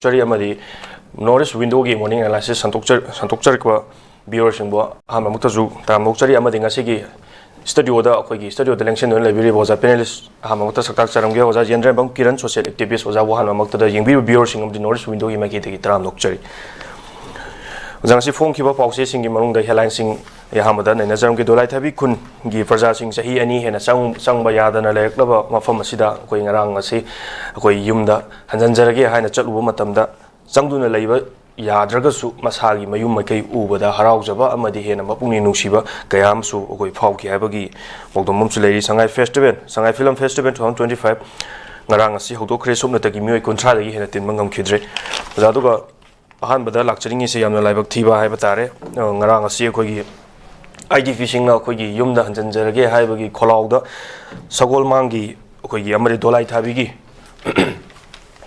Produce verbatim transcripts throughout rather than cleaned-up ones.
ꯆꯔꯤ ꯑꯃꯗꯤ North East Window-ꯒꯤ morning analysis ꯁꯟꯗꯣꯛꯆ-, ꯁꯟꯗꯣꯛꯆꯔꯛꯄ viewer-ꯁꯤꯡꯕꯨ ꯑꯍꯥꯟꯕꯃꯛꯇꯁꯨ ꯇꯔꯥꯝꯅ ꯑꯣꯛꯆꯔꯤ꯫ ꯑꯃꯗꯤ ꯉꯁꯤꯒꯤ studio-ꯗ, ꯑꯩꯈꯣꯏꯒꯤ studio-ꯗ ꯂꯦꯡꯁꯤꯟꯗꯨꯅ ꯂꯩꯕꯤꯔꯤꯕ ꯑꯣꯖꯥ panelist ꯑꯍꯥꯟꯕꯃꯛꯇ ꯁꯛꯇꯥꯛ ꯆꯥꯔꯝꯒꯦ꯫ ꯑꯣꯖꯥ ꯌꯦꯟꯗ꯭ꯔꯦꯝꯕꯝ ꯀꯤꯔꯟ, social activist, ꯑꯣꯖꯥꯕꯨ ꯑꯍꯥꯟꯕꯃꯛꯇꯗ ꯌꯦꯡꯕꯤꯔꯤꯕ viewer-ꯁꯤꯡ ꯑꯃꯗꯤ North East Window-ꯒꯤ ꯃꯥꯏꯀꯩꯗꯒꯤ ꯇꯔꯥꯝꯅ ꯑꯣꯛꯆꯔꯤ꯫ ꯑꯣꯖꯥ, ꯉꯁꯤ ꯐꯣꯡꯈꯤꯕ ꯄꯥꯎꯆꯦꯁꯤꯡꯒꯤ ꯃꯅꯨꯡꯗ headline-ꯁꯤꯡ ꯑꯩ ꯑꯍꯥꯟꯕꯗ ꯅꯩꯅꯖꯔꯝꯒꯦ꯫ ꯗꯣꯂꯥꯏꯊꯥꯕꯤ ꯈꯨꯟꯒꯤ ꯄ꯭ꯔꯖꯥꯁꯤꯡ ꯆꯍꯤ ꯑꯅꯤ ꯍꯦꯟꯅ ꯆꯪ-, ꯆꯪꯕ ꯌꯥꯗꯅ ꯂꯩꯔꯛꯂꯕ ꯃꯐꯝ ꯑꯁꯤꯗ ꯑꯩꯈꯣꯏ ꯉꯔꯥꯡ ꯑꯁꯤ ꯑꯩꯈꯣꯏ ꯌꯨꯝꯗ ꯍꯟꯖꯤꯟꯖꯔꯒꯦ ꯍꯥꯏꯅ ꯆꯠꯂꯨꯕ ꯃꯇꯝꯗ, ꯆꯪꯗꯨꯅ ꯂꯩꯕ ꯌꯥꯗ꯭ꯔꯒꯁꯨ ꯃꯁꯥꯒꯤ ꯃꯌꯨꯝ ꯃꯥꯏꯀꯩ ꯎꯕꯗ ꯍꯔꯥꯎꯖꯕ ꯑꯃꯗꯤ ꯍꯦꯟꯅ ꯃꯄꯨꯛꯅꯤꯡ ꯅꯨꯡꯁꯤꯕ ꯀꯌꯥ ꯑꯃꯁꯨ ꯑꯩꯈꯣꯏ ꯐꯥꯎꯈꯤ ꯍꯥꯏꯕꯒꯤ ꯄꯥꯎꯗꯝ ꯑꯃꯁꯨ ꯂꯩꯔꯤ꯫ ꯁꯉꯥꯏ Festival, ꯁꯉꯥꯏ Film Festival two thousand twenty five ꯉꯔꯥꯡ ꯑꯁꯤ ꯍꯧꯗꯣꯛꯈ꯭ꯔꯦ꯫ ꯁꯨꯞꯅꯇꯒꯤ ꯃꯤꯑꯣꯏ ꯀꯨꯟꯊ꯭ꯔꯥꯗꯒꯤ ꯍꯦꯟꯅ ꯇꯤꯟꯕ ꯉꯝꯈꯤꯗ꯭ꯔꯦ꯫ ꯑꯣꯖꯥ, ꯑꯗꯨꯒ ꯑꯍꯥꯟꯕꯗ ꯂꯥꯛꯆꯅꯤꯡꯉꯤꯁꯦ ꯌꯥꯝꯅ ꯂꯥꯏꯕꯛ ꯊꯤꯕ ꯍꯥꯏꯕ ꯇꯥꯔꯦ꯫ ꯑ, ꯉꯔꯥꯡ ꯑꯁꯤ ꯑꯩꯈꯣꯏꯒꯤ IDP-ꯁꯤꯡꯅ ꯑꯩꯈꯣꯏꯒꯤ ꯌꯨꯝꯗ ꯍꯟꯖꯤꯟꯖꯔꯒꯦ ꯍꯥꯏꯕꯒꯤ ꯈꯣꯜꯂꯥꯎꯗ ꯁꯒꯣꯜꯃꯥꯡꯒꯤ ꯑꯩꯈꯣꯏꯒꯤ ꯑꯃꯗꯤ ꯗꯣꯂꯥꯏꯊꯥꯕꯤꯒꯤ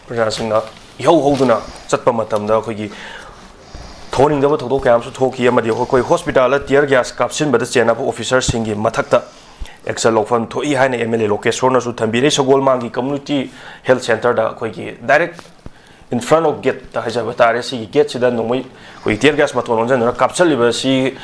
ꯄ꯭ꯔꯖꯥꯁꯤꯡꯅ ꯏꯍꯧ ꯍꯧꯗꯨꯅ ꯆꯠꯄ ꯃꯇꯝꯗ ꯑꯩꯈꯣꯏꯒꯤ ꯊꯣꯛꯍꯟꯅꯤꯡꯗꯕ ꯊꯧꯗꯣꯛ ꯀꯌꯥ ꯑꯃꯁꯨ ꯊꯣꯛꯈꯤ꯫ ꯑꯃꯗꯤ ꯑꯩꯈꯣꯏ hospital-ꯗ tear gas ꯀꯥꯞꯁꯤꯟꯕꯗ ꯆꯦꯟꯅꯕ officer-ꯁꯤꯡꯒꯤ ꯃꯊꯛꯇ action ꯂꯧꯐꯝ ꯊꯣꯛꯏ ꯍꯥꯏꯅ MLA ꯂꯣꯀꯦꯁꯣꯔꯅꯁꯨ ꯊꯝꯕꯤꯔꯦ꯫ ꯁꯒꯣꯜꯃꯥꯡꯒꯤ community health centre-ꯗ ꯑꯩꯈꯣꯏꯒꯤ direct in front of gate-ꯇ ꯍꯥꯏꯖꯕ ꯇꯥꯔꯦ, ꯁꯤꯒꯤ gate-ꯁꯤꯗ ꯅꯣꯡꯃꯩ ꯑꯩꯈꯣꯏ tear gas ꯃꯇꯣꯟ ꯑꯣꯟꯁꯤꯟꯗꯨꯅ ꯀꯥꯞꯁꯤꯜꯂꯤꯕ ꯑꯁꯤ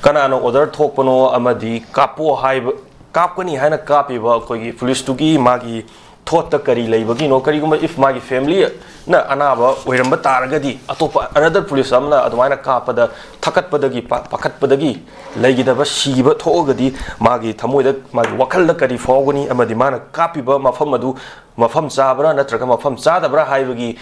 ꯀꯅꯥꯅ order ꯊꯣꯛꯄꯅꯣ ꯑꯃꯗꯤ ꯀꯥꯞꯄꯣ ꯍꯥꯏꯕ, ꯀꯥꯞꯀꯅꯤ ꯍꯥꯏꯅ ꯀꯥꯞꯄꯤꯕ ꯑꯩꯈꯣꯏꯒꯤ police-ꯇꯨꯒꯤ ꯃꯥꯒꯤ ꯊꯣꯠꯇ ꯀꯔꯤ ꯂꯩꯕꯒꯤꯅꯣ? ꯀꯔꯤꯒꯨꯝꯕ if ꯃꯥꯒꯤ family-ꯅ ꯑꯅꯥꯕ ꯑꯣꯏꯔꯝꯕ ꯇꯥꯔꯒꯗꯤ, ꯑꯇꯣꯞꯄ another police ꯑꯃꯅ ꯑꯗꯨꯃꯥꯏꯅ ꯀꯥꯞꯄꯗ ꯊꯛꯀꯠꯄꯗꯒꯤ, ꯄꯥ-, ꯄꯥꯈꯠꯄꯗꯒꯤ ꯂꯩꯈꯤꯗꯕ, ꯁꯤꯕ ꯊꯣꯛꯑꯒꯗꯤ ꯃꯥꯒꯤ ꯊꯃꯣꯏꯗ, ꯃꯥꯒꯤ ꯋꯥꯈꯜꯗ ꯀꯔꯤ ꯐꯥꯎꯒꯅꯤ? ꯑꯃꯗꯤ ꯃꯥꯅ ꯀꯥꯞꯄꯤꯕ ꯃꯐꯝ ꯑꯗꯨ ꯃꯐꯝ ꯆꯥꯕ꯭ꯔꯥ ꯅꯠꯇ꯭ꯔꯒ ꯃꯐꯝ ꯆꯥꯗꯕ꯭ꯔꯥ ꯍꯥꯏꯕꯒꯤ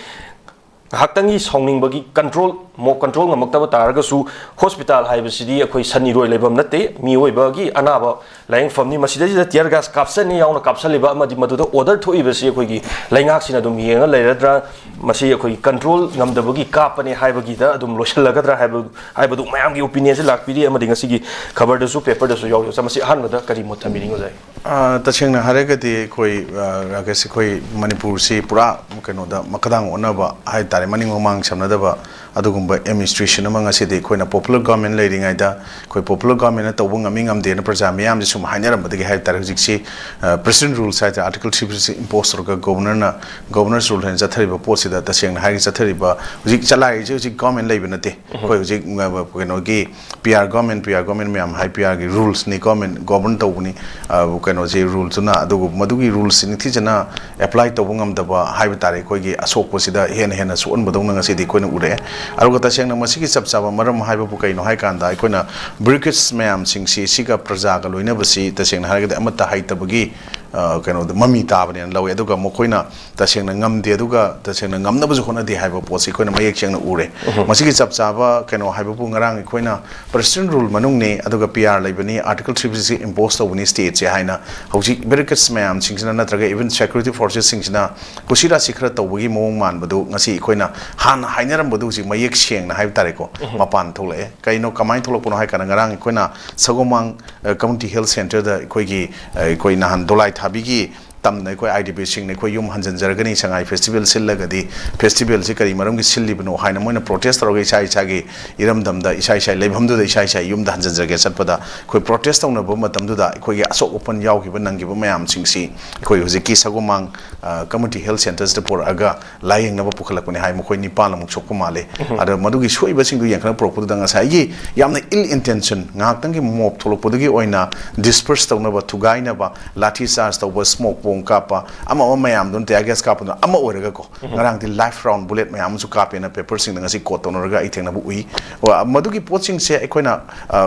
ꯉꯥꯏꯍꯥꯛꯇꯪꯒꯤ ꯁꯥꯎꯅꯤꯡꯕꯒꯤ control, ꯃꯣ-, control ꯉꯝꯃꯛꯇꯕ ꯇꯥꯔꯒꯁꯨ, hospital ꯍꯥꯏꯕꯁꯤꯗꯤ ꯑꯩꯈꯣꯏ ꯁꯟ ꯏꯔꯣꯏ ꯂꯩꯐꯝ ꯅꯠꯇꯦ, ꯃꯤꯑꯣꯏꯕꯒꯤ ꯑꯅꯥꯕ ꯂꯥꯌꯦꯡꯐꯝꯅꯤ꯫ ꯃꯁꯤꯗꯩꯁꯤꯗ tear gas ꯀꯥꯞꯁꯟꯅꯤ ꯌꯥꯎꯅ ꯀꯥꯞꯁꯜꯂꯤꯕ ꯑꯃꯗꯤ ꯃꯗꯨꯗ order ꯊꯣꯛꯏꯕꯁꯤ ꯑꯩꯈꯣꯏꯒꯤ ꯂꯩꯉꯥꯛꯁꯤꯅ ꯑꯗꯨꯝ ꯌꯦꯡꯉ ꯂꯩꯔꯗ꯭ꯔꯥ? ꯃꯁꯤ ꯑꯩꯈꯣꯏꯒꯤ control ꯉꯝꯗꯕꯒꯤ ꯀꯥꯞꯄꯅꯤ ꯍꯥꯏꯕꯒꯤꯗ ꯑꯗꯨꯝ ꯂꯣꯏꯁꯤꯜꯂꯒꯗ꯭ꯔꯥ ꯍꯥꯏꯕ, ꯍꯥꯏꯕꯗꯨ ꯃꯌꯥꯝꯒꯤ opinion-ꯁꯤ ꯂꯥꯛꯄꯤꯔꯤ꯫ ꯑꯃꯗꯤ ꯉꯁꯤꯒꯤ ꯈꯕꯔꯗꯁꯨ, paper-ꯗꯁꯨ ꯌꯥꯎꯔꯤ꯫ ꯃꯁꯤ ꯑꯍꯥꯟꯕꯗ ꯀꯔꯤ ꯃꯣꯠ ꯊꯝꯕꯤꯅꯤꯡꯕ ꯂꯩ? ꯑ, ꯇꯁꯦꯡꯅ ꯍꯥꯏꯔꯒꯗꯤ ꯑꯩꯈꯣꯏ, ꯑ, ꯔꯥꯀꯦꯁ, ꯑꯩꯈꯣꯏ ꯃꯅꯤꯄꯨꯔꯁꯤ ꯄꯨꯔꯥ ꯀꯩꯅꯣꯗ ꯃꯈꯥꯗꯥꯡ ꯑꯣꯟꯅꯕ ꯍꯥꯏ ꯇꯥꯔꯦ, ꯃꯅꯤꯡ ꯃꯃꯥꯡ ꯁꯝꯅꯗꯕ ꯑꯗꯨꯒꯨꯝꯕ ꯑꯦꯗꯃꯤꯅꯤꯁꯇ꯭ꯔꯦꯁꯟ ꯑꯃ ꯉꯁꯤꯗꯤ ꯑꯩꯈꯣꯏꯅ ꯄꯣꯄꯨꯂꯔ ꯒꯣꯔꯃꯦꯟ ꯂꯩꯔꯤꯉꯩꯗ ꯑꯩꯈꯣꯏ ꯄꯣꯄꯨꯂꯔ ꯒꯣꯔꯃꯦꯟꯅ ꯇꯧꯕ ꯉꯝꯃꯤ ꯉꯝꯗꯦꯅ ꯄ꯭ꯔꯖꯥ ꯃꯤꯌꯥꯝꯁꯦ ꯁꯨꯝ ꯍꯥꯏꯅꯔꯝꯕꯗꯒꯤ ꯍꯥꯏꯕ ꯇꯥꯔꯦ, ꯍꯧꯖꯤꯛꯁꯤ ꯄ꯭ꯔꯦꯁꯤꯗꯦꯟ ꯔꯨꯜꯁ ꯍꯥꯏꯇꯥꯔꯦ, ꯑꯥꯔꯇꯤꯀꯜ ꯊ꯭ꯔꯤ ꯐꯤꯐꯇꯤ ꯁꯤꯛꯁ ꯏꯝꯄꯣꯁ ꯇꯧꯔꯒ ꯒꯣꯕꯔꯅꯔꯅ, ꯒꯣꯕꯔꯅꯔꯁ ꯔꯨꯜ ꯍꯥꯏꯅ ꯆꯠꯊꯔꯤꯕ ꯄꯣꯠꯁꯤꯗ ꯇꯁꯦꯡꯅ ꯍꯥꯏꯔꯒ ꯆꯠꯊꯔꯤꯕ ꯍꯧꯖꯤꯛ ꯆꯂꯥꯏꯔꯤꯁꯦ ꯍꯧꯖꯤꯛ ꯒꯣꯔꯃꯦꯟ ꯂꯩꯕ ꯅꯠꯇꯦ꯫ ꯑꯩꯈꯣꯏ ꯍꯧꯖꯤꯛ ꯀꯩꯅꯣꯒꯤ P R government, P R government ꯃꯌꯥꯝ ꯍꯥꯏ, ꯄꯤ ꯑꯥꯔꯒꯤ ꯔꯨꯜꯁꯅꯤ, ꯒꯣꯔꯃꯦꯟ ꯒꯣꯕꯔꯟ ꯇꯧꯕꯅꯤ꯫ ꯀꯩꯅꯣꯁꯤ ꯔꯨꯜꯁꯇꯨꯅ, ꯑꯗꯨꯒ ꯃꯗꯨꯒꯤ ꯔꯨꯜꯁꯁꯤ ꯅꯤꯡꯊꯤꯖꯅ ꯑꯦꯄ꯭ꯂꯥꯏ ꯇꯧꯕ ꯉꯝꯗꯕ ꯍꯥꯏꯕ ꯇꯥꯔꯦ, ꯑꯩꯈꯣꯏꯒꯤ ꯑꯁꯣꯛꯄꯁꯤꯗ ꯍꯦꯟꯅ ꯍꯦꯟꯅ ꯁꯣꯛꯍꯟꯕꯗꯧꯅ ꯉꯁꯤꯗꯤ ꯑꯩꯈꯣꯏꯅ ꯎꯔꯛꯑꯦ꯫ ꯑꯗꯨꯒ ꯇꯁꯦꯡꯅ ꯃꯁꯤꯒꯤ ꯆꯞ ꯆꯥꯕ ꯃꯔꯝ ꯍꯥꯏꯕꯕꯨ ꯀꯩꯅꯣ ꯍꯥꯏ ꯀꯥꯟꯗ, ꯑꯩꯈꯣꯏꯅ ꯕ꯭ꯌꯨꯔꯣꯀ꯭ꯔꯦꯠꯁ ꯃꯌꯥꯝꯁꯤꯡꯁꯤ ꯁꯤꯒ ꯄ꯭ꯔꯖꯥꯒ ꯂꯣꯏꯅꯕꯁꯤ ꯇꯁꯦꯡꯅ ꯍꯥꯏꯔꯒꯗꯤ ꯑꯃꯠꯇ ꯍꯩꯇꯕꯒꯤ ꯀꯩꯅꯣꯗ ꯃꯃꯤ ꯇꯥꯕꯅꯦꯅ ꯂꯧꯋꯦ꯫ ꯑꯗꯨꯒ ꯃꯈꯣꯏꯅ ꯇꯁꯦꯡꯅ ꯉꯝꯗꯦ, ꯑꯗꯨꯒ ꯇꯁꯦꯡꯅ ꯉꯝꯅꯕꯁꯨ ꯍꯣꯠꯅꯗꯦ ꯍꯥꯏꯕ ꯄꯣꯠꯁꯤ ꯑꯩꯈꯣꯏꯅ ꯃꯌꯦꯛ ꯁꯦꯡꯅ ꯎꯔꯦ꯫ ꯃꯁꯤꯒꯤ ꯆꯞ ꯆꯥꯕ ꯀꯩꯅꯣ ꯍꯥꯏꯕꯕꯨ ꯉꯔꯥꯡ ꯑꯩꯈꯣꯏꯅ ꯄ꯭ꯔꯦꯁꯤꯗꯦꯟ ꯔꯨꯜ ꯃꯅꯨꯡꯅꯤ, ꯑꯗꯨꯒ ꯄꯤ ꯑꯥꯔ ꯂꯩꯕꯅꯤ, ꯑꯥꯔꯇꯤꯀꯜ ꯊ꯭ꯔꯤ ꯐꯤꯐꯇꯤ ꯁꯤꯛꯁ ꯏꯝꯄꯣꯁ ꯇꯧꯕꯅꯤ ꯁ꯭ꯇꯦꯠꯁꯦ ꯍꯥꯏꯅ ꯍꯧꯖꯤꯛ ꯕ꯭ꯌꯨꯔꯣꯀ꯭ꯔꯦꯠꯁ ꯃꯌꯥꯝꯁꯤꯡꯁꯤꯅ ꯅꯠꯇ꯭ꯔꯒ ꯏꯚꯟ ꯁꯦꯀ꯭ꯌꯨꯔꯤꯇꯤ ꯐꯣꯔꯁꯦꯁꯁꯤꯡꯁꯤꯅ ꯀꯨꯁꯤꯔꯥꯁꯤ ꯈꯔ ꯇꯧꯕꯒꯤ ꯃꯑꯣꯡ ꯃꯥꯟꯕꯗꯨ ꯉꯁꯤ ꯑꯩꯈꯣꯏꯅ ꯍꯥꯟꯅ ꯍꯥꯏꯅꯔꯝꯕꯗꯨ ꯍꯧꯖꯤꯛ ꯃꯌꯦꯛ ꯁꯦꯡꯅ ꯍꯥꯏꯕ ꯇꯥꯔꯦꯀꯣ, ꯃꯄꯥꯟ ꯊꯣꯛꯂꯛꯑꯦ꯫ ꯀꯩꯅꯣ, ꯀꯃꯥꯏꯅ ꯊꯣꯛꯂꯛꯄꯅꯣ ꯍꯥꯏ ꯀꯥꯟꯗ, ꯉꯔꯥꯡ ꯑꯩꯈꯣꯏꯅ ꯁꯒꯣꯃꯥꯡ ꯀꯝꯃ꯭ꯌꯨꯅꯤꯇꯤ ꯍꯦꯜꯊ ꯁꯦꯟꯇꯔꯗ ꯑꯩꯈꯣꯏꯒꯤ, ꯑꯩꯈꯣꯏ ꯅꯍꯥꯟ ꯗꯣꯂꯥꯏ ꯊꯥꯕꯤꯒꯤ ꯇꯝꯅ ꯑꯩꯈꯣꯏ ꯑꯥꯏ ꯗꯤ ꯕꯤꯁꯤꯡꯅ ꯑꯩꯈꯣꯏ ꯌꯨꯝ ꯍꯟꯖꯤꯟꯖꯔꯒꯅꯤ, ꯁꯉꯥꯏ ꯐꯦꯁꯇꯤꯚꯦꯜ ꯁꯤꯜꯂꯒꯗꯤ ꯐꯦꯁꯇꯤꯚꯦꯜꯁꯤ ꯀꯔꯤ ꯃꯔꯝꯒꯤ ꯁꯤꯜꯂꯤꯕꯅꯣ ꯍꯥꯏꯅ ꯃꯣꯏꯅ ꯄ꯭ꯔꯣꯇꯦꯁ ꯇꯧꯔꯒ ꯏꯁꯥ ꯏꯁꯥꯒꯤ ꯏꯔꯝꯗꯝꯗ, ꯏꯁꯥ ꯏꯁꯥꯒꯤ ꯂꯩꯐꯝꯗꯨꯗ, ꯏꯁꯥ ꯏꯁꯥꯒꯤ ꯌꯨꯝꯗ ꯍꯟꯖꯤꯟꯖꯒꯦ ꯆꯠꯄꯗ ꯑꯩꯈꯣꯏ ꯄ꯭ꯔꯣꯇꯦꯁ ꯇꯧꯅꯕ ꯃꯇꯝꯗꯨꯗ ꯑꯩꯈꯣꯏꯒꯤ ꯑꯁꯣꯛ ꯑꯄꯟ ꯌꯥꯎꯈꯤꯕ, ꯅꯪꯈꯤꯕ ꯃꯌꯥꯝꯁꯤꯡꯁꯤ ꯑꯩꯈꯣꯏ ꯍꯧꯖꯤꯛꯀꯤ ꯁꯒꯣꯃꯥꯡ ꯀꯝꯃ꯭ꯌꯨꯅꯤꯇꯤ ꯍꯦꯜꯊ ꯁꯦꯟꯇꯔꯁꯤꯗ ꯄꯨꯔꯛꯑꯒ ꯂꯥꯌꯦꯡꯅꯕ ꯄꯨꯈꯠꯂꯛꯄꯅꯤ ꯍꯥꯏ꯫ ꯃꯈꯣꯏ ꯅꯤꯄꯥꯟꯃꯨꯛ ꯁꯣꯛꯄ ꯃꯥꯜꯂꯦ꯫ ꯑꯗꯣ ꯃꯗꯨꯒꯤ ꯁꯣꯛꯏꯕꯁꯤꯡꯗꯨ ꯌꯦꯡꯈꯠꯅ ꯄꯨꯔꯛꯄꯗꯨꯗ ꯉꯁꯥꯏꯒꯤ ꯌꯥꯝꯅ ꯏꯜ ꯏꯟꯇꯦꯟꯁꯟ, ꯉꯥꯏꯍꯥꯛꯇꯪꯒꯤ ꯃꯣꯞ ꯊꯣꯛꯂꯛꯄꯗꯨꯒꯤ ꯑꯣꯏꯅ ꯗꯤꯁꯄꯔꯁ ꯇꯧꯅꯕ, ꯊꯨꯒꯥꯏꯅꯕ, ꯂꯥꯊꯤ ꯆꯥꯔꯖ ꯇꯧꯕ, ꯁ꯭ꯃꯣꯛ ꯕꯣꯝ ꯀꯥꯞꯄ, ꯑꯃ ꯑꯃ ꯃꯌꯥꯝꯗꯨꯅ, ꯇꯤꯌꯥꯔ ꯒ꯭ꯌꯥꯁ ꯀꯥꯞꯄꯗꯨꯅ ꯑꯃ ꯑꯣꯏꯔꯒꯀꯣ, ꯉꯔꯥꯡꯗꯤ ꯂꯥꯏꯐ ꯔꯥꯎꯟ ꯕꯨꯂꯦꯠ ꯃꯌꯥꯝ ꯑꯃꯁꯨ ꯀꯥꯞꯄꯦꯅ ꯄꯦꯄꯔꯁꯤꯡꯗ ꯉꯁꯤ ꯀꯣꯠ ꯇꯧꯅꯔꯒ ꯑꯩ ꯊꯦꯡꯅꯕ ꯎꯏ꯫ ꯃꯗꯨꯒꯤ ꯄꯣꯠꯁꯤꯡꯁꯦ ꯑꯩꯈꯣꯏꯅ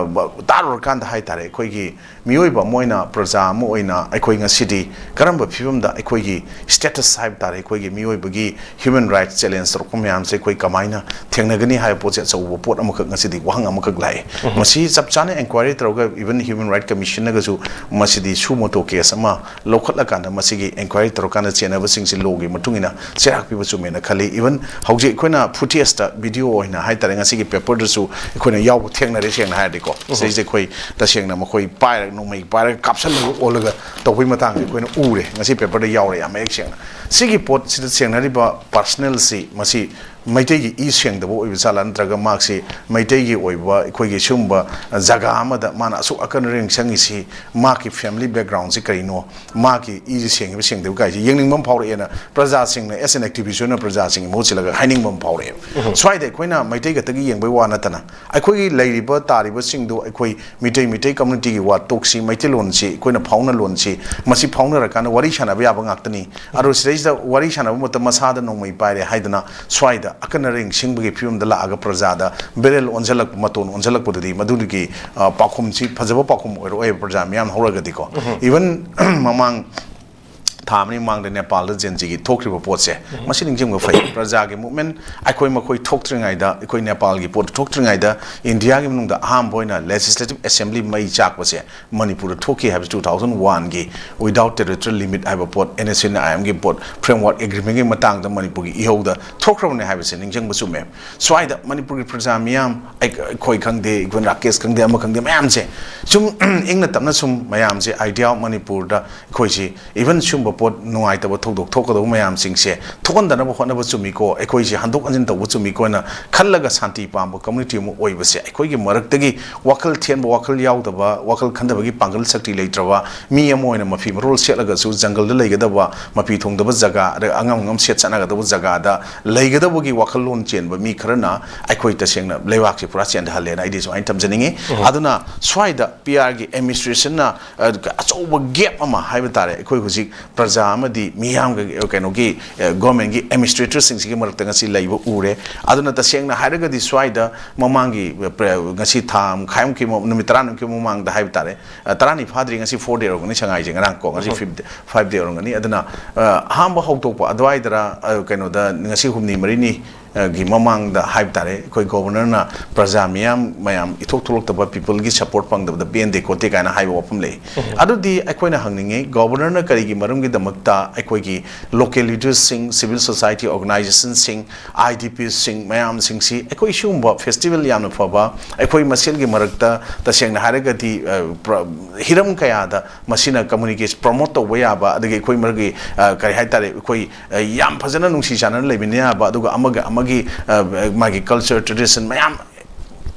ꯇꯥꯔꯨꯔꯀꯥꯟꯗ ꯍꯥꯏꯇꯥꯔꯦ, ꯑꯩꯈꯣꯏꯒꯤ ꯃꯤꯑꯣꯏꯕ ꯑꯃ ꯑꯣꯏꯅ, ꯄ꯭ꯔꯖꯥ ꯑꯃ ꯑꯣꯏꯅ ꯑꯩꯈꯣꯏ ꯉꯁꯤꯗꯤ ꯀꯔꯝꯕ ꯐꯤꯕꯝꯗ ꯑꯩꯈꯣꯏꯒꯤ ꯁ꯭ꯇꯦꯇꯁ ꯍꯥꯏꯕ ꯇꯥꯔꯦ, ꯑꯩꯈꯣꯏꯒꯤ ꯃꯤꯑꯣꯏꯕꯒꯤ ꯍ꯭ꯌꯨꯃꯦꯟ ꯔꯥꯏꯠꯁ ꯆꯦꯂꯦꯟꯖ ꯇꯧꯔꯛꯄ ꯃꯌꯥꯝꯁꯦ ꯑꯩꯈꯣꯏ ꯀꯃꯥꯏꯅ ꯊꯦꯡꯅꯒꯅꯤ ꯍꯥꯏꯕ ꯄꯣꯠꯁꯦ ꯑꯆꯧꯕ ꯄꯣꯠ ꯑꯃꯈꯛ, ꯉꯁꯤꯗꯤ ꯋꯥꯍꯪ ꯑꯃꯈꯛ ꯂꯥꯛꯑꯦ꯫ ꯃꯁꯤ ꯆꯞ ꯆꯥꯅ ꯑꯦꯟꯀ꯭ꯋꯥꯏꯔꯤ ꯇꯧꯔꯒ, ꯏꯚꯟ ꯍ꯭ꯌꯨꯃꯦꯟ ꯔꯥꯏꯠ ꯀꯃꯤꯁꯟꯅꯒꯁꯨ ꯃꯁꯤꯗꯤ ꯁꯨ ꯃꯣꯇꯣ ꯀꯦꯁ ꯑꯃ ꯂꯧꯈꯠꯂꯀꯥꯟꯗ, ꯃꯁꯤꯒꯤ ꯑꯦꯟꯀ꯭ꯋꯥꯏꯔꯤ ꯇꯧꯔꯀꯥꯟꯗ ꯆꯦꯟꯅꯕꯁꯤꯡꯁꯤ ꯂꯣꯒꯤ ꯃꯇꯨꯡ ꯏꯟꯅ ꯆꯩꯔꯥꯛ ꯄꯤꯕ ꯆꯨꯝꯃꯦꯅ ꯈꯜꯂꯤ꯫ ꯏꯚꯟ ꯍꯧꯖꯤꯛ ꯑꯩꯈꯣꯏꯅ ꯐꯨꯇꯦꯖꯇ, ꯚꯤꯗꯤꯑꯣ ꯑꯣꯏꯅ ꯍꯥꯏꯇꯥꯔꯦ, ꯉꯁꯤꯒꯤ ꯄꯦꯄꯔꯗꯁꯨ ꯑꯩꯈꯣꯏꯅ ꯌꯥꯎꯕ ꯊꯦꯡꯅꯔꯦ, ꯁꯦꯡꯅ ꯍꯥꯏꯔꯗꯤꯀꯣ꯫ ꯁꯤꯗꯩꯁꯤꯗ ꯑꯩꯈꯣꯏ ꯇꯁꯦꯡꯅ ꯃꯈꯣꯏ ꯄꯥꯏꯔꯒ, ꯅꯣꯡꯃꯩ ꯄꯥꯏꯔꯒ ꯀꯥꯞꯁꯜꯂꯒ ꯑꯣꯜꯂꯒ ꯇꯧꯕꯒꯤ ꯃꯇꯥꯡꯁꯦ ꯑꯩꯈꯣꯏꯅ ꯎꯔꯦ, ꯉꯁꯤ ꯄꯦꯄꯔꯗ ꯌꯥꯎꯔꯦ ꯌꯥꯝ ꯃꯌꯦꯛ ꯁꯦꯡꯅ꯫ ꯁꯤꯒꯤ ꯄꯣꯠꯁꯤꯗ ꯊꯦꯡꯅꯔꯤꯕ ꯄꯥꯔꯁꯅꯦꯜꯁꯤ, ꯃꯁꯤ ꯃꯩꯇꯩꯒꯤ ꯏ ꯁꯦꯡꯗꯕ ꯑꯣꯏꯕ ꯖꯥꯠꯂꯥ, ꯅꯠꯇ꯭ꯔꯒ ꯃꯍꯥꯛꯁꯤ ꯃꯩꯇꯩꯒꯤ ꯑꯣꯏꯕ ꯑꯩꯈꯣꯏꯒꯤ ꯁꯤꯒꯨꯝꯕ ꯖꯒꯥ ꯑꯃꯗ ꯃꯥꯅ ꯑꯁꯨꯛ ꯑꯀꯟ ꯑꯔꯤꯡ ꯆꯪꯉꯤꯁꯤ, ꯃꯍꯥꯛꯀꯤ family backgroundꯁꯤ ꯀꯔꯤꯅꯣ, ꯃꯍꯥꯛꯀꯤ ꯏꯁꯤ ꯁꯦꯡꯉꯤꯕ ꯁꯦꯡꯗꯕ ꯀꯥꯏꯁꯤ ꯌꯦꯡꯅꯤꯡꯕ ꯑꯃ ꯐꯥꯎꯔꯛꯑꯦꯅ ꯄ꯭ꯔꯖꯥꯁꯤꯡꯅ, as an activist ꯑꯣꯏꯅ ꯄ꯭ꯔꯖꯥꯁꯤꯡꯒꯤ ꯃꯍꯨꯠ ꯁꯤꯜꯂꯒ ꯍꯥꯏꯅꯤꯡꯕ ꯑꯃ ꯐꯥꯎꯔꯛꯑꯦꯕ꯫ ꯁ꯭ꯋꯥꯏꯗ ꯑꯩꯈꯣꯏꯅ ꯃꯩꯇꯩ ꯈꯛꯇꯒꯤ ꯌꯦꯡꯕꯩ ꯋꯥ ꯅꯠꯇꯅ ꯑꯩꯈꯣꯏꯒꯤ ꯂꯩꯔꯤꯕ ꯇꯥꯔꯤꯕꯁꯤꯡꯗꯨ ꯑꯩꯈꯣꯏ ꯃꯤꯇꯩ, ꯃꯤꯇꯩ communityꯒꯤ ꯋꯥ ꯇꯣꯛꯁꯤ, ꯃꯩꯇꯩꯂꯣꯟꯁꯤ ꯑꯩꯈꯣꯏꯅ ꯐꯥꯎꯅ ꯂꯣꯟꯁꯤ, ꯃꯁꯤ ꯐꯥꯎꯅꯔꯀꯥꯟꯗ ꯋꯥꯔꯤ ꯁꯥꯟꯅꯕ ꯌꯥꯕ ꯉꯥꯛꯇꯅꯤ꯫ ꯑꯗꯣ ꯁꯤꯗꯩꯁꯤꯗ ꯋꯥꯔꯤ ꯁꯥꯟꯅꯕ ꯃꯇꯝ ꯃꯁꯥꯗ ꯅꯣꯡꯃꯩ ꯄꯥꯏꯔꯦ ꯍꯥꯏꯗꯅ ꯁ꯭ꯋꯥꯏꯗ ꯑꯀꯟ ꯑꯔꯤꯡ ꯁꯤꯡꯕꯒꯤ ꯐꯤꯕꯝꯗ ꯂꯥꯛꯑꯒ ꯄ꯭ꯔꯖꯥꯗ ꯕꯦꯔꯦꯜ ꯑꯣꯟꯁꯤꯜꯂꯛꯄ, ꯃꯇꯣꯟ ꯑꯣꯟꯁꯤꯜꯂꯛꯄꯗꯨꯗꯤ ꯃꯗꯨꯒꯤ, ꯑ, ꯄꯥꯎꯈꯨꯝꯁꯤ ꯐꯖꯕ ꯄꯥꯎꯈꯨꯝ ꯑꯣꯏꯔꯛꯑꯣꯏꯕ ꯄ꯭ꯔꯖꯥ ꯃꯤꯌꯥꯝ ꯍꯧꯔꯒꯗꯤꯀꯣ꯫ Even ꯃꯃꯥꯡ ꯊꯥ ꯑꯃꯅꯤ ꯃꯃꯥꯡꯗ ꯅꯦꯄꯥꯜꯗ Gen Zꯒꯤ ꯊꯣꯛꯈ꯭ꯔꯤꯕ ꯄꯣꯠꯁꯦ, ꯃꯁꯤ ꯅꯤꯡꯁꯤꯡꯕ ꯐꯩ꯫ ꯄ꯭ꯔꯖꯥꯒꯤ movement ꯑꯩꯈꯣꯏ ꯃꯈꯣꯏ ꯊꯣꯛꯇ꯭ꯔꯤꯉꯩꯗ, ꯑꯩꯈꯣꯏ ꯅꯦꯄꯥꯜꯒꯤ ꯄꯣꯠꯇꯨ ꯊꯣꯛꯇ꯭ꯔꯤꯉꯩꯗ ꯏꯟꯗꯤꯌꯥꯒꯤ ꯃꯅꯨꯡꯗ ꯑꯍꯥꯟꯕ ꯑꯣꯏꯅ Legislative Assembly ꯃꯩ ꯆꯥꯛꯄꯁꯦ ꯃꯅꯤꯄꯨꯔꯗ ꯊꯣꯛꯈꯤ ꯍꯥꯏꯕꯁꯤ two thousand oneꯒꯤ Without Territorial Limit ꯍꯥꯏꯕ ꯄꯣꯠ, NSCN-IMꯒꯤ ꯄꯣꯠ, Framework Agreementꯀꯤ ꯃꯇꯥꯡꯗ ꯃꯅꯤꯄꯨꯔꯒꯤ ꯏꯍꯧꯗ ꯊꯣꯛꯈ꯭ꯔꯕꯅꯦ ꯍꯥꯏꯕꯁꯦ ꯅꯤꯡꯁꯤꯡꯕ ꯆꯨꯝꯃꯦ꯫ ꯁ꯭ꯋꯥꯏꯗ ꯃꯅꯤꯄꯨꯔꯒꯤ ꯄ꯭ꯔꯖꯥ ꯃꯤꯌꯥꯝ, ꯑꯩ-, ꯑꯩꯈꯣꯏ ꯈꯪꯗꯦ, even ꯔꯥꯀꯦꯁ ꯈꯪꯗꯦ, ꯑꯃ ꯈꯪꯗꯦ, ꯃꯌꯥꯝꯁꯦ ꯁꯨꯝ ꯏꯪꯅ ꯇꯞꯅ ꯁꯨꯝ ꯃꯌꯥꯝꯁꯦ Idea of Manipurꯗ ꯑꯩꯈꯣꯏꯁꯤ even ꯁꯨꯝꯕ ꯄꯣꯠ, ꯅꯨꯡꯉꯥꯏꯇꯕ ꯊꯧꯗꯣꯛ ꯊꯣꯛꯀꯗꯧꯕ ꯃꯌꯥꯝꯁꯤꯡꯁꯦ ꯊꯣꯛꯍꯟꯗꯅꯕ ꯍꯣꯠꯅꯕ ꯆꯨꯝꯃꯤꯀꯣ, ꯑꯩꯈꯣꯏꯁꯦ ꯍꯟꯗꯣꯛ ꯍꯟꯖꯤꯟ ꯇꯧꯕ ꯆꯨꯝꯃꯤꯀꯣꯅ ꯈꯜꯂꯒ ꯁꯥꯟꯇꯤ ꯄꯥꯝꯕ community ꯑꯃ ꯑꯣꯏꯕꯁꯦ, ꯑꯩꯈꯣꯏꯒꯤ ꯃꯔꯛꯇꯒꯤ ꯋꯥꯈꯜ ꯊꯦꯟꯕ, ꯋꯥꯈꯜ ꯌꯥꯎꯗꯕ, ꯋꯥꯈꯜ ꯈꯟꯊꯕꯒꯤ ꯄꯥꯡꯒꯜ ꯁꯛꯇꯤ ꯂꯩꯇ꯭ꯔꯕ ꯃꯤ ꯑꯃ ꯑꯣꯏꯅ ꯃꯐꯤ ꯃꯔꯣꯜ ꯁꯦꯠꯂꯒꯁꯨ ꯖꯪꯒꯜꯗ ꯂꯩꯒꯗꯕ, ꯃꯐꯤ ꯊꯣꯡꯗꯕ ꯖꯒꯥ, ꯑꯗ ꯑꯉꯝ ꯑꯉꯝ ꯁꯦꯠ ꯆꯠꯅꯒꯗꯕ ꯖꯒꯥꯗ ꯂꯩꯒꯗꯕꯒꯤ ꯋꯥꯈꯜꯂꯣꯟ ꯆꯦꯟꯕ ꯃꯤ ꯈꯔꯅ ꯑꯩꯈꯣꯏ ꯇꯁꯦꯡꯅ ꯂꯩꯕꯥꯛꯁꯦ ꯄꯨꯔꯥ ꯆꯦꯟꯊꯍꯜꯂꯦꯅ ꯑꯩꯗꯤ ꯁꯨꯃꯥꯏꯅ ꯊꯝꯖꯅꯤꯡꯉꯤ꯫ ꯑꯗꯨꯅ ꯁ꯭ꯋꯥꯏꯗ P Rꯒꯤ administrationꯅ, ꯑ, ꯑꯆꯧꯕ gap ꯑꯃ ꯍꯥꯏꯕ ꯇꯥꯔꯦ, ꯑꯩꯈꯣꯏ ꯍꯧꯖꯤꯛ ꯄ꯭ꯔꯖꯥ ꯑꯃꯗꯤ ꯃꯤꯌꯥꯝꯒ, ꯀꯩꯅꯣꯒꯤ, ꯑ, governmentꯀꯤ administratorꯁꯤꯡꯁꯤꯒꯤ ꯃꯔꯛꯇ ꯉꯁꯤ ꯂꯩꯕ ꯎꯔꯦ꯫ ꯑꯗꯨꯅ ꯇꯁꯦꯡꯅ ꯍꯥꯏꯔꯒꯗꯤ ꯁ꯭ꯋꯥꯏꯗ ꯃꯃꯥꯡꯒꯤ, ꯑ, ꯄ꯭ꯔ-, ꯉꯁꯤ ꯊꯥ ꯃꯈꯥꯏꯃꯨꯛꯀꯤ ꯃ-, ꯅꯨꯃꯤꯠ ꯇꯔꯥꯅꯤꯃꯨꯛꯀꯤ ꯃꯃꯥꯡꯗ ꯍꯥꯏꯕ ꯇꯥꯔꯦ, ꯑ, ꯇꯔꯥꯅꯤ ꯐꯥꯗ꯭ꯔꯤ, ꯉꯁꯤ four day ꯑꯣꯏꯔꯝꯒꯅꯤ ꯁꯉꯥꯏꯁꯦ, ꯉꯔꯥꯡ ꯀꯣ, ꯉꯁꯤ fifth, five day ꯑꯣꯏꯔꯝꯒꯅꯤ꯫ ꯑꯗꯨꯅ, ꯑ, ꯑꯍꯥꯟꯕ ꯍꯧꯗꯣꯛꯄ ꯑꯗꯨꯋꯥꯏꯗꯔ, ꯑ, ꯀꯩꯅꯣꯗ ꯉꯁꯤ ꯍꯨꯝꯅꯤ ꯃꯔꯤꯅꯤ ꯒꯤ ꯃꯃꯥꯡꯗ ꯍꯥꯏꯕ ꯇꯥꯔꯦ, ꯑꯩꯈꯣꯏ governorꯅ ꯄ꯭ꯔꯖꯥ ꯃꯤꯌꯥꯝ ꯃꯌꯥꯝ ꯏꯊꯣꯛ ꯊꯣꯛꯂꯛꯇꯕ, peopleꯒꯤ support ꯐꯪꯗꯕꯗ ꯄꯦꯟꯗꯦ ꯈꯣꯠꯇꯦ ꯀꯥꯏꯅ ꯍꯥꯏꯕ ꯋꯥꯐꯝ ꯂꯩ꯫ ꯑꯗꯨꯗꯤ ꯑꯩꯈꯣꯏꯅ ꯍꯪꯅꯤꯡꯉꯤ, governorꯅ ꯀꯔꯤꯒꯤ ꯃꯔꯝꯒꯤꯗꯃꯛꯇ ꯑꯩꯈꯣꯏꯒꯤ local leadersꯁꯤꯡ, civil society organizationꯁꯤꯡ, IDPꯁꯤꯡ ꯃꯌꯥꯝꯁꯤꯡꯁꯤ ꯑꯩꯈꯣꯏ ꯁꯤꯒꯨꯝꯕ festival ꯌꯥꯝꯅ ꯐꯕ, ꯑꯩꯈꯣꯏ ꯃꯁꯦꯜꯒꯤ ꯃꯔꯛꯇ ꯇꯁꯦꯡꯅ ꯍꯥꯏꯔꯒꯗꯤ, ꯑ, ꯄ꯭ꯔ-, ꯍꯤꯔꯝ ꯀꯌꯥꯗ ꯃꯁꯤꯅ communication promote ꯇꯧꯕ ꯌꯥꯕ, ꯑꯗꯒꯤ ꯑꯩꯈꯣꯏ ꯃꯔꯛꯀꯤ, ꯑ, ꯀꯔꯤ ꯍꯥꯏꯇꯥꯔꯦ, ꯑꯩꯈꯣꯏ, ꯑ, ꯌꯥꯝ ꯐꯖꯅ ꯅꯨꯡꯁꯤ ꯆꯥꯟꯅꯅ ꯂꯩꯃꯤꯟꯅ ꯌꯥꯕ, ꯑꯗꯨꯒ ꯑꯃꯒ ꯑꯃꯒ ꯒꯤ, ꯑ, ꯃꯥꯒꯤ culture, tradition ꯃꯌꯥꯝ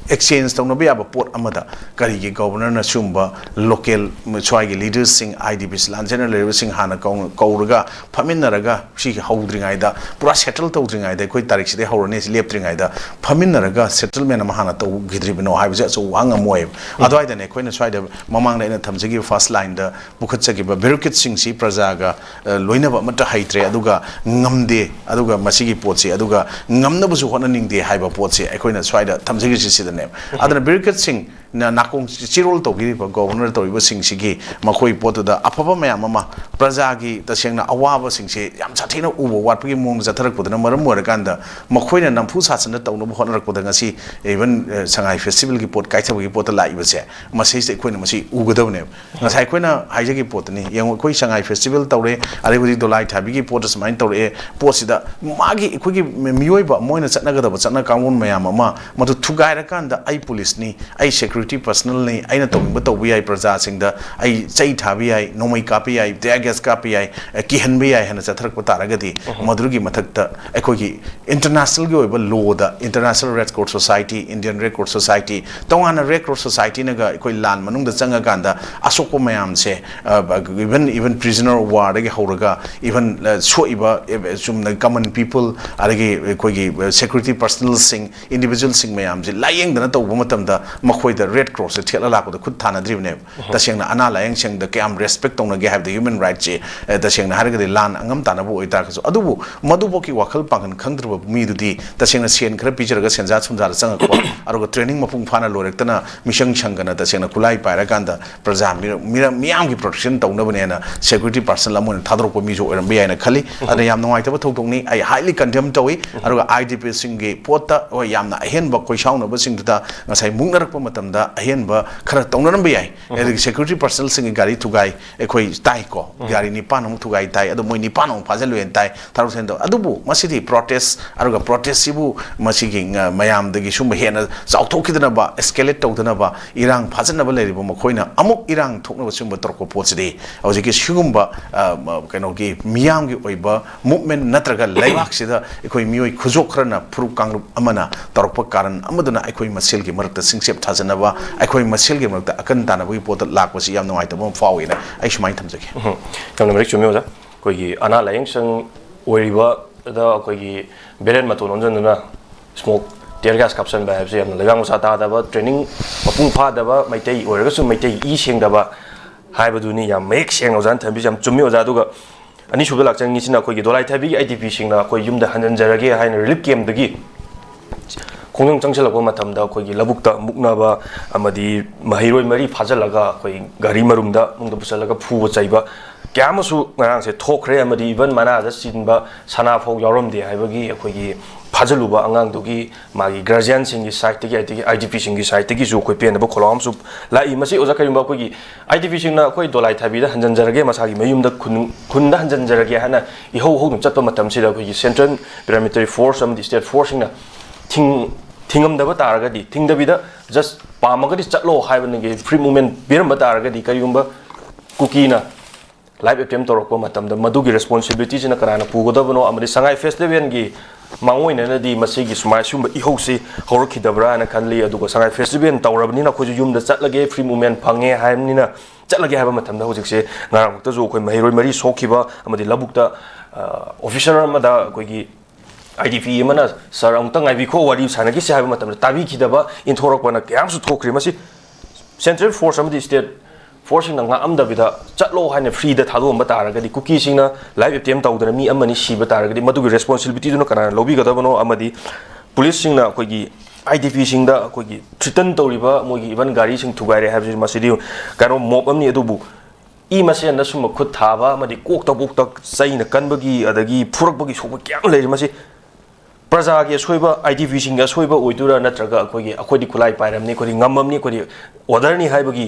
exchange ꯇꯧꯅꯕ ꯌꯥꯕ ꯄꯣꯠ ꯑꯃꯗ ꯀꯔꯤꯒꯤ ꯒꯣꯕꯔꯅꯔꯅ ꯁꯤꯒꯨꯝꯕ local ꯁ꯭ꯋꯥꯏꯒꯤ leadersꯁꯤꯡ, IDPs ꯂꯥꯟꯖꯦꯟꯅ ꯂꯩꯔꯤꯕꯁꯤꯡ ꯍꯥꯟꯅ ꯀꯧ-, ꯀꯧꯔꯒ ꯐꯝꯃꯤꯟꯅꯔꯒ ꯁꯤꯒꯤ ꯍꯧꯗ꯭ꯔꯤꯉꯩꯗ, ꯄꯨꯔꯥ settle ꯇꯧꯗ꯭ꯔꯤꯉꯩꯗ, ꯑꯩꯈꯣꯏ ꯇꯥꯔꯤꯛꯁꯤꯗꯩ ꯍꯧꯔꯅꯤ ꯁꯤ ꯂꯦꯞꯇ꯭ꯔꯤꯉꯩꯗ ꯐꯝꯃꯤꯟꯅꯔꯒ settlement ꯑꯃ ꯍꯥꯟꯅ ꯇꯧꯈꯤꯗ꯭ꯔꯤꯕꯅꯣ ꯍꯥꯏꯕꯁꯦ ꯑꯆꯧꯕ ꯋꯥꯍꯪ ꯑꯃ ꯑꯣꯏꯌꯦꯕ꯫ ꯑꯗꯨꯋꯥꯏꯗꯅꯦ ꯑꯩꯈꯣꯏꯅ ꯁ꯭ꯋꯥꯏꯗ ꯃꯃꯥꯡꯗ ꯑꯩꯅ ꯊꯝꯖꯈꯤꯕ first lineꯗ ꯄꯨꯈꯠꯆꯈꯤꯕ barricadeꯁꯤꯡꯁꯤ ꯄ꯭ꯔꯖꯥꯒ, ꯑ, ꯂꯣꯏꯅꯕ ꯑꯃꯠꯇ ꯍꯩꯇ꯭ꯔꯦ, ꯑꯗꯨꯒ ꯉꯝꯗꯦ, ꯑꯗꯨꯒ ꯃꯁꯤꯒꯤ ꯄꯣꯠꯁꯤ, ꯑꯗꯨꯒ ꯉꯝꯅꯕꯁꯨ ꯍꯣꯠꯅꯅꯤꯡꯗꯦ ꯍꯥꯏꯕ ꯄꯣꯠꯁꯤ ꯑꯩꯈꯣꯏꯅ ꯁ꯭ꯋꯥꯏꯗ ꯊꯝꯖꯈꯤꯁꯤ ꯁꯤꯗꯅꯦꯕ꯫ ꯑꯗꯨꯅ barricadeꯁꯤꯡꯅ ꯅꯥꯀꯣꯡ ꯆꯤꯔꯣꯜ ꯇꯧꯕꯤꯔꯤꯕ ꯒꯣꯕꯔꯅꯔ ꯇꯧꯔꯤꯕꯁꯤꯡꯁꯤꯒꯤ ꯃꯈꯣꯏ ꯄꯣꯠꯇꯨꯗ ꯑꯐꯕ ꯃꯌꯥꯝ ꯑꯃ ꯄ꯭ꯔꯖꯥꯒꯤ ꯇꯁꯦꯡꯅ ꯑꯋꯥꯕꯁꯤꯡꯁꯦ ꯌꯥꯝ ꯁꯥꯊꯤꯅ ꯎꯕ ꯋꯥꯠꯄꯒꯤ ꯃꯑꯣꯡꯗ ꯆꯠꯊꯔꯛꯄꯗꯨꯅ ꯃꯔꯝ ꯑꯣꯏꯔꯀꯥꯟꯗ ꯃꯈꯣꯏꯅ ꯅꯝꯐꯨ ꯁꯥꯁꯟꯅ ꯇꯧꯅꯕ ꯍꯣꯠꯅꯔꯛꯄꯗ ꯉꯁꯤ even, ꯑ, ꯁꯉꯥꯏ festivalꯒꯤ ꯄꯣꯠ ꯀꯥꯏꯊꯕꯒꯤ ꯄꯣꯠꯇ ꯂꯥꯛꯏꯕꯁꯦ, ꯃꯁꯤꯁꯦ ꯑꯩꯈꯣꯏꯅ ꯃꯁꯤ ꯎꯒꯗꯕꯅꯦꯕ꯫ ꯉꯁꯥꯏ ꯑꯩꯈꯣꯏꯅ ꯍꯥꯏꯖꯈꯤꯕ ꯄꯣꯠꯇꯨꯅꯤ꯫ ꯌꯦꯡꯉꯨ, ꯑꯩꯈꯣꯏ ꯁꯉꯥꯏ festival ꯇꯧꯔꯦ, ꯑꯗꯩ ꯍꯧꯖꯤꯛ ꯗꯣꯂꯥꯏ ꯊꯥꯕꯤꯒꯤ ꯄꯣꯠꯇ ꯁꯨꯃꯥꯏꯅ ꯇꯧꯔꯛꯑꯦ꯫ ꯄꯣꯠꯁꯤꯗ ꯃꯥꯒꯤ, ꯑꯩꯈꯣꯏꯒꯤ ꯃꯤꯑꯣꯏꯕ ꯑꯃ ꯑꯣꯏꯅ ꯆꯠꯅꯒꯗꯕ ꯆꯠꯅ ꯀꯥꯡꯂꯣꯟ ꯃꯌꯥꯝ ꯑꯃ ꯃꯗꯨ ꯊꯨꯒꯥꯏꯔꯀꯥꯟꯗ ꯑꯩ ꯄꯨꯂꯤꯁꯅꯤ, ꯑꯩ security personnelꯅꯤ, ꯑꯩꯅ ꯇꯧꯅꯤꯡꯕ ꯇꯧꯕ ꯌꯥꯏ, ꯄ꯭ꯔꯖꯥꯁꯤꯡꯗ ꯑꯩ ꯆꯩ ꯊꯥꯕ ꯌꯥꯏ, ꯅꯣꯡꯃꯩ ꯀꯥꯞꯄ ꯌꯥꯏ, tear gas ꯀꯥꯞꯄ ꯌꯥꯏ, ꯑ, ꯀꯤꯍꯟꯕ ꯌꯥꯏ ꯍꯥꯏꯅ ꯆꯠꯊꯔꯛꯄ ꯇꯥꯔꯒꯗꯤ, ꯃꯗꯨꯒꯤ ꯃꯊꯛꯇ ꯑꯩꯈꯣꯏꯒꯤ internationalꯒꯤ ꯑꯣꯏꯕ lawꯗ International Red Cross Society, Indian Red Cross Society, ꯇꯣꯉꯥꯟꯅ Red Cross Societyꯅꯒ ꯑꯩꯈꯣꯏ ꯂꯥꯟ ꯃꯅꯨꯡꯗ ꯆꯪꯉꯀꯥꯟꯗ ꯑꯁꯣꯛꯄ ꯃꯌꯥꯝꯁꯦ, ꯑ, even, even prisoner of warꯗꯒꯤ ꯍꯧꯔꯒ even, ꯑ, ꯁꯣꯛꯏꯕ, ꯑ, ꯆꯨꯝꯅ common people, ꯑꯗꯒꯤ ꯑꯩꯈꯣꯏꯒꯤ, ꯑ, security personnelꯁꯤꯡ, individualꯁꯤꯡ ꯃꯌꯥꯝꯁꯦ ꯂꯥꯏꯌꯦꯡꯗꯅ ꯇꯧꯕ ꯃꯇꯝꯗ ꯃꯈꯣꯏꯗ Red Crossꯁꯦ ꯊꯦꯠꯂ ꯂꯥꯛꯄꯗ ꯈꯨꯠ ꯊꯥꯅꯗ꯭ꯔꯤꯕꯅꯦꯕ꯫ ꯇꯁꯦꯡꯅ ꯑꯅꯥ ꯂꯥꯌꯦꯡ ꯁꯪꯗ ꯀꯌꯥꯝ respect ꯇꯧꯅꯒꯦ ꯍꯥꯏꯕꯗ human rightꯁꯦ, ꯑ, ꯇꯁꯦꯡꯅ ꯍꯥꯏꯔꯒꯗꯤ ꯂꯥꯟ ꯑꯉꯝ ꯇꯥꯟꯅꯕ ꯑꯣꯏꯇꯥꯔꯒꯁꯨ, ꯑꯗꯨꯕꯨ ꯃꯗꯨꯐꯥꯎꯒꯤ ꯋꯥꯈꯜ ꯄꯥꯡꯒꯟ ꯈꯪꯗ꯭ꯔꯕ ꯃꯤꯗꯨꯗꯤ ꯇꯁꯦꯡꯅ ꯁꯦꯟ ꯈꯔ ꯄꯤꯖꯔꯒ ꯁꯦꯟꯖꯥ ꯊꯨꯝꯖꯥꯗ ꯆꯪꯉꯛꯄ, ꯑꯗꯨꯒ training ꯃꯄꯨꯡ ꯐꯥꯅ ꯂꯣꯏꯔꯛꯇꯅ ꯃꯤꯁꯪ ꯁꯪꯒꯅ ꯇꯁꯦꯡꯅ ꯈꯨꯠꯂꯥꯏ ꯄꯥꯏꯔꯀꯥꯟꯗ ꯄ꯭ꯔꯖꯥ ꯃꯤꯔ-, ꯃꯤꯔ-, ꯃꯤꯌꯥꯝꯒꯤ protection ꯇꯧꯅꯕꯅꯦꯅ security personnel ꯑꯃ ꯑꯣꯏꯅ ꯊꯥꯗꯣꯔꯛꯄ ꯃꯤꯁꯨ ꯑꯣꯏꯔꯝꯕ ꯌꯥꯏꯅ ꯈꯜꯂꯤ꯫ ꯑꯗꯨꯅ ꯌꯥꯝ ꯅꯨꯡꯉꯥꯏꯇꯕ ꯊꯧꯗꯣꯛꯅꯤ꯫ ꯑꯩ highly condemn ꯇꯧꯏ꯫ ꯑꯗꯨꯒ IDPꯁꯤꯡꯒꯤ ꯄꯣꯠꯇ, ꯍꯣꯏ, ꯌꯥꯝꯅ ꯑꯍꯦꯟꯕ ꯈꯣꯏꯁꯥꯎꯅꯕꯁꯤꯡꯗꯨꯗ ꯉꯁꯥꯏ ꯃꯨꯛꯅꯔꯛꯄ ꯃꯇꯝꯗ ꯑꯍꯦꯟꯕ ꯈꯔ ꯇꯧꯅꯔꯝꯕ ꯌꯥꯏ꯫ ꯑꯗꯒꯤ ꯁꯦꯀ꯭ꯌꯨꯔꯤꯇꯤ ꯄꯔꯁꯅꯦꯜꯁꯤꯡꯒꯤ ꯒꯥꯔꯤ ꯊꯨꯒꯥꯏ, ꯑꯩꯈꯣꯏ ꯇꯥꯏꯀꯣ, ꯒꯥꯔꯤ ꯅꯤꯄꯥꯟ ꯑꯃꯨꯛ ꯊꯨꯒꯥꯏ ꯇꯥꯏ, ꯑꯗꯣ ꯃꯣꯏ ꯅꯤꯄꯥꯟ ꯑꯃꯨꯛ ꯐꯥꯖꯤꯜꯂꯨꯏꯅ ꯇꯥꯏ, ꯊꯥꯔꯨ ꯁꯦꯟꯗꯣ꯫ ꯑꯗꯨꯕꯨ ꯃꯁꯤꯗꯤ ꯄ꯭ꯔꯣꯇꯦꯁ, ꯑꯗꯨꯒ ꯄ꯭ꯔꯣꯇꯦꯁꯁꯤꯕꯨ ꯃꯁꯤꯒꯤ ꯉ-, ꯃꯌꯥꯝꯗꯒꯤ ꯁꯨꯝꯕ ꯍꯦꯟꯅ ꯆꯥꯎꯊꯣꯛꯈꯤꯗꯅꯕ, ꯑꯦꯁꯀꯦꯂꯦꯠ ꯇꯧꯗꯅꯕ, ꯏꯔꯥꯡ ꯐꯥꯖꯤꯟꯅꯕ ꯂꯩꯔꯤꯕ ꯃꯈꯣꯏꯅ ꯑꯃꯨꯛ ꯏꯔꯥꯡ ꯊꯣꯛꯅꯕ ꯁꯤꯒꯨꯝꯕ ꯇꯧꯔꯛꯄ ꯄꯣꯠꯁꯤꯗꯤ ꯍꯧꯖꯤꯛꯀꯤ ꯁꯤꯒꯨꯝꯕ, ꯑ, ꯃ-, ꯀꯩꯅꯣꯒꯤ ꯃꯤꯌꯥꯝꯒꯤ ꯑꯣꯏꯕ ꯃꯨꯞꯃꯦꯟ ꯅꯠꯇ꯭ꯔꯒ ꯂꯩꯕꯥꯛꯁꯤꯗ ꯑꯩꯈꯣꯏ ꯃꯤꯑꯣꯏ ꯈꯨꯖꯣꯛ ꯈꯔꯅ, ꯐꯨꯔꯨꯞ ꯀꯥꯡꯂꯨꯞ ꯑꯃꯅ ꯇꯧꯔꯛꯄ ꯀꯥꯔꯟ ꯑꯃꯗꯨꯅ ꯑꯩꯈꯣꯏ ꯃꯁꯦꯜꯒꯤ ꯃꯔꯛꯇ ꯁꯤꯡꯆꯦꯞ ꯊꯥꯖꯅꯕ, ꯑꯩꯈꯣꯏ ꯃꯁꯦꯜꯒꯤ ꯃꯔꯛꯇ ꯑꯀꯟ ꯇꯥꯅꯕꯒꯤ ꯄꯣꯠꯇ ꯂꯥꯛꯄꯁꯤ ꯌꯥꯝ ꯅꯨꯡꯉꯥꯏꯇꯕ ꯑꯃ ꯐꯥꯎꯏꯅ ꯑꯩ ꯁꯨꯃꯥꯏꯅ ꯊꯝꯖꯒꯦ꯫ ꯎꯝ, ꯌꯥꯝꯅ ꯃꯔꯤꯛ ꯆꯨꯝꯃꯤ ꯑꯣꯖꯥ꯫ ꯑꯩꯈꯣꯏꯒꯤ ꯑꯅꯥ ꯂꯥꯏꯌꯦꯡ ꯁꯪ ꯑꯣꯏꯔꯤꯕꯗ ꯑꯩꯈꯣꯏꯒꯤ ꯕꯦꯔꯦꯟ ꯃꯇꯣꯟ ꯑꯣꯟꯁꯤꯟꯗꯨꯅ ꯁ꯭ꯃꯣꯛ, ꯇꯤꯌꯔ ꯒ꯭ꯌꯥꯁ ꯀꯥꯞꯁꯤꯟꯕ ꯍꯥꯏꯕꯁꯤ ꯌꯥꯝꯅ ꯂꯩꯕꯥꯛ ꯃꯆꯥ ꯇꯥꯗꯕ, ꯇ꯭ꯔꯦꯅꯤꯡ ꯃꯄꯨꯡ ꯐꯥꯗꯕ, ꯃꯩꯇꯩ ꯑꯣꯏꯔꯒꯁꯨ ꯃꯩꯇꯩ ꯏ ꯁꯦꯡꯗꯕ ꯍꯥꯏꯕꯗꯨꯅꯤ꯫ ꯌꯥꯝ ꯃꯌꯦꯛ ꯁꯦꯡꯅ ꯑꯣꯖꯥꯅ ꯊꯝꯕꯤꯁꯤ ꯌꯥꯝ ꯆꯨꯝꯃꯤ ꯑꯣꯖꯥ꯫ ꯑꯗꯨꯒ ꯑꯅꯤꯁꯨꯕꯗ ꯂꯥꯛꯆꯅꯤꯡꯉꯤꯁꯤꯅ ꯑꯩꯈꯣꯏꯒꯤ ꯗꯣꯂꯥꯏ ꯊꯥꯕꯤꯒꯤ ꯑꯥꯏ ꯗꯤ ꯄꯤꯁꯤꯡꯅ ꯑꯩꯈꯣꯏ ꯌꯨꯝꯗ ꯍꯟꯖꯤꯟꯖꯔꯒꯦ ꯍꯥꯏꯅ ꯔꯤꯂꯤꯐ ꯀꯦꯝꯞꯇꯒꯤ ꯈꯣꯡꯖꯪ ꯆꯪꯁꯤꯜꯂꯛꯄ ꯃꯇꯝꯗ ꯑꯩꯈꯣꯏꯒꯤ ꯂꯧꯕꯨꯛꯇ ꯃꯨꯛꯅꯕ ꯑꯃꯗꯤ ꯃꯍꯩꯔꯣꯏ ꯃꯔꯤ ꯐꯥꯖꯤꯜꯂꯒ ꯑꯩꯈꯣꯏ ꯒꯥꯔꯤ ꯃꯔꯨꯝꯗ ꯃꯅꯨꯡꯗ ꯄꯨꯁꯤꯜꯂꯒ ꯐꯨꯕ ꯆꯩꯕ ꯀꯌꯥ ꯑꯃꯁꯨ ꯉꯔꯥꯡꯁꯦ ꯊꯣꯛꯈ꯭ꯔꯦ꯫ ꯑꯃꯗꯤ ꯏꯚꯟ ꯃꯅꯥꯗ ꯆꯤꯟꯕ ꯁꯅꯥ ꯐꯥꯎ ꯌꯥꯎꯔꯝꯗꯦ ꯍꯥꯏꯕꯒꯤ ꯑꯩꯈꯣꯏꯒꯤ ꯐꯥꯖꯤꯜꯂꯨꯕ ꯑꯉꯥꯡꯗꯨꯒꯤ ꯃꯥꯒꯤ ꯒꯥꯔꯖꯤꯌꯥꯟꯁꯤꯡꯒꯤ ꯁꯥꯏꯠꯇꯒꯤ, ꯑꯗꯒꯤ ꯑꯥꯏ ꯗꯤ ꯄꯤꯁꯤꯡꯒꯤ ꯁꯥꯏꯠꯇꯒꯤꯁꯨ ꯑꯩꯈꯣꯏ ꯄꯦꯟꯗꯕ ꯈꯣꯜꯂꯥꯎ ꯑꯃꯁꯨ ꯂꯥꯛꯏ꯫ ꯃꯁꯤ ꯑꯣꯖꯥ, ꯀꯔꯤꯒꯨꯝꯕ ꯑꯩꯈꯣꯏꯒꯤ ꯑꯥꯏ ꯗꯤ ꯄꯤꯁꯤꯡꯅ ꯑꯩꯈꯣꯏ ꯗꯣꯂꯥꯏ ꯊꯥꯕꯤꯗ ꯍꯟꯖꯤꯟꯖꯔꯒꯦ, ꯃꯁꯥꯒꯤ ꯃꯌꯨꯝꯗ ꯈꯨꯟ-, ꯈꯨꯟꯗ ꯍꯟꯖꯤꯟꯖꯔꯒꯦ ꯍꯥꯏꯅ ꯏꯍꯧ ꯍꯧꯗꯨꯅ ꯆꯠꯄ ꯃꯇꯝꯁꯤꯗ ꯑꯩꯈꯣꯏꯒꯤ ꯁꯦꯟꯇ꯭ꯔꯦꯜ ꯄꯦꯔꯥꯃꯤꯂꯤꯇꯔꯤ ꯐꯣꯔꯁ ꯑꯃꯗꯤ ꯁ꯭ꯇꯦꯠ ꯐꯣꯔꯁꯁꯤꯡꯅ ꯊꯤꯡ-, ꯊꯤꯡꯉꯝꯗꯕ ꯇꯥꯔꯒꯗꯤ, ꯊꯤꯡꯗꯕꯤꯗ ꯖꯁ ꯄꯥꯝꯃꯒꯗꯤ ꯆꯠꯂꯣ ꯍꯥꯏꯕꯅꯤꯒꯤ ꯐ꯭ꯔꯤ ꯃꯨꯚꯃꯦꯟ ꯄꯤꯔꯝꯕ ꯇꯥꯔꯒꯗꯤ, ꯀꯔꯤꯒꯨꯝꯕ ꯀꯨꯀꯤꯅ ꯂꯥꯏꯐ ꯑꯦꯇꯦꯝ ꯇꯧꯔꯛꯄ ꯃꯇꯝꯗ ꯃꯗꯨꯒꯤ ꯔꯦꯁꯄꯣꯟꯁꯤꯕꯤꯂꯤꯇꯤꯁꯤꯅ ꯀꯅꯥꯅ ꯄꯨꯒꯗꯕꯅꯣ? ꯑꯃꯗꯤ ꯁꯉꯥꯏ ꯐꯦꯁꯇꯤꯚꯦꯜꯒꯤ ꯃꯥꯡꯑꯣꯏꯅꯅꯗꯤ ꯃꯁꯤꯒꯤ ꯁꯨꯃꯥꯏ ꯁꯤꯒꯨꯝꯕ ꯏꯍꯧꯁꯤ ꯍꯧꯔꯛꯈꯤꯗꯕ꯭ꯔꯥ ꯍꯥꯏꯅ ꯈꯜꯂꯤ꯫ ꯑꯗꯨꯒ ꯁꯉꯥꯏ ꯐꯦꯁꯇꯤꯚꯦꯜ ꯇꯧꯔꯕꯅꯤꯅ ꯑꯩꯈꯣꯏꯁꯨ ꯌꯨꯝꯗ ꯆꯠꯂꯒꯦ, ꯐ꯭ꯔꯤ ꯃꯨꯚꯃꯦꯟ ꯐꯪꯉꯦ ꯍꯥꯏꯕꯅꯤꯅ ꯆꯠꯂꯒꯦ ꯍꯥꯏꯕ ꯃꯇꯝꯗ, ꯍꯧꯖꯤꯛꯁꯦ ꯉꯔꯥꯡꯃꯛꯇꯁꯨ ꯑꯩꯈꯣꯏ ꯃꯍꯩꯔꯣꯏ ꯃꯔꯤ ꯁꯣꯛꯈꯤꯕ ꯑꯃꯗꯤ ꯂꯧꯕꯨꯛꯇ, ꯑ, ꯑꯣꯐꯤꯁꯔ ꯑꯃꯗ ꯑꯩꯈꯣꯏꯒꯤ ꯑꯥꯏ ꯗꯤ ꯄꯤ ꯑꯃꯅ "ꯁꯥꯔ, ꯑꯃꯨꯛꯇ ꯉꯥꯏꯕꯤꯈꯣ, ꯋꯥꯔꯤ ꯁꯥꯟꯅꯈꯤꯁꯤ" ꯍꯥꯏꯕ ꯃꯇꯝꯗ ꯇꯥꯕꯤꯈꯤꯗꯕ ꯏꯟꯊꯣꯔꯛꯄꯅ ꯀꯌꯥ ꯑꯃꯁꯨ ꯊꯣꯛꯈ꯭ꯔꯦ꯫ ꯃꯁꯤ ꯁꯦꯟꯇ꯭ꯔꯦꯜ ꯐꯣꯔꯁ ꯑꯃꯗꯤ ꯁ꯭ꯇꯦꯠ ꯐꯣꯔꯁꯁꯤꯡꯅ ꯉꯥꯛꯑꯝꯗꯕꯤꯗ ꯆꯠꯂꯣ ꯍꯥꯏꯅ ꯐ꯭ꯔꯤꯗ ꯊꯥꯗꯣꯛꯑꯝꯕ ꯇꯥꯔꯒꯗꯤ, ꯀꯨꯀꯤꯁꯤꯡꯅ ꯂꯥꯏꯐ ꯑꯦꯇꯦꯝ ꯇꯧꯗꯅ ꯃꯤ ꯑꯃꯅꯤ ꯁꯤꯕ ꯇꯥꯔꯒꯗꯤ, ꯃꯗꯨꯒꯤ ꯔꯦꯁꯄꯣꯟꯁꯤꯕꯤꯂꯤꯇꯤꯗꯨꯅ ꯀꯅꯥꯅ ꯂꯧꯕꯤꯒꯗꯕꯅꯣ? ꯑꯃꯗꯤ ꯄꯨꯂꯤꯁꯁꯤꯡꯅ ꯑꯩꯈꯣꯏꯒꯤ ꯑꯥꯏ ꯗꯤ ꯄꯤꯁꯤꯡꯗ ꯑꯩꯈꯣꯏꯒꯤ ꯊ꯭ꯔꯤꯇꯟ ꯇꯧꯔꯤꯕ, ꯃꯣꯏꯒꯤ ꯏꯚꯟ ꯒꯥꯔꯤꯁꯤꯡ ꯊꯨꯒꯥꯏꯔꯦ ꯍꯥꯏꯕꯁꯤ, ꯃꯁꯤꯗꯤ ꯀꯩꯅꯣ, ꯃꯣꯞ ꯑꯃꯅꯤ꯫ ꯑꯗꯨꯕꯨ ꯏ ꯃꯁꯦꯟꯗ ꯁꯨꯝꯕ ꯈꯨꯠ ꯊꯥꯕ ꯑꯃꯗꯤ ꯀꯣꯛꯇ ꯀꯣꯛꯇ ꯆꯩꯅ ꯀꯟꯕꯒꯤ, ꯑꯗꯒꯤ ꯐꯨꯔꯛꯄꯒꯤ ꯁꯣꯛꯄ ꯀꯌꯥ ꯑꯃ ꯂꯩꯔꯤ꯫ ꯃꯁꯤ ꯄ꯭ꯔꯖꯥꯒꯤ ꯑꯁꯣꯏꯕ, ꯑꯥꯏ ꯗꯤ ꯄꯤꯁꯤꯡꯒꯤ ꯑꯁꯣꯏꯕ ꯑꯣꯏꯗꯣꯏꯔꯥ, ꯅꯠꯇ꯭ꯔꯒ ꯑꯩꯈꯣꯏꯒꯤ, ꯑꯩꯈꯣꯏꯗꯤ ꯈꯨꯠꯂꯥꯏ ꯄꯥꯏꯔꯝꯅꯤ, ꯑꯩꯈꯣꯏꯗꯤ ꯉꯝꯃꯝꯅꯤ, ꯑꯩꯈꯣꯏꯗꯤ ꯑꯣꯔꯗꯔꯅꯤ ꯍꯥꯏꯕꯒꯤ,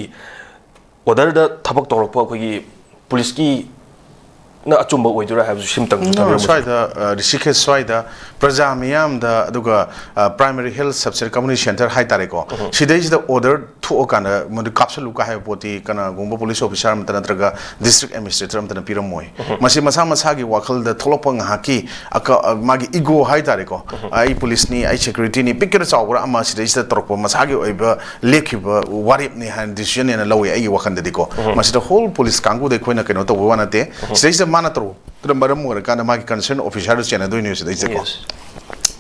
ꯑꯣꯔꯗꯔꯗ ꯊꯕꯛ ꯇꯧꯔꯛꯄ ꯑꯩꯈꯣꯏꯒꯤ ꯄꯨꯂꯤꯁꯀꯤꯅ ꯑꯆꯨꯝꯕ ꯑꯣꯏꯗꯣꯏꯔꯥ ꯍꯥꯏꯕꯁꯨ ꯁꯤꯝꯇꯪꯁꯨ ꯊꯝꯕꯤꯔꯝꯃꯨ꯫ ꯁ꯭ꯋꯥꯏꯗ, ꯑ, ꯔꯤꯁꯤꯀꯦꯁ ꯁ꯭ꯋꯥꯏꯗ ꯄ꯭ꯔꯖꯥ ꯃꯤꯌꯥꯝꯗ, ꯑꯗꯨꯒ, ꯑ, primary health sub centre, community centre ꯍꯥꯏꯇꯥꯔꯦꯀꯣ, ꯁꯤꯗꯩꯁꯤꯗ ꯑꯣꯔꯗꯔ ꯊꯣꯛꯑꯀꯥꯟꯗ ꯃꯗꯨ ꯀꯥꯞꯁꯜꯂꯨ ꯀꯥꯏ ꯍꯥꯏꯕ ꯄꯣꯠꯇꯤ ꯀꯅꯥꯒꯨꯝꯕ ꯄꯨꯂꯤꯁ ꯑꯣꯐꯤꯁꯥꯔ ꯑꯃꯠꯇ ꯅꯠꯇ꯭ꯔꯒ ꯗꯤꯁꯇ꯭ꯔꯤꯛ ꯑꯦꯗꯃꯤꯅꯤꯁꯇ꯭ꯔꯦꯇꯔ ꯑꯃꯠꯇꯅ ꯄꯤꯔꯝꯃꯣꯏ꯫ ꯃꯁꯤ ꯃꯁꯥ ꯃꯁꯥꯒꯤ ꯋꯥꯈꯜꯗ ꯊꯣꯛꯂꯛꯄ ꯉꯥꯏꯍꯥꯛꯀꯤ ꯑꯀ-, ꯑ, ꯃꯥꯒꯤ ꯏꯒꯣ ꯍꯥꯏꯇꯥꯔꯦꯀꯣ, "ꯑꯩ ꯄꯨꯂꯤꯁꯅꯤ, ꯑꯩ ꯁꯦꯀ꯭ꯌꯨꯔꯤꯇꯤꯅꯤ", ꯄꯤꯛꯀꯦꯔꯥ ꯆꯥꯎꯒꯦꯔꯥ ꯑꯃ ꯁꯤꯗꯩꯁꯤꯗ ꯇꯧꯔꯛꯄ ꯃꯁꯥꯒꯤ ꯑꯣꯏꯕ ꯂꯦꯞꯈꯤꯕ ꯋꯥꯔꯦꯞꯅꯤ ꯍꯥꯏꯅ, ꯗꯤꯁꯤꯖꯟꯅꯦꯅ ꯂꯧꯋꯦ ꯑꯩꯒꯤ ꯋꯥꯈꯜꯗꯗꯤꯀꯣ꯫ ꯃꯁꯤꯗ ꯍꯣꯜ ꯄꯨꯂꯤꯁ ꯀꯥꯡꯕꯨꯗ ꯑꯩꯈꯣꯏꯅ ꯀꯩꯅꯣ ꯇꯧꯕ ꯋꯥ ꯅꯠꯇꯦ꯫ ꯁꯤꯗꯩꯁꯤꯗ ꯃꯥꯅ ꯇꯧꯔꯛꯄꯗꯨꯅ ꯃꯔꯝ ꯑꯣꯏꯔꯀꯥꯟꯗ ꯃꯥꯒꯤ ꯀꯟꯁꯔꯟ ꯑꯣꯐꯤꯁꯥꯔꯗꯨ ꯆꯦꯟꯅꯗꯣꯏꯅꯦ ꯁꯤꯗꯩꯁꯤꯗꯀꯣ꯫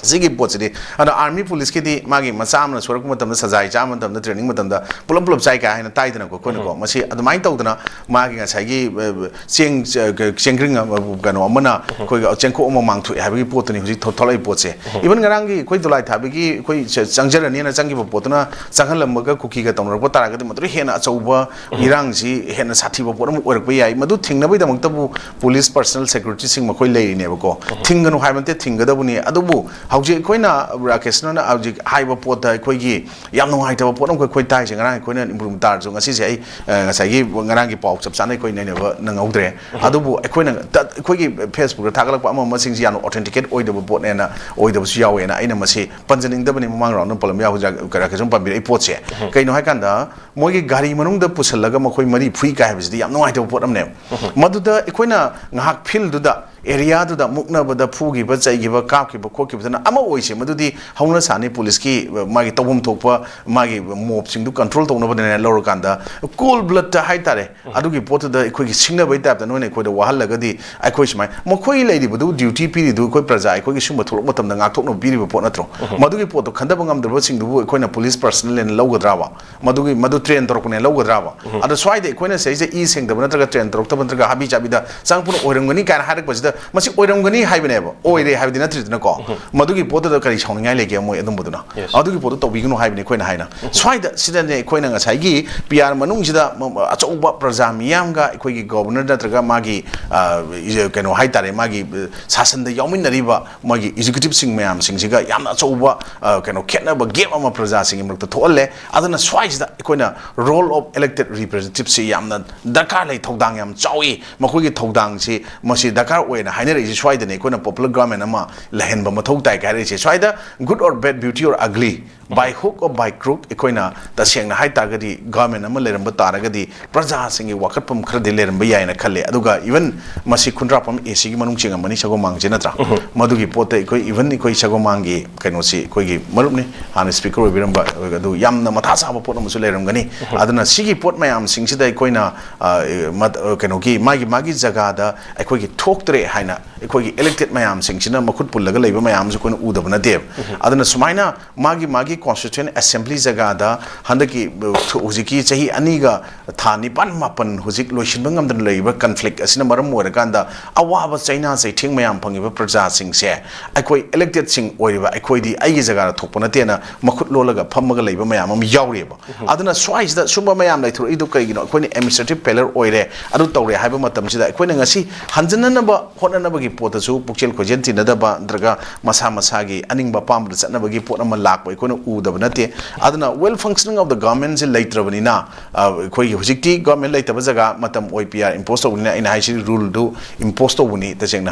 ꯁꯤꯒꯤ ꯄꯣꯠꯁꯤꯗꯤ, ꯑꯗꯣ ꯑꯥꯔꯃꯤ ꯄꯨꯂꯤꯁꯀꯤꯗꯤ ꯃꯥꯒꯤ ꯃꯆꯥ ꯑꯃꯅ ꯁꯣꯏꯔꯛꯄ ꯃꯇꯝꯗ, ꯁꯖꯥꯏ ꯆꯥꯕ ꯃꯇꯝꯗ, ꯇ꯭ꯔꯦꯅꯤꯡ ꯃꯇꯝꯗ ꯄꯨꯂꯞ ꯄꯨꯂꯞ ꯆꯥꯏ ꯀꯥꯏ ꯍꯥꯏꯅ ꯇꯥꯏꯗꯅꯀꯣ ꯑꯩꯈꯣꯏꯅꯀꯣ꯫ ꯃꯁꯤ ꯑꯗꯨꯃꯥꯏꯅ ꯇꯧꯗꯅ ꯃꯥꯒꯤ ꯉꯁꯥꯏꯒꯤ, ꯑ, ꯆꯦꯡ, ꯑ, ꯆꯦꯡꯒ꯭ꯔꯤꯡ ꯑꯃ, ꯀꯩꯅꯣ ꯑꯃꯅ ꯑꯩꯈꯣꯏꯒꯤ ꯆꯦꯡꯀꯣꯛ ꯑꯃ ꯃꯥꯡꯊꯣꯛꯑꯦ ꯍꯥꯏꯕꯒꯤ ꯄꯣꯠꯇꯨꯅꯤ ꯍꯧꯖꯤꯛ ꯊꯣ-, ꯊꯣꯛꯂꯛꯏ ꯄꯣꯠꯁꯦ꯫ ꯏꯚꯟ ꯉꯔꯥꯡꯒꯤ ꯑꯩꯈꯣꯏ ꯗꯣꯂꯥꯏ ꯊꯥꯕꯒꯤ ꯑꯩꯈꯣꯏ ꯆ-, ꯆꯪꯖꯔꯅꯤꯅ ꯆꯪꯈꯤꯕ ꯄꯣꯠꯇꯨꯅ ꯆꯪꯍꯜꯂꯝꯃꯒ ꯀꯨꯀꯤꯒ ꯇꯧꯅꯔꯛꯄ ꯇꯥꯔꯒꯗꯤ ꯃꯗꯨꯗ ꯍꯦꯟꯅ ꯑꯆꯧꯕ ꯏꯔꯥꯡꯁꯤ ꯍꯦꯟꯅ ꯁꯥꯊꯤꯕ ꯄꯣꯠ ꯑꯃ ꯑꯣꯏꯔꯛꯄ ꯌꯥꯏ꯫ ꯃꯗꯨ ꯊꯤꯡꯅꯕꯒꯤꯗꯃꯛꯇꯕꯨ ꯄꯨꯂꯤꯁ ꯄꯔꯁꯅꯦꯜ ꯁꯦꯀ꯭ꯌꯨꯔꯤꯇꯤꯁꯤꯡ ꯃꯈꯣꯏ ꯂꯩꯔꯤꯅꯦꯕꯀꯣ꯫ ꯊꯤꯡꯒꯅꯨ ꯍꯥꯏꯕ ꯅꯠꯇꯦ, ꯊꯤꯡꯒꯗꯕꯅꯤ꯫ ꯑꯗꯨꯕꯨ ꯍꯧꯖꯤꯛ ꯑꯩꯈꯣꯏꯅ ꯔꯥꯀꯦꯁꯅ ꯍꯧꯖꯤꯛ ꯍꯥꯏꯕ ꯄꯣꯠꯇ ꯑꯩꯈꯣꯏꯒꯤ ꯌꯥꯝ ꯅꯨꯡꯉꯥꯏꯇꯕ ꯄꯣꯠ ꯑꯃꯈꯛ ꯑꯩꯈꯣꯏ ꯇꯥꯏꯁꯦ, ꯉꯔꯥꯡ ꯑꯩꯈꯣꯏꯅ ꯏꯝꯄ꯭ꯔꯨꯚ ꯇꯥꯔꯁꯨ ꯉꯁꯤꯁꯦ ꯑꯩ, ꯑ, ꯉꯁꯥꯏꯒꯤ ꯉꯔꯥꯡꯒꯤ ꯄꯥꯎ ꯆꯞ ꯆꯥꯅ ꯑꯩꯈꯣꯏ ꯅꯩꯅꯕ ꯅꯪꯍꯧꯗ꯭ꯔꯦ꯫ ꯑꯗꯨꯕꯨ ꯑꯩꯈꯣꯏꯅ ꯇ-, ꯑꯩꯈꯣꯏꯒꯤ ꯐꯦꯁꯕꯨꯛꯇ ꯊꯥꯒꯠꯂꯛꯄ ꯑꯃ ꯑꯃꯁꯤꯡꯁꯤ ꯌꯥꯝꯅ ꯑꯣꯊꯦꯟꯇꯤꯀꯦꯠ ꯑꯣꯏꯗꯕ ꯄꯣꯠꯅꯦꯅ, ꯑꯣꯏꯗꯕꯁꯨ ꯌꯥꯎꯋꯦꯅ ꯑꯩꯅ ꯃꯁꯤ ꯄꯟꯖꯅꯤꯡꯗꯕꯅꯤ꯫ ꯃꯃꯥꯡ ꯔꯥꯎꯟꯗ ꯄꯜꯂꯝꯕ ꯌꯥꯎ-, ꯍꯧꯖꯤꯛ ꯀꯩꯅꯣ ꯁꯨꯝ ꯄꯟꯕꯤꯔꯛꯏ ꯄꯣꯠꯁꯦ꯫ ꯀꯩꯅꯣ ꯍꯥꯏꯀꯥꯟꯗ ꯃꯣꯏꯒꯤ ꯒꯥꯔꯤ ꯃꯅꯨꯡꯗ ꯄꯨꯁꯤꯜꯂꯒ ꯃꯈꯣꯏ ꯃꯔꯤ ꯐꯨꯏ ꯀꯥꯏ ꯍꯥꯏꯕꯁꯤꯗꯤ ꯌꯥꯝ ꯅꯨꯡꯉꯥꯏꯇꯕ ꯄꯣꯠ ꯑꯃꯅꯦꯕ꯫ ꯃꯗꯨꯗ ꯑꯩꯈꯣꯏꯅ ꯉꯥꯏꯍꯥꯛ ꯐꯤꯜꯗꯨꯗ, ꯑꯦꯔꯤꯌꯥꯗꯨꯗ ꯃꯨꯛꯅꯕꯗ ꯐꯨꯈꯤꯕ, ꯆꯩꯈꯤꯕ, ꯀꯥꯞꯈꯤꯕ, ꯈꯣꯠꯈꯤꯕꯗꯨꯅ ꯑꯃ ꯑꯣꯏꯁꯦ, ꯃꯗꯨꯗꯤ ꯍꯧꯅ ꯁꯥꯅꯤ꯫ ꯄꯨꯂꯤꯁꯀꯤ, ꯑ, ꯃꯥꯒꯤ ꯇꯧꯐꯝ ꯊꯣꯛꯄ ꯃꯥꯒꯤ ꯃꯣꯞꯁꯤꯡꯗꯨ ꯀꯟꯇ꯭ꯔꯣꯜ ꯇꯧꯅꯕꯅꯦꯅ ꯂꯧꯔꯀꯥꯟꯗ ꯀꯣꯜ ꯕ꯭ꯂꯠꯇ ꯍꯥꯏꯇꯥꯔꯦ, ꯑꯗꯨꯒꯤ ꯄꯣꯠꯇꯨꯗ ꯑꯩꯈꯣꯏꯒꯤ ꯁꯤꯡꯅꯕꯩ ꯇꯥꯏꯞꯇ ꯅꯣꯏꯅ ꯑꯩꯈꯣꯏꯗ ꯋꯥꯍꯜꯂꯒꯗꯤ ꯑꯩꯈꯣꯏ ꯁꯨꯃꯥꯏꯅ, ꯃꯈꯣꯏ ꯂꯩꯔꯤꯕꯗꯨ, ꯗ꯭ꯌꯨꯇꯤ ꯄꯤꯔꯤꯗꯨ ꯑꯩꯈꯣꯏ ꯄ꯭ꯔꯖꯥ, ꯑꯩꯈꯣꯏꯒꯤ ꯁꯨꯝꯕ ꯊꯣꯛꯂꯛꯄ ꯃꯇꯝꯗ ꯉꯥꯛꯊꯣꯛꯅꯕ ꯄꯤꯔꯤꯕ ꯄꯣꯠ ꯅꯠꯇ꯭ꯔꯣ? ꯃꯗꯨꯒꯤ ꯄꯣꯠꯇꯣ ꯈꯟꯊꯕ ꯉꯝꯗ꯭ꯔꯕꯁꯤꯡꯗꯨꯕꯨ ꯑꯩꯈꯣꯏꯅ ꯄꯨꯂꯤꯁ ꯄꯔꯁꯅꯦꯜ ꯍꯥꯏꯅ ꯂꯧꯒꯗ꯭ꯔꯕ? ꯃꯗꯨꯒꯤ, ꯃꯗꯨ ꯇ꯭ꯔꯦꯟ ꯇꯧꯔꯛꯄꯅꯦ ꯂꯧꯒꯗ꯭ꯔꯕ? ꯑꯗꯣ ꯁ꯭ꯋꯥꯏꯗ ꯑꯩꯈꯣꯏꯅ ꯁꯤꯗꯩꯁꯤꯗ ꯏ ꯁꯦꯡꯗꯕ ꯅꯠꯇ꯭ꯔꯒ ꯇ꯭ꯔꯦꯟ ꯇꯧꯔꯛꯇꯕ ꯅꯠꯇ꯭ꯔꯒ ꯍꯥꯕꯤ ꯆꯥꯕꯤꯗ ꯆꯪꯉꯛꯄꯅ ꯑꯣꯏꯔꯝꯒꯅꯤ ꯀꯥꯏꯅ ꯍꯥꯏꯔꯛꯄꯁꯤꯗ ꯃꯁꯤ ꯑꯣꯏꯔꯝꯒꯅꯤ ꯍꯥꯏꯕꯅꯦꯕ, ꯑꯣꯏꯔꯦ ꯍꯥꯏꯕꯗꯤ ꯅꯠꯇ꯭ꯔꯤꯗꯅꯀꯣ꯫ ꯃꯗꯨꯒꯤ ꯄꯣꯠꯇꯨꯗ ꯀꯔꯤ ꯁꯥꯎꯅꯤꯡꯉꯥꯏ ꯂꯩꯒꯦ? ꯃꯣꯏ ꯑꯗꯨꯝꯕꯗꯨꯅ ꯑꯗꯨꯒꯤ ꯄꯣꯠꯇꯨ ꯇꯧꯕꯤꯒꯅꯨ ꯍꯥꯏꯕꯅꯤ ꯑꯩꯈꯣꯏꯅ ꯍꯥꯏꯅ꯫ ꯁ꯭ꯋꯥꯏꯗ ꯁꯤꯗꯅꯦ ꯑꯩꯈꯣꯏꯅ ꯉꯁꯥꯏꯒꯤ ꯄꯤ ꯑꯥꯔ ꯃꯅꯨꯡꯁꯤꯗ ꯃ-, ꯃ-, ꯑꯆꯧꯕ ꯄ꯭ꯔꯖꯥ ꯃꯤꯌꯥꯝꯒ ꯑꯩꯈꯣꯏꯒꯤ ꯒꯣꯕꯔꯅꯔ ꯅꯠꯇ꯭ꯔꯒ ꯃꯥꯒꯤ, ꯑ, ꯏꯖ-, ꯀꯩꯅꯣ ꯍꯥꯏꯇꯥꯔꯦ, ꯃꯥꯒꯤ, ꯑ, ꯁꯥꯁꯟꯗ ꯌꯥꯎꯃꯤꯟꯅꯔꯤꯕ ꯃꯣꯏꯒꯤ ꯑꯦꯛꯖꯤꯀ꯭ꯌꯨꯇꯤꯚꯁꯤꯡ ꯃꯌꯥꯝꯁꯤꯡꯁꯤꯒ ꯌꯥꯝꯅ ꯑꯆꯧꯕ, ꯑ, ꯀꯩꯅꯣ, ꯈꯦꯠꯅꯕ, ꯒꯦꯞ ꯑꯃ ꯄ꯭ꯔꯖꯥꯁꯤꯡꯒꯤ ꯃꯔꯛꯇ ꯊꯣꯛꯍꯜꯂꯦ꯫ ꯑꯗꯨꯅ ꯁ꯭ꯋꯥꯏꯁꯤꯗ ꯑꯩꯈꯣꯏꯅ role of elected representativeꯁꯤ ꯌꯥꯝꯅ ꯗꯔꯀꯥꯔ ꯂꯩ, ꯊꯧꯗꯥꯡ ꯌꯥꯝ ꯆꯥꯎꯏ꯫ ꯃꯈꯣꯏꯒꯤ ꯊꯧꯗꯥꯡꯁꯤ ꯃꯁꯤ ꯗꯔꯀꯥꯔ ꯑꯣꯏꯅ ꯍꯥꯏꯅꯔꯛꯏꯁꯤ ꯁ꯭ꯋꯥꯏꯗꯅꯤ꯫ ꯑꯩꯈꯣꯏꯅ popular government ꯑꯃ ꯂꯩꯍꯟꯕ ꯃꯊꯧ ꯇꯥꯏ ꯍꯥꯏꯔꯛꯏꯁꯦ ꯁ꯭ꯋꯥꯏꯗ꯫ Good or bad, beauty or ugly, by hook or by crook, ꯑꯩꯈꯣꯏꯅ ꯇꯁꯦꯡꯅ ꯍꯥꯏ ꯇꯥꯔꯒꯗꯤ government ꯑꯃ ꯂꯩꯔꯝꯕ ꯇꯥꯔꯒꯗꯤ ꯄ꯭ꯔꯖꯥꯁꯤꯡꯒꯤ ꯋꯥꯀꯠꯐꯝ ꯈꯔꯗꯤ ꯂꯩꯔꯝꯕ ꯌꯥꯏꯅ ꯈꯜꯂꯦ꯫ ꯑꯗꯨꯒ even ꯃꯁꯤ ꯈꯨꯟꯗ꯭ꯔꯥꯛꯄꯝ ꯑꯦ ꯁꯤꯒꯤ ꯃꯅꯨꯡ ꯆꯤꯡꯉꯝꯃꯅꯤ ꯁꯒꯣꯜꯃꯥꯡꯁꯦ, ꯅꯠꯇ꯭ꯔꯥ? ꯃꯗꯨꯒꯤ ꯄꯣꯠꯇ ꯑꯩꯈꯣꯏ, even ꯑꯩꯈꯣꯏ ꯁꯒꯣꯜꯃꯥꯡꯒꯤ ꯀꯩꯅꯣꯁꯤ, ꯑꯩꯈꯣꯏꯒꯤ ꯃꯔꯨꯞꯅꯤ, ꯍꯥꯟꯅ speaker ꯑꯣꯏꯕꯤꯔꯝꯕ, ꯑꯗꯨ ꯌꯥꯝꯅ ꯃꯊꯥ ꯁꯥꯕ ꯄꯣꯠ ꯑꯃꯁꯨ ꯂꯩꯔꯝꯒꯅꯤ꯫ ꯑꯗꯨꯅ ꯁꯤꯒꯤ ꯄꯣꯠ ꯃꯌꯥꯝꯁꯤꯡꯁꯤꯗ ꯑꯩꯈꯣꯏꯅ, ꯑ, ꯃꯠ-, ꯑ, ꯀꯩꯅꯣꯒꯤ, ꯃꯥꯒꯤ, ꯃꯥꯒꯤ ꯖꯒꯥꯗ ꯑꯩꯈꯣꯏꯒꯤ ꯊꯣꯛꯇ꯭ꯔꯦ ꯍꯥꯏꯅ ꯑꯩꯈꯣꯏꯒꯤ elected ꯃꯌꯥꯝꯁꯤꯡꯁꯤꯅ ꯃꯈꯨꯠ ꯄꯨꯜꯂꯒ ꯂꯩꯕ ꯃꯌꯥꯝꯁꯨ ꯑꯩꯈꯣꯏꯅ ꯎꯗꯕ ꯅꯠꯇꯦꯕ꯫ ꯑꯗꯨꯅ ꯁꯨꯃꯥꯏꯅ ꯃꯥꯒꯤ, ꯃꯥꯒꯤ constituent assembly ꯖꯒꯥꯗ ꯍꯟꯗꯛꯀꯤ, ꯑ, ꯍꯧꯖꯤꯛꯀꯤ ꯆꯍꯤ ꯑꯅꯤꯒ ꯊꯥ ꯅꯤꯄꯥꯟ ꯃꯥꯄꯟ ꯍꯧꯖꯤꯛ ꯂꯣꯏꯁꯤꯟꯕ ꯉꯝꯗꯅ ꯂꯩꯔꯤꯕ conflict ꯑꯁꯤꯅ ꯃꯔꯝ ꯑꯣꯏꯔꯀꯥꯟꯗ ꯑꯋꯥꯕ ꯆꯩꯅꯥ ꯆꯩꯊꯦꯡ ꯃꯌꯥꯝ ꯐꯪꯉꯤꯕ ꯄ꯭ꯔꯖꯥꯁꯤꯡꯁꯦ ꯑꯩꯈꯣꯏ electedꯁꯤꯡ ꯑꯣꯏꯔꯤꯕ ꯑꯩꯈꯣꯏꯗꯤ ꯑꯩꯒꯤ ꯖꯒꯥꯗ ꯊꯣꯛꯄ ꯅꯠꯇꯦꯅ ꯃꯈꯨꯠ ꯂꯣꯜꯂꯒ ꯐꯝꯃꯒ ꯂꯩꯕ ꯃꯌꯥꯝ ꯑꯃ ꯌꯥꯎꯔꯤꯑꯕ꯫ ꯑꯗꯨꯅ ꯁ꯭ꯋꯥꯏꯁꯤꯗ ꯁꯨꯝꯕ ꯃꯌꯥꯝ ꯂꯩꯊꯣꯔꯛꯏꯗꯣ ꯀꯩꯒꯤꯅꯣ? ꯑꯩꯈꯣꯏꯅ administrative failure ꯑꯣꯏꯔꯦ, ꯑꯗꯨ ꯇꯧꯔꯦ ꯍꯥꯏꯕ ꯃꯇꯝꯁꯤꯗ ꯑꯩꯈꯣꯏꯅ ꯉꯁꯤ ꯍꯟꯖꯤꯟꯅꯅꯕ ꯍꯣꯠꯅꯅꯕꯒꯤ ꯄꯣꯠꯇꯁꯨ ꯄꯨꯛꯆꯦꯜ ꯈꯣꯏꯖꯦꯜ ꯇꯤꯟꯅꯗꯕ ꯅꯠꯇ꯭ꯔꯒ ꯃꯁꯥ ꯃꯁꯥꯒꯤ ꯑꯅꯤꯡꯕ ꯑꯄꯥꯝꯕꯗ ꯆꯠꯅꯕꯒꯤ ꯄꯣꯠ ꯑꯃ ꯂꯥꯛꯄ ꯑꯩꯈꯣꯏꯅ ꯎꯗꯕ ꯅꯠꯇꯦ꯫ ꯑꯗꯨꯅ well functioning of the governmentꯁꯦ ꯂꯩꯇ꯭ꯔꯕꯅꯤꯅ, ꯑ, ꯑꯩꯈꯣꯏꯒꯤ ꯍꯧꯖꯤꯛꯇꯤ government ꯂꯩꯇꯕ ꯖꯒꯥ ꯃꯇꯝ ꯑꯣꯏ ꯄꯤ ꯑꯥꯔ impose ꯇꯧꯕꯅꯤꯅ ꯑꯩꯅ ꯍꯥꯏꯁꯤ ruleꯗꯨ impose ꯇꯧꯕꯅꯤ ꯇꯁꯦꯡꯅ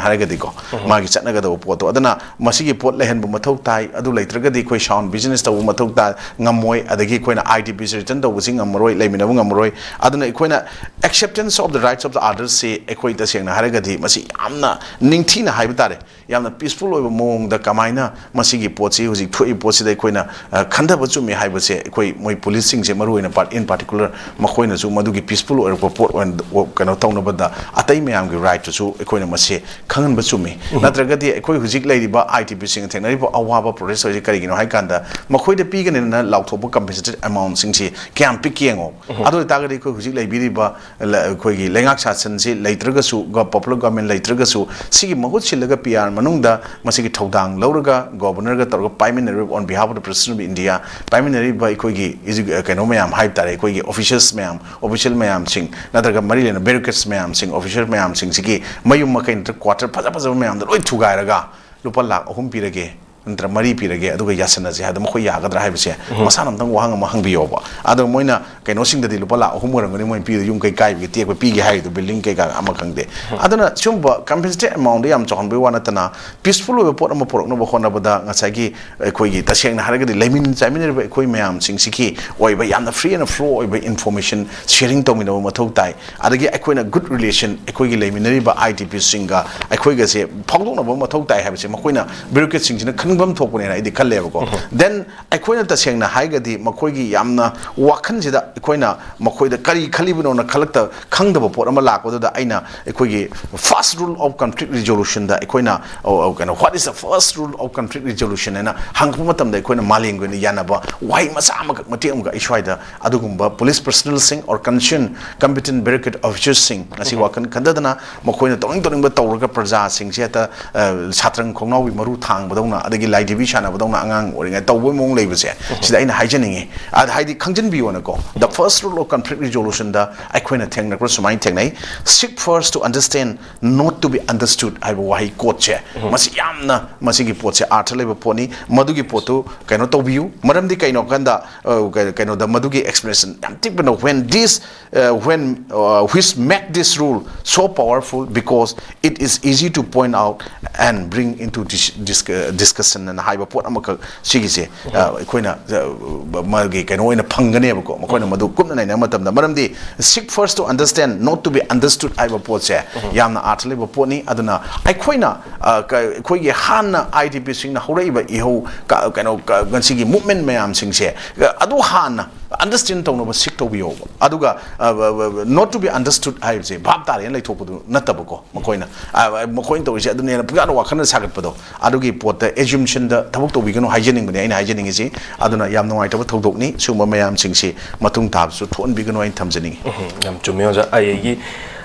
ꯍꯥꯏꯔꯒꯗꯤꯀꯣ꯫ ꯃꯥꯒꯤ ꯆꯠꯅꯒꯗꯕ ꯄꯣꯠꯇꯣ꯫ ꯑꯗꯨꯅ ꯃꯁꯤꯒꯤ ꯄꯣꯠ ꯂꯩꯍꯟꯕ ꯃꯊꯧ ꯇꯥꯏ꯫ ꯑꯗꯨ ꯂꯩꯇ꯭ꯔꯒꯗꯤ ꯑꯩꯈꯣꯏ sound business ꯇꯧꯕ ꯃꯊꯧ ꯇꯥꯏ, ꯉꯝꯃꯣꯏ꯫ ꯑꯗꯒꯤ ꯑꯩꯈꯣꯏꯅ I D P return ꯇꯧꯕꯁꯤ ꯉꯝꯃꯔꯣꯏ, ꯂꯩꯃꯤꯟꯅꯕ ꯉꯝꯃꯔꯣꯏ꯫ ꯑꯗꯨꯅ ꯑꯩꯈꯣꯏꯅ acceptance of the rights of the othersꯁꯤ ꯑꯩꯈꯣꯏ ꯇꯁꯦꯡꯅ ꯍꯥꯏꯔꯒꯗꯤ ꯃꯁꯤ ꯌꯥꯝꯅ ꯅꯤꯡꯊꯤꯅ ꯍꯥꯏꯕ ꯇꯥꯔꯦ꯫ ꯌꯥꯝꯅ ꯄꯤꯁꯐꯨꯜ ꯑꯣꯏꯕ ꯃꯑꯣꯡꯗ ꯀꯃꯥꯏꯅ ꯃꯁꯤꯒꯤ ꯄꯣꯠꯁꯤ, ꯍꯧꯖꯤꯛ ꯊꯣꯛꯏ ꯄꯣꯠꯁꯤꯗ ꯑꯩꯈꯣꯏꯅ ꯑ, ꯈꯟꯊꯕ ꯆꯨꯝꯃꯤ ꯍꯥꯏꯕꯁꯦ, ꯑꯩꯈꯣꯏ ꯃꯣꯏ ꯄꯨꯂꯤꯁꯁꯤꯡꯁꯦ ꯃꯔꯨ ꯑꯣꯏꯅ, ꯄꯥꯔꯠ ꯏꯟ ꯄꯥꯔꯇꯤꯀꯨꯂꯔ, ꯃꯈꯣꯏꯅꯁꯨ ꯃꯗꯨꯒꯤ ꯄꯤꯁꯐꯨꯜ ꯑꯣꯏꯔꯛꯄ ꯄꯣꯠ ꯑꯣꯏꯅ, ꯑꯣ, ꯀꯩꯅꯣ ꯇꯧꯅꯕꯗ ꯑꯇꯩ ꯃꯌꯥꯝꯒꯤ ꯔꯥꯏꯠꯇꯨꯁꯨ ꯑꯩꯈꯣꯏꯅ ꯃꯁꯤ ꯈꯪꯍꯟꯕ ꯆꯨꯝꯃꯤ꯫ ꯅꯠꯇ꯭ꯔꯒꯗꯤ ꯑꯩꯈꯣꯏ ꯍꯧꯖꯤꯛ ꯂꯩꯔꯤꯕ ꯑꯥꯏ ꯇꯤ ꯄꯤꯁꯤꯡꯅ ꯊꯦꯡꯅꯔꯤꯕ ꯑꯋꯥꯕ ꯄ꯭ꯔꯣꯇꯦꯁ ꯍꯥꯏꯁꯦ ꯀꯔꯤꯒꯤꯅꯣ ꯍꯥꯏ ꯀꯥꯟꯗ, ꯃꯈꯣꯏꯗ ꯄꯤꯒꯅꯤꯅ ꯂꯥꯎꯊꯣꯛꯄ ꯀꯝꯄꯦꯟꯁꯦꯇꯦꯠ ꯑꯦꯃꯥꯎꯟꯁꯤꯡꯁꯤ ꯀꯌꯥꯝ ꯄꯤꯛꯀꯦ ꯌꯦꯡꯉꯣ꯫ ꯑꯗꯨ ꯑꯣꯏꯇꯥꯔꯒꯗꯤ ꯑꯩꯈꯣꯏ ꯍꯧꯖꯤꯛ ꯂꯩꯕꯤꯔꯤꯕ ꯂ-, ꯑꯩꯈꯣꯏꯒꯤ ꯂꯩꯉꯥꯛ ꯁꯥꯁꯟꯁꯤ ꯂꯩꯇ꯭ꯔꯒꯁꯨ, ꯒ-, ꯄꯣꯄꯨꯂꯔ ꯒꯣꯔꯃꯦꯟ ꯂꯩꯇ꯭ꯔꯒꯁꯨ, ꯁꯤꯒꯤ ꯃꯍꯨꯠ ꯁꯤꯜꯂꯒ ꯄꯤ ꯑꯥꯔ ꯃꯅꯨꯡꯗ ꯃꯁꯤꯒꯤ ꯊꯧꯗꯥꯡ ꯂꯧꯔꯒ, ꯒꯣꯕꯔꯅꯔꯒ ꯇꯧꯔꯒ ꯄꯥꯏꯃꯤꯟꯅꯔꯤꯕ, on behalf of the President of India, ꯄꯥꯏꯃꯤꯟꯅꯔꯤꯕ ꯑꯩꯈꯣꯏꯒꯤ ꯏꯖꯨ-, ꯀꯩꯅꯣ ꯃꯌꯥꯝ ꯍꯥꯏꯕ ꯇꯥꯔꯦ, ꯑꯩꯈꯣꯏꯒꯤ ꯑꯣꯐꯤꯁꯤꯌꯦꯜꯁ ꯃꯌꯥꯝ, ꯑꯣꯐꯤꯁꯤꯌꯦꯜ ꯃꯌꯥꯝꯁꯤꯡ, ꯅꯠꯇ꯭ꯔꯒ ꯃꯔꯤ ꯂꯩꯅꯕ ꯕ꯭ꯌꯨꯔꯣꯀ꯭ꯔꯦꯠꯁ ꯃꯌꯥꯝꯁꯤꯡ, ꯑꯣꯐꯤꯁꯤꯌꯦꯜ ꯃꯌꯥꯝꯁꯤꯡꯁꯤꯒꯤ ꯃꯌꯨꯝ ꯃꯀꯩ ꯅꯠꯇ꯭ꯔꯒ ꯀ꯭ꯋꯥꯇꯔ ꯐꯖ ꯐꯖꯕ ꯃꯌꯥꯝꯗ ꯂꯣꯏ ꯊꯨꯒꯥꯏꯔꯒ ꯂꯨꯄꯥ ꯂꯥꯈ ꯑꯍꯨꯝ ꯄꯤꯔꯒꯦ, ꯅꯠꯇ꯭ꯔ ꯃꯔꯤ ꯄꯤꯔꯒꯦ, ꯑꯗꯨꯒ ꯌꯥꯁꯟꯅꯁꯦ ꯍꯥꯏꯗꯣ ꯃꯈꯣꯏ ꯌꯥꯒꯗ꯭ꯔꯥ ꯍꯥꯏꯕꯁꯦ ꯃꯁꯥꯅ ꯑꯝꯇꯪ ꯋꯥꯍꯪ ꯑꯃ ꯍꯪꯕꯤꯌꯣꯕ꯫ ꯑꯗꯣ ꯃꯣꯏꯅ ꯀꯩꯅꯣꯁꯤꯡꯗꯗꯤ ꯂꯨꯄꯥ ꯂꯥꯈ ꯑꯍꯨꯝ ꯑꯣꯏꯔꯝꯒꯅꯤ ꯃꯣꯏꯅ ꯄꯤꯔꯤꯗꯣ, ꯌꯨꯝ ꯀꯩ ꯀꯥꯏꯕꯒꯤ ꯇꯦꯛꯄ ꯄꯤꯒꯦ ꯍꯥꯏꯔꯤꯗꯣ, ꯕꯤꯜꯗꯤꯡ ꯀꯩꯀꯥ ꯑꯃ ꯈꯪꯗꯦ꯫ ꯑꯗꯨꯅ ꯁꯤꯒꯨꯝꯕ ꯀꯝꯄꯦꯟꯁꯦꯇꯦꯠ ꯑꯦꯃꯥꯎꯟꯗꯣ ꯌꯥꯝ ꯆꯥꯎꯍꯟꯕꯒꯤ ꯋꯥ ꯅꯠꯇꯅ, ꯄꯤꯁꯐꯨꯜ ꯑꯣꯏꯕ ꯄꯣꯠ ꯑꯃ ꯄꯨꯔꯛꯅꯕ ꯍꯣꯠꯅꯕꯗ ꯉꯁꯥꯏꯒꯤ ꯑꯩꯈꯣꯏꯒꯤ ꯇꯁꯦꯡꯅ ꯍꯥꯏꯔꯒꯗꯤ ꯂꯩꯃꯤꯟ ꯆꯥꯃꯤꯟꯅꯔꯤꯕ ꯑꯩꯈꯣꯏ ꯃꯌꯥꯝꯁꯤꯡꯁꯤꯒꯤ ꯑꯣꯏꯕ ꯌꯥꯝꯅ ꯐ꯭ꯔꯤ ꯑꯦꯟ ꯐ꯭ꯂꯣ ꯑꯣꯏꯕ ꯏꯟꯐꯣꯔꯃꯦꯁꯟ ꯁꯤꯌꯔꯤꯡ ꯇꯧꯃꯤꯟꯅꯕ ꯃꯊꯧ ꯇꯥꯏ꯫ ꯑꯗꯒꯤ ꯑꯩꯈꯣꯏꯅ ꯒꯨꯗ ꯔꯤꯂꯦꯁꯟ ꯑꯩꯈꯣꯏꯒꯤ ꯂꯩꯃꯤꯟꯅꯔꯤꯕ ꯑꯥꯏ ꯇꯤ ꯄꯤꯁꯤꯡꯒ ꯑꯩꯈꯣꯏꯒꯁꯦ ꯐꯥꯎꯗꯣꯛꯅꯕ ꯃꯊꯧ ꯇꯥꯏ ꯍꯥꯏꯕꯁꯦ ꯃꯈꯣꯏꯅ, ꯕ꯭ꯌꯨꯔꯣꯀ꯭ꯔꯦꯠꯁꯤꯡꯁꯤꯅ ꯈꯪꯐꯝ ꯊꯣꯛꯄꯅꯦꯅ ꯑꯩꯗꯤ ꯈꯜꯂꯦꯕꯀꯣ꯫ ꯗꯦꯟ ꯑꯩꯈꯣꯏꯅ ꯇꯁꯦꯡꯅ ꯍꯥꯏꯔꯒꯗꯤ ꯃꯈꯣꯏꯒꯤ ꯌꯥꯝꯅ ꯋꯥꯈꯜꯁꯤꯗ ꯑꯩꯈꯣꯏꯅ ꯃꯈꯣꯏꯗ ꯀꯔꯤ ꯈꯜꯂꯤꯕꯅꯣꯅ ꯈꯜꯂꯛꯇ, ꯈꯪꯗꯕ ꯄꯣꯠ ꯑꯃ ꯂꯥꯛꯄꯗꯨꯗ ꯑꯩꯅ ꯑꯩꯈꯣꯏꯒꯤ first rule of conflict resolutionꯗ ꯑꯩꯈꯣꯏꯅ, ꯑ, ꯀꯩꯅꯣ, "What is the first rule of conflict resolution?" ꯍꯥꯏꯅ ꯍꯪꯉꯛꯄ ꯃꯇꯝꯗ ꯑꯩꯈꯣꯏꯅ ꯃꯥꯂꯦꯝꯒꯤ ꯑꯣꯏꯅ ꯌꯥꯅꯕ ꯋꯥꯍꯩ ꯃꯆꯥ ꯑꯃꯈꯛ, ꯃꯇꯦꯛ ꯑꯃꯈꯛ ꯑꯩ ꯁ꯭ꯋꯥꯏꯗ ꯑꯗꯨꯒꯨꯝꯕ ꯄꯨꯂꯤꯁ ꯄꯔꯁꯅꯦꯜꯁꯤꯡ or concerned competent bureaucratic officerꯁꯤꯡ ꯉꯁꯤ ꯋꯥꯈꯜ ꯈꯟꯊꯗꯅ ꯃꯈꯣꯏꯅ ꯇꯧꯅꯤꯡ ꯇꯧꯅꯤꯡꯕ ꯇꯧꯔꯒ ꯄ꯭ꯔꯖꯥꯁꯤꯡꯁꯦ ꯍꯦꯛꯇ, ꯑ, ꯁꯥꯇ꯭ꯔꯪ ꯈꯣꯡꯅꯥꯎꯕꯤ ꯃꯔꯨ ꯊꯥꯡꯕꯗꯧꯅ ꯑꯗꯒꯤ ꯂꯥꯏꯙꯤꯕꯤ ꯁꯥꯟꯅꯕꯗꯧꯅ ꯑꯉꯥꯡ ꯑꯣꯏꯔꯤꯉꯩ ꯇꯧꯕꯒꯤ ꯃꯑꯣꯡ ꯂꯩꯕꯁꯦ, ꯁꯤꯗ ꯑꯩꯅ ꯍꯥꯏꯖꯅꯤꯡꯉꯤ꯫ ꯑꯗ ꯍꯥꯏꯗꯤ ꯈꯪꯖꯤꯟꯕꯤꯌꯣꯅꯀꯣ, the first rule of conflict resolutionꯗ ꯑꯩꯈꯣꯏꯅ ꯊꯦꯡꯅꯔꯛꯄ ꯁꯨꯃꯥꯏꯅ ꯊꯦꯡꯅꯩ: "Seek first to understand, not to be understood" ꯍꯥꯏꯕ ꯋꯥꯍꯩ ꯀꯣꯠꯁꯦ, ꯃꯁꯤ ꯌꯥꯝꯅ, ꯃꯁꯤꯒꯤ ꯄꯣꯠꯁꯦ ꯑꯥꯔꯊ ꯂꯩꯕ ꯄꯣꯠꯅꯤ꯫ ꯃꯗꯨꯒꯤ ꯄꯣꯠꯇꯨ ꯀꯩꯅꯣ ꯇꯧꯕꯤꯌꯨ꯫ ꯃꯔꯝꯗꯤ ꯀꯩꯅꯣ ꯀꯥꯟꯗ, ꯑ, ꯀ-, ꯀꯩꯅꯣꯗ ꯃꯗꯨꯒꯤ ꯑꯦꯛꯁꯄ꯭ꯂꯦꯅꯦꯁꯟ ꯌꯥꯝ ꯊꯤꯛꯄꯅ, "When this, uh, when, uh, which make this rule so powerful because it is easy to point out and bring into dis-, dis-, discussion" ꯑꯅ ꯍꯥꯏꯕ ꯄꯣꯠ ꯑꯃꯈꯛ, ꯁꯤꯒꯤꯁꯦ, ꯑ, ꯑꯩꯈꯣꯏꯅ, ꯑ, ꯃꯥꯒꯤ ꯀꯩꯅꯣ ꯑꯣꯏꯅ ꯐꯪꯒꯅꯦꯕꯀꯣ꯫ ꯃꯈꯣꯏꯅ ꯃꯗꯨ ꯀꯨꯞꯅ ꯅꯩꯅꯕ ꯃꯇꯝꯗ, ꯃꯔꯝꯗꯤ seek first to understand, not to be understood ꯍꯥꯏꯕ ꯄꯣꯠꯁꯦ ꯌꯥꯝꯅ ꯑꯥꯔꯊ ꯂꯩꯕ ꯄꯣꯠꯅꯤ꯫ ꯑꯗꯨꯅ ꯑꯩꯈꯣꯏꯅ, ꯑ, ꯀ-, ꯑꯩꯈꯣꯏꯒꯤ ꯍꯥꯟꯅ IDPꯁꯤꯡꯅ ꯍꯧꯔꯛꯏꯕ ꯏꯍꯧ, ꯀ-, ꯀꯩꯅꯣ, ꯀ-, ꯉꯁꯤꯒꯤ movement ꯃꯌꯥꯝꯁꯤꯡꯁꯦ, ꯑ, ꯑꯗꯨ ꯍꯥꯟꯅ understand ꯇꯧꯅꯕ seek ꯇꯧꯕꯤꯌꯣꯕ꯫ ꯑꯗꯨꯒ, ꯑ, ꯕ-, ꯕ-, ꯕ-, not to be understood ꯍꯥꯏꯕꯁꯦ ꯚꯥꯞ ꯇꯥꯔꯦꯅ ꯂꯩꯊꯣꯛꯄꯗꯨ ꯅꯠꯇꯕꯀꯣ꯫ ꯃꯈꯣꯏꯅ, ꯑ, ꯃꯈꯣꯏꯅ ꯇꯧꯔꯤꯁꯦ ꯑꯗꯨꯅꯦꯅ ꯄꯨꯡꯁꯥꯗ ꯋꯥꯈꯜꯅ ꯁꯥꯒꯠꯄꯗꯣ, ꯑꯗꯨꯒꯤ ꯄꯣꯠꯇ assumptionꯗ ꯊꯕꯛ ꯇꯧꯕꯤꯒꯅꯨ ꯍꯥꯏꯖꯅꯤꯡꯕꯅꯦ ꯑꯩꯅ ꯍꯥꯏꯖꯅꯤꯡꯉꯤꯁꯤ꯫ ꯑꯗꯨꯅ ꯌꯥꯝ ꯅꯨꯡꯉꯥꯏꯇꯕ ꯊꯧꯗꯣꯛꯅꯤ꯫ ꯁꯤꯒꯨꯝꯕ ꯃꯌꯥꯝꯁꯤꯡꯁꯤ ꯃꯇꯨꯡ ꯇꯥꯕꯁꯨ ꯊꯣꯛꯍꯟꯕꯤꯒꯅꯨ ꯍꯥꯏꯅ ꯊꯝꯖꯅꯤꯡꯉꯤ꯫ ꯎꯝ, ꯌꯥꯝ ꯆꯨꯝꯃꯦ ꯑꯣꯖꯥ꯫ ꯑꯩ ꯑꯩꯒꯤ,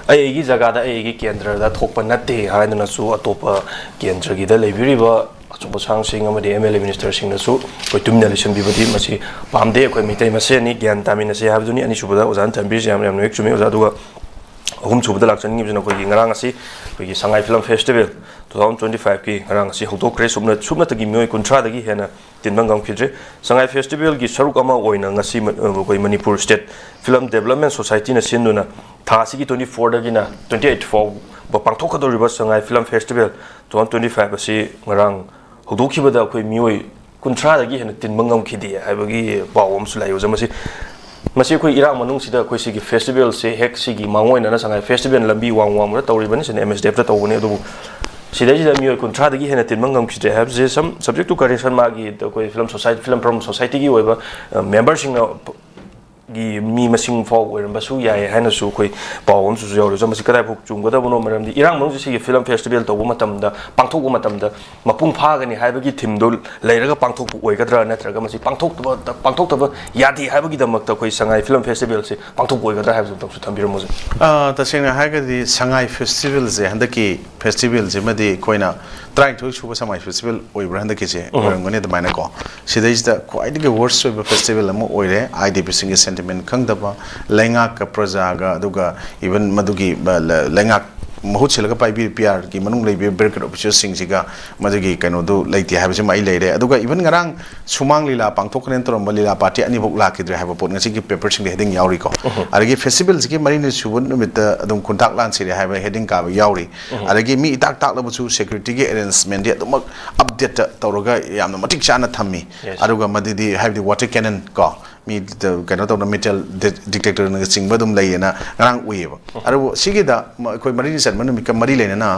ꯑꯩ ꯑꯩꯒꯤ ꯖꯒꯥꯗ, ꯑꯩ ꯑꯩꯒꯤ ꯀꯦꯟꯗ꯭ꯔꯗ ꯊꯣꯛꯄ ꯅꯠꯇꯦ ꯍꯥꯏꯗꯨꯅꯁꯨ ꯑꯇꯣꯞꯄ ꯀꯦꯟꯗ꯭ꯔꯒꯤꯗ ꯂꯩꯕꯤꯔꯤꯕ ꯑꯆꯧꯕ ꯁꯥꯡꯁꯤꯡ ꯑꯃꯗꯤ MLA ministerꯁꯤꯡꯅꯁꯨ ꯑꯩꯈꯣꯏ ꯇꯨꯃꯤꯟꯅ ꯂꯩꯁꯤꯟꯕꯤꯕꯗꯤ ꯃꯁꯤ ꯄꯥꯝꯗꯦ꯫ ꯑꯩꯈꯣꯏ ꯃꯩꯇꯩ ꯃꯁꯦꯟꯅꯤ, ꯒ꯭ꯌꯥꯟ ꯇꯥꯃꯤꯟꯅꯁꯦ ꯍꯥꯏꯕꯗꯨꯅꯤ꯫ ꯑꯅꯤꯁꯨꯕꯗ ꯑꯣꯖꯥꯅ ꯊꯝꯕꯤꯔꯤꯁꯦ ꯌꯥꯝ, ꯌꯥꯝꯅ ꯍꯦꯛ ꯆꯨꯝꯃꯤ ꯑꯣꯖꯥ꯫ ꯑꯗꯨꯒ ꯑꯍꯨꯝꯁꯨꯕꯗ ꯂꯥꯛꯆꯅꯤꯡꯉꯤꯕꯁꯤꯅ ꯑꯩꯈꯣꯏꯒꯤ ꯉꯔꯥꯡ ꯑꯁꯤ ꯑꯩꯈꯣꯏꯒꯤ ꯁꯉꯥꯏ Film Festival two thousand twenty fiveꯀꯤ ꯉꯔꯥꯡ ꯑꯁꯤ ꯍꯧꯗꯣꯛꯈ꯭ꯔꯦ꯫ ꯁꯨꯞꯅ-, ꯁꯨꯞꯅꯇꯒꯤ ꯃꯤꯑꯣꯏ ꯀꯨꯟꯊ꯭ꯔꯥꯗꯒꯤ ꯍꯦꯟꯅ ꯇꯤꯟꯕ ꯉꯝꯈꯤꯗ꯭ꯔꯦ꯫ ꯁꯉꯥꯏ Festivalꯒꯤ ꯁꯔꯨꯛ ꯑꯃ ꯑꯣꯏꯅ ꯉꯁꯤ ꯃ-, ꯑꯩꯈꯣꯏ ꯃꯅꯤꯄꯨꯔ State Film Development Societyꯅ ꯁꯤꯟꯗꯨꯅ ꯊꯥ ꯑꯁꯤꯒꯤ twenty fourꯗꯒꯤꯅ twenty eight ꯐꯥꯎꯕ ꯄꯥꯡꯊꯣꯛꯀꯗꯧꯔꯤꯕ ꯁꯉꯥꯏ Film Festival two thousand twenty five ꯑꯁꯤ ꯉꯔꯥꯡ ꯍꯧꯗꯣꯛꯈꯤꯕꯗ ꯑꯩꯈꯣꯏ ꯃꯤꯑꯣꯏ ꯀꯨꯟꯊ꯭ꯔꯥꯗꯒꯤ ꯍꯦꯟꯅ ꯇꯤꯟꯕ ꯉꯝꯈꯤꯗꯦ ꯍꯥꯏꯕꯒꯤ ꯄꯥꯎ ꯑꯃꯁꯨ ꯂꯥꯛꯏ ꯑꯣꯖꯥ꯫ ꯃꯁꯤ, ꯃꯁꯤ ꯑꯩꯈꯣꯏ ꯏꯔꯥꯡ ꯃꯅꯨꯡꯁꯤꯗ ꯑꯩꯈꯣꯏ ꯁꯤꯒꯤ festivalꯁꯦ, ꯍꯦꯛ ꯁꯤꯒꯤ ꯃꯥꯡꯑꯣꯏꯅꯅ ꯁꯉꯥꯏ Festival ꯂꯝꯕꯤ ꯋꯥꯡ ꯋꯥꯡꯃꯗ ꯇꯧꯔꯤꯕꯅꯤ, ꯁꯤꯅ MSDFꯇ ꯇꯧꯕꯅꯤ꯫ ꯑꯗꯨꯕꯨ ꯁꯤꯗꯩꯁꯤꯗ ꯃꯤꯑꯣꯏ ꯀꯨꯟꯊ꯭ꯔꯥꯗꯒꯤ ꯍꯦꯟꯅ ꯇꯤꯟꯕ ꯉꯝꯈꯤꯗ꯭ꯔꯦ ꯍꯥꯏꯕꯁꯦ some subject to correction, ꯃꯥꯒꯤ ꯑꯩꯈꯣꯏ film society, film from societyꯒꯤ ꯑꯣꯏꯕ, ꯑ, memberꯁꯤꯡꯅ ꯒꯤ ꯃꯤ ꯃꯁꯤꯡ ꯐꯥꯎ ꯑꯣꯏꯔꯝꯕꯁꯨ ꯌꯥꯏ ꯍꯥꯏꯅꯁꯨ ꯑꯩꯈꯣꯏ ꯄꯥꯎ ꯑꯃꯁꯨ ꯌꯥꯎꯔꯤ꯫ ꯑꯣꯖꯥ, ꯃꯁꯤ ꯀꯗꯥꯏꯐꯥꯎ ꯆꯨꯝꯒꯗꯕꯅꯣ? ꯃꯔꯝꯗꯤ ꯏꯔꯥꯡ ꯃꯅꯨꯡꯁꯤ ꯁꯤꯒꯤ film festival ꯇꯧꯕ ꯃꯇꯝꯗ, ꯄꯥꯡꯊꯣꯛꯄ ꯃꯇꯝꯗ ꯃꯄꯨꯡ ꯐꯥꯒꯅꯤ ꯍꯥꯏꯕꯒꯤ themeꯗꯨ ꯂꯩꯔꯒ ꯄꯥꯡꯊꯣꯛꯄ ꯑꯣꯏꯒꯗ꯭ꯔꯥ, ꯅꯠꯇ꯭ꯔꯒ ꯃꯁꯤ ꯄꯥꯡꯊꯣꯛꯇꯕ, ꯄꯥꯡꯊꯣꯛꯇꯕ ꯌꯥꯗꯦ ꯍꯥꯏꯕꯒꯤꯗꯃꯛꯇ ꯑꯩꯈꯣꯏ ꯁꯉꯥꯏ Film Festivalꯁꯤ ꯄꯥꯡꯊꯣꯛꯄ ꯑꯣꯏꯒꯗ꯭ꯔꯥ ꯍꯥꯏꯕꯁꯨ ꯑꯝꯇꯪꯁꯨ ꯊꯝꯕꯤꯔꯝꯃꯨ ꯑꯣꯖꯥ꯫ ꯑ, ꯇꯁꯦꯡꯅ ꯍꯥꯏꯔꯒꯗꯤ ꯁꯉꯥꯏ Festivalꯁꯦ, ꯍꯟꯗꯛꯀꯤ festivalꯁꯤꯃꯗꯤ ꯑꯩꯈꯣꯏꯅ ꯇꯔꯥꯅꯤꯊꯣꯏ ꯁꯨꯕ ꯁꯉꯥꯏ Festival ꯑꯣꯏꯕ꯭ꯔꯥ ꯍꯟꯗꯛꯀꯤꯁꯦ? ꯎꯝ꯫ ꯑꯣꯏꯔꯝꯒꯅꯤ ꯑꯗꯨꯃꯥꯏꯅꯀꯣ꯫ ꯁꯤꯗꯩꯁꯤꯗ ꯈ꯭ꯋꯥꯏꯗꯒꯤ worst ꯑꯣꯏꯕ festival ꯑꯃ ꯑꯣꯏꯔꯦ, IDPꯁꯤꯡꯒꯤ sentiment ꯈꯪꯗꯕ, ꯂꯩꯉꯥꯛꯀ ꯄ꯭ꯔꯖꯥꯒ, ꯑꯗꯨꯒ even ꯃꯗꯨꯒꯤ, ꯑ, ꯂ-, ꯂꯩꯉꯥꯛ ꯃꯍꯨꯠ ꯁꯤꯜꯂꯒ ꯄꯥꯏꯕꯤꯕ PRꯒꯤ ꯃꯅꯨꯡ ꯂꯩꯕꯤꯕ bureaucrat officialꯁꯤꯡꯁꯤꯒ ꯃꯗꯨꯒꯤ ꯀꯩꯅꯣꯗꯨ ꯂꯩꯇꯦ ꯍꯥꯏꯕꯁꯤꯃ ꯑꯩ ꯂꯩꯔꯦ꯫ ꯑꯗꯨꯒ even ꯉꯔꯥꯡ ꯁꯨꯃꯥꯡ ꯂꯤꯂꯥ ꯄꯥꯡꯊꯣꯛꯀꯅꯦꯅ ꯇꯧꯔꯝꯕ ꯂꯤꯂꯥ party ꯑꯅꯤꯐꯥꯎ ꯂꯥꯛꯈꯤꯗ꯭ꯔꯦ ꯍꯥꯏꯕ ꯄꯣꯠ ꯉꯁꯤꯒꯤ paperꯁꯤꯡꯗ heading ꯌꯥꯎꯔꯤꯀꯣ꯫ ꯎꯝ꯫ ꯑꯗꯒꯤ festivalꯁꯤꯒꯤ ꯃꯔꯤꯅꯤ ꯁꯨꯕ ꯅꯨꯃꯤꯠꯇ ꯑꯗꯨꯝ ꯈꯨꯟꯇꯥꯛ ꯂꯥꯟ ꯁꯤꯔꯦ ꯍꯥꯏꯕ heading ꯀꯥꯕ ꯌꯥꯎꯔꯤ꯫ ꯎꯝ꯫ ꯑꯗꯒꯤ ꯃꯤ ꯏꯇꯥꯛ ꯇꯥꯛꯂꯕꯁꯨ securityꯒꯤ arrangementꯗꯤ ꯑꯗꯨꯃꯛ updateꯇ ꯇꯧꯔꯒ ꯌꯥꯝꯅ ꯃꯇꯤꯛ ꯆꯥꯅ ꯊꯝꯃꯤ꯫ Yes꯫ ꯑꯗꯨꯒ ꯃꯗꯨꯗꯤ ꯍꯥꯏꯕꯗꯤ water cannon ꯀꯣ, ꯃꯤ ꯀꯩꯅꯣ ꯇꯧꯅ ꯃꯦꯇꯦꯜ ꯗꯤꯇꯦꯛꯇꯔꯅ ꯆꯤꯡꯕ ꯑꯗꯨꯝ ꯂꯩꯌꯦꯅ ꯉꯔꯥꯡ ꯎꯏꯌꯦꯕ꯫ ꯑꯗꯨꯕꯨ ꯁꯤꯒꯤꯗ ꯑꯩꯈꯣꯏ ꯃꯔꯤꯅꯤ ꯆꯟꯕ ꯅꯨꯃꯤꯠꯀ ꯃꯔꯤ ꯂꯩꯅꯅ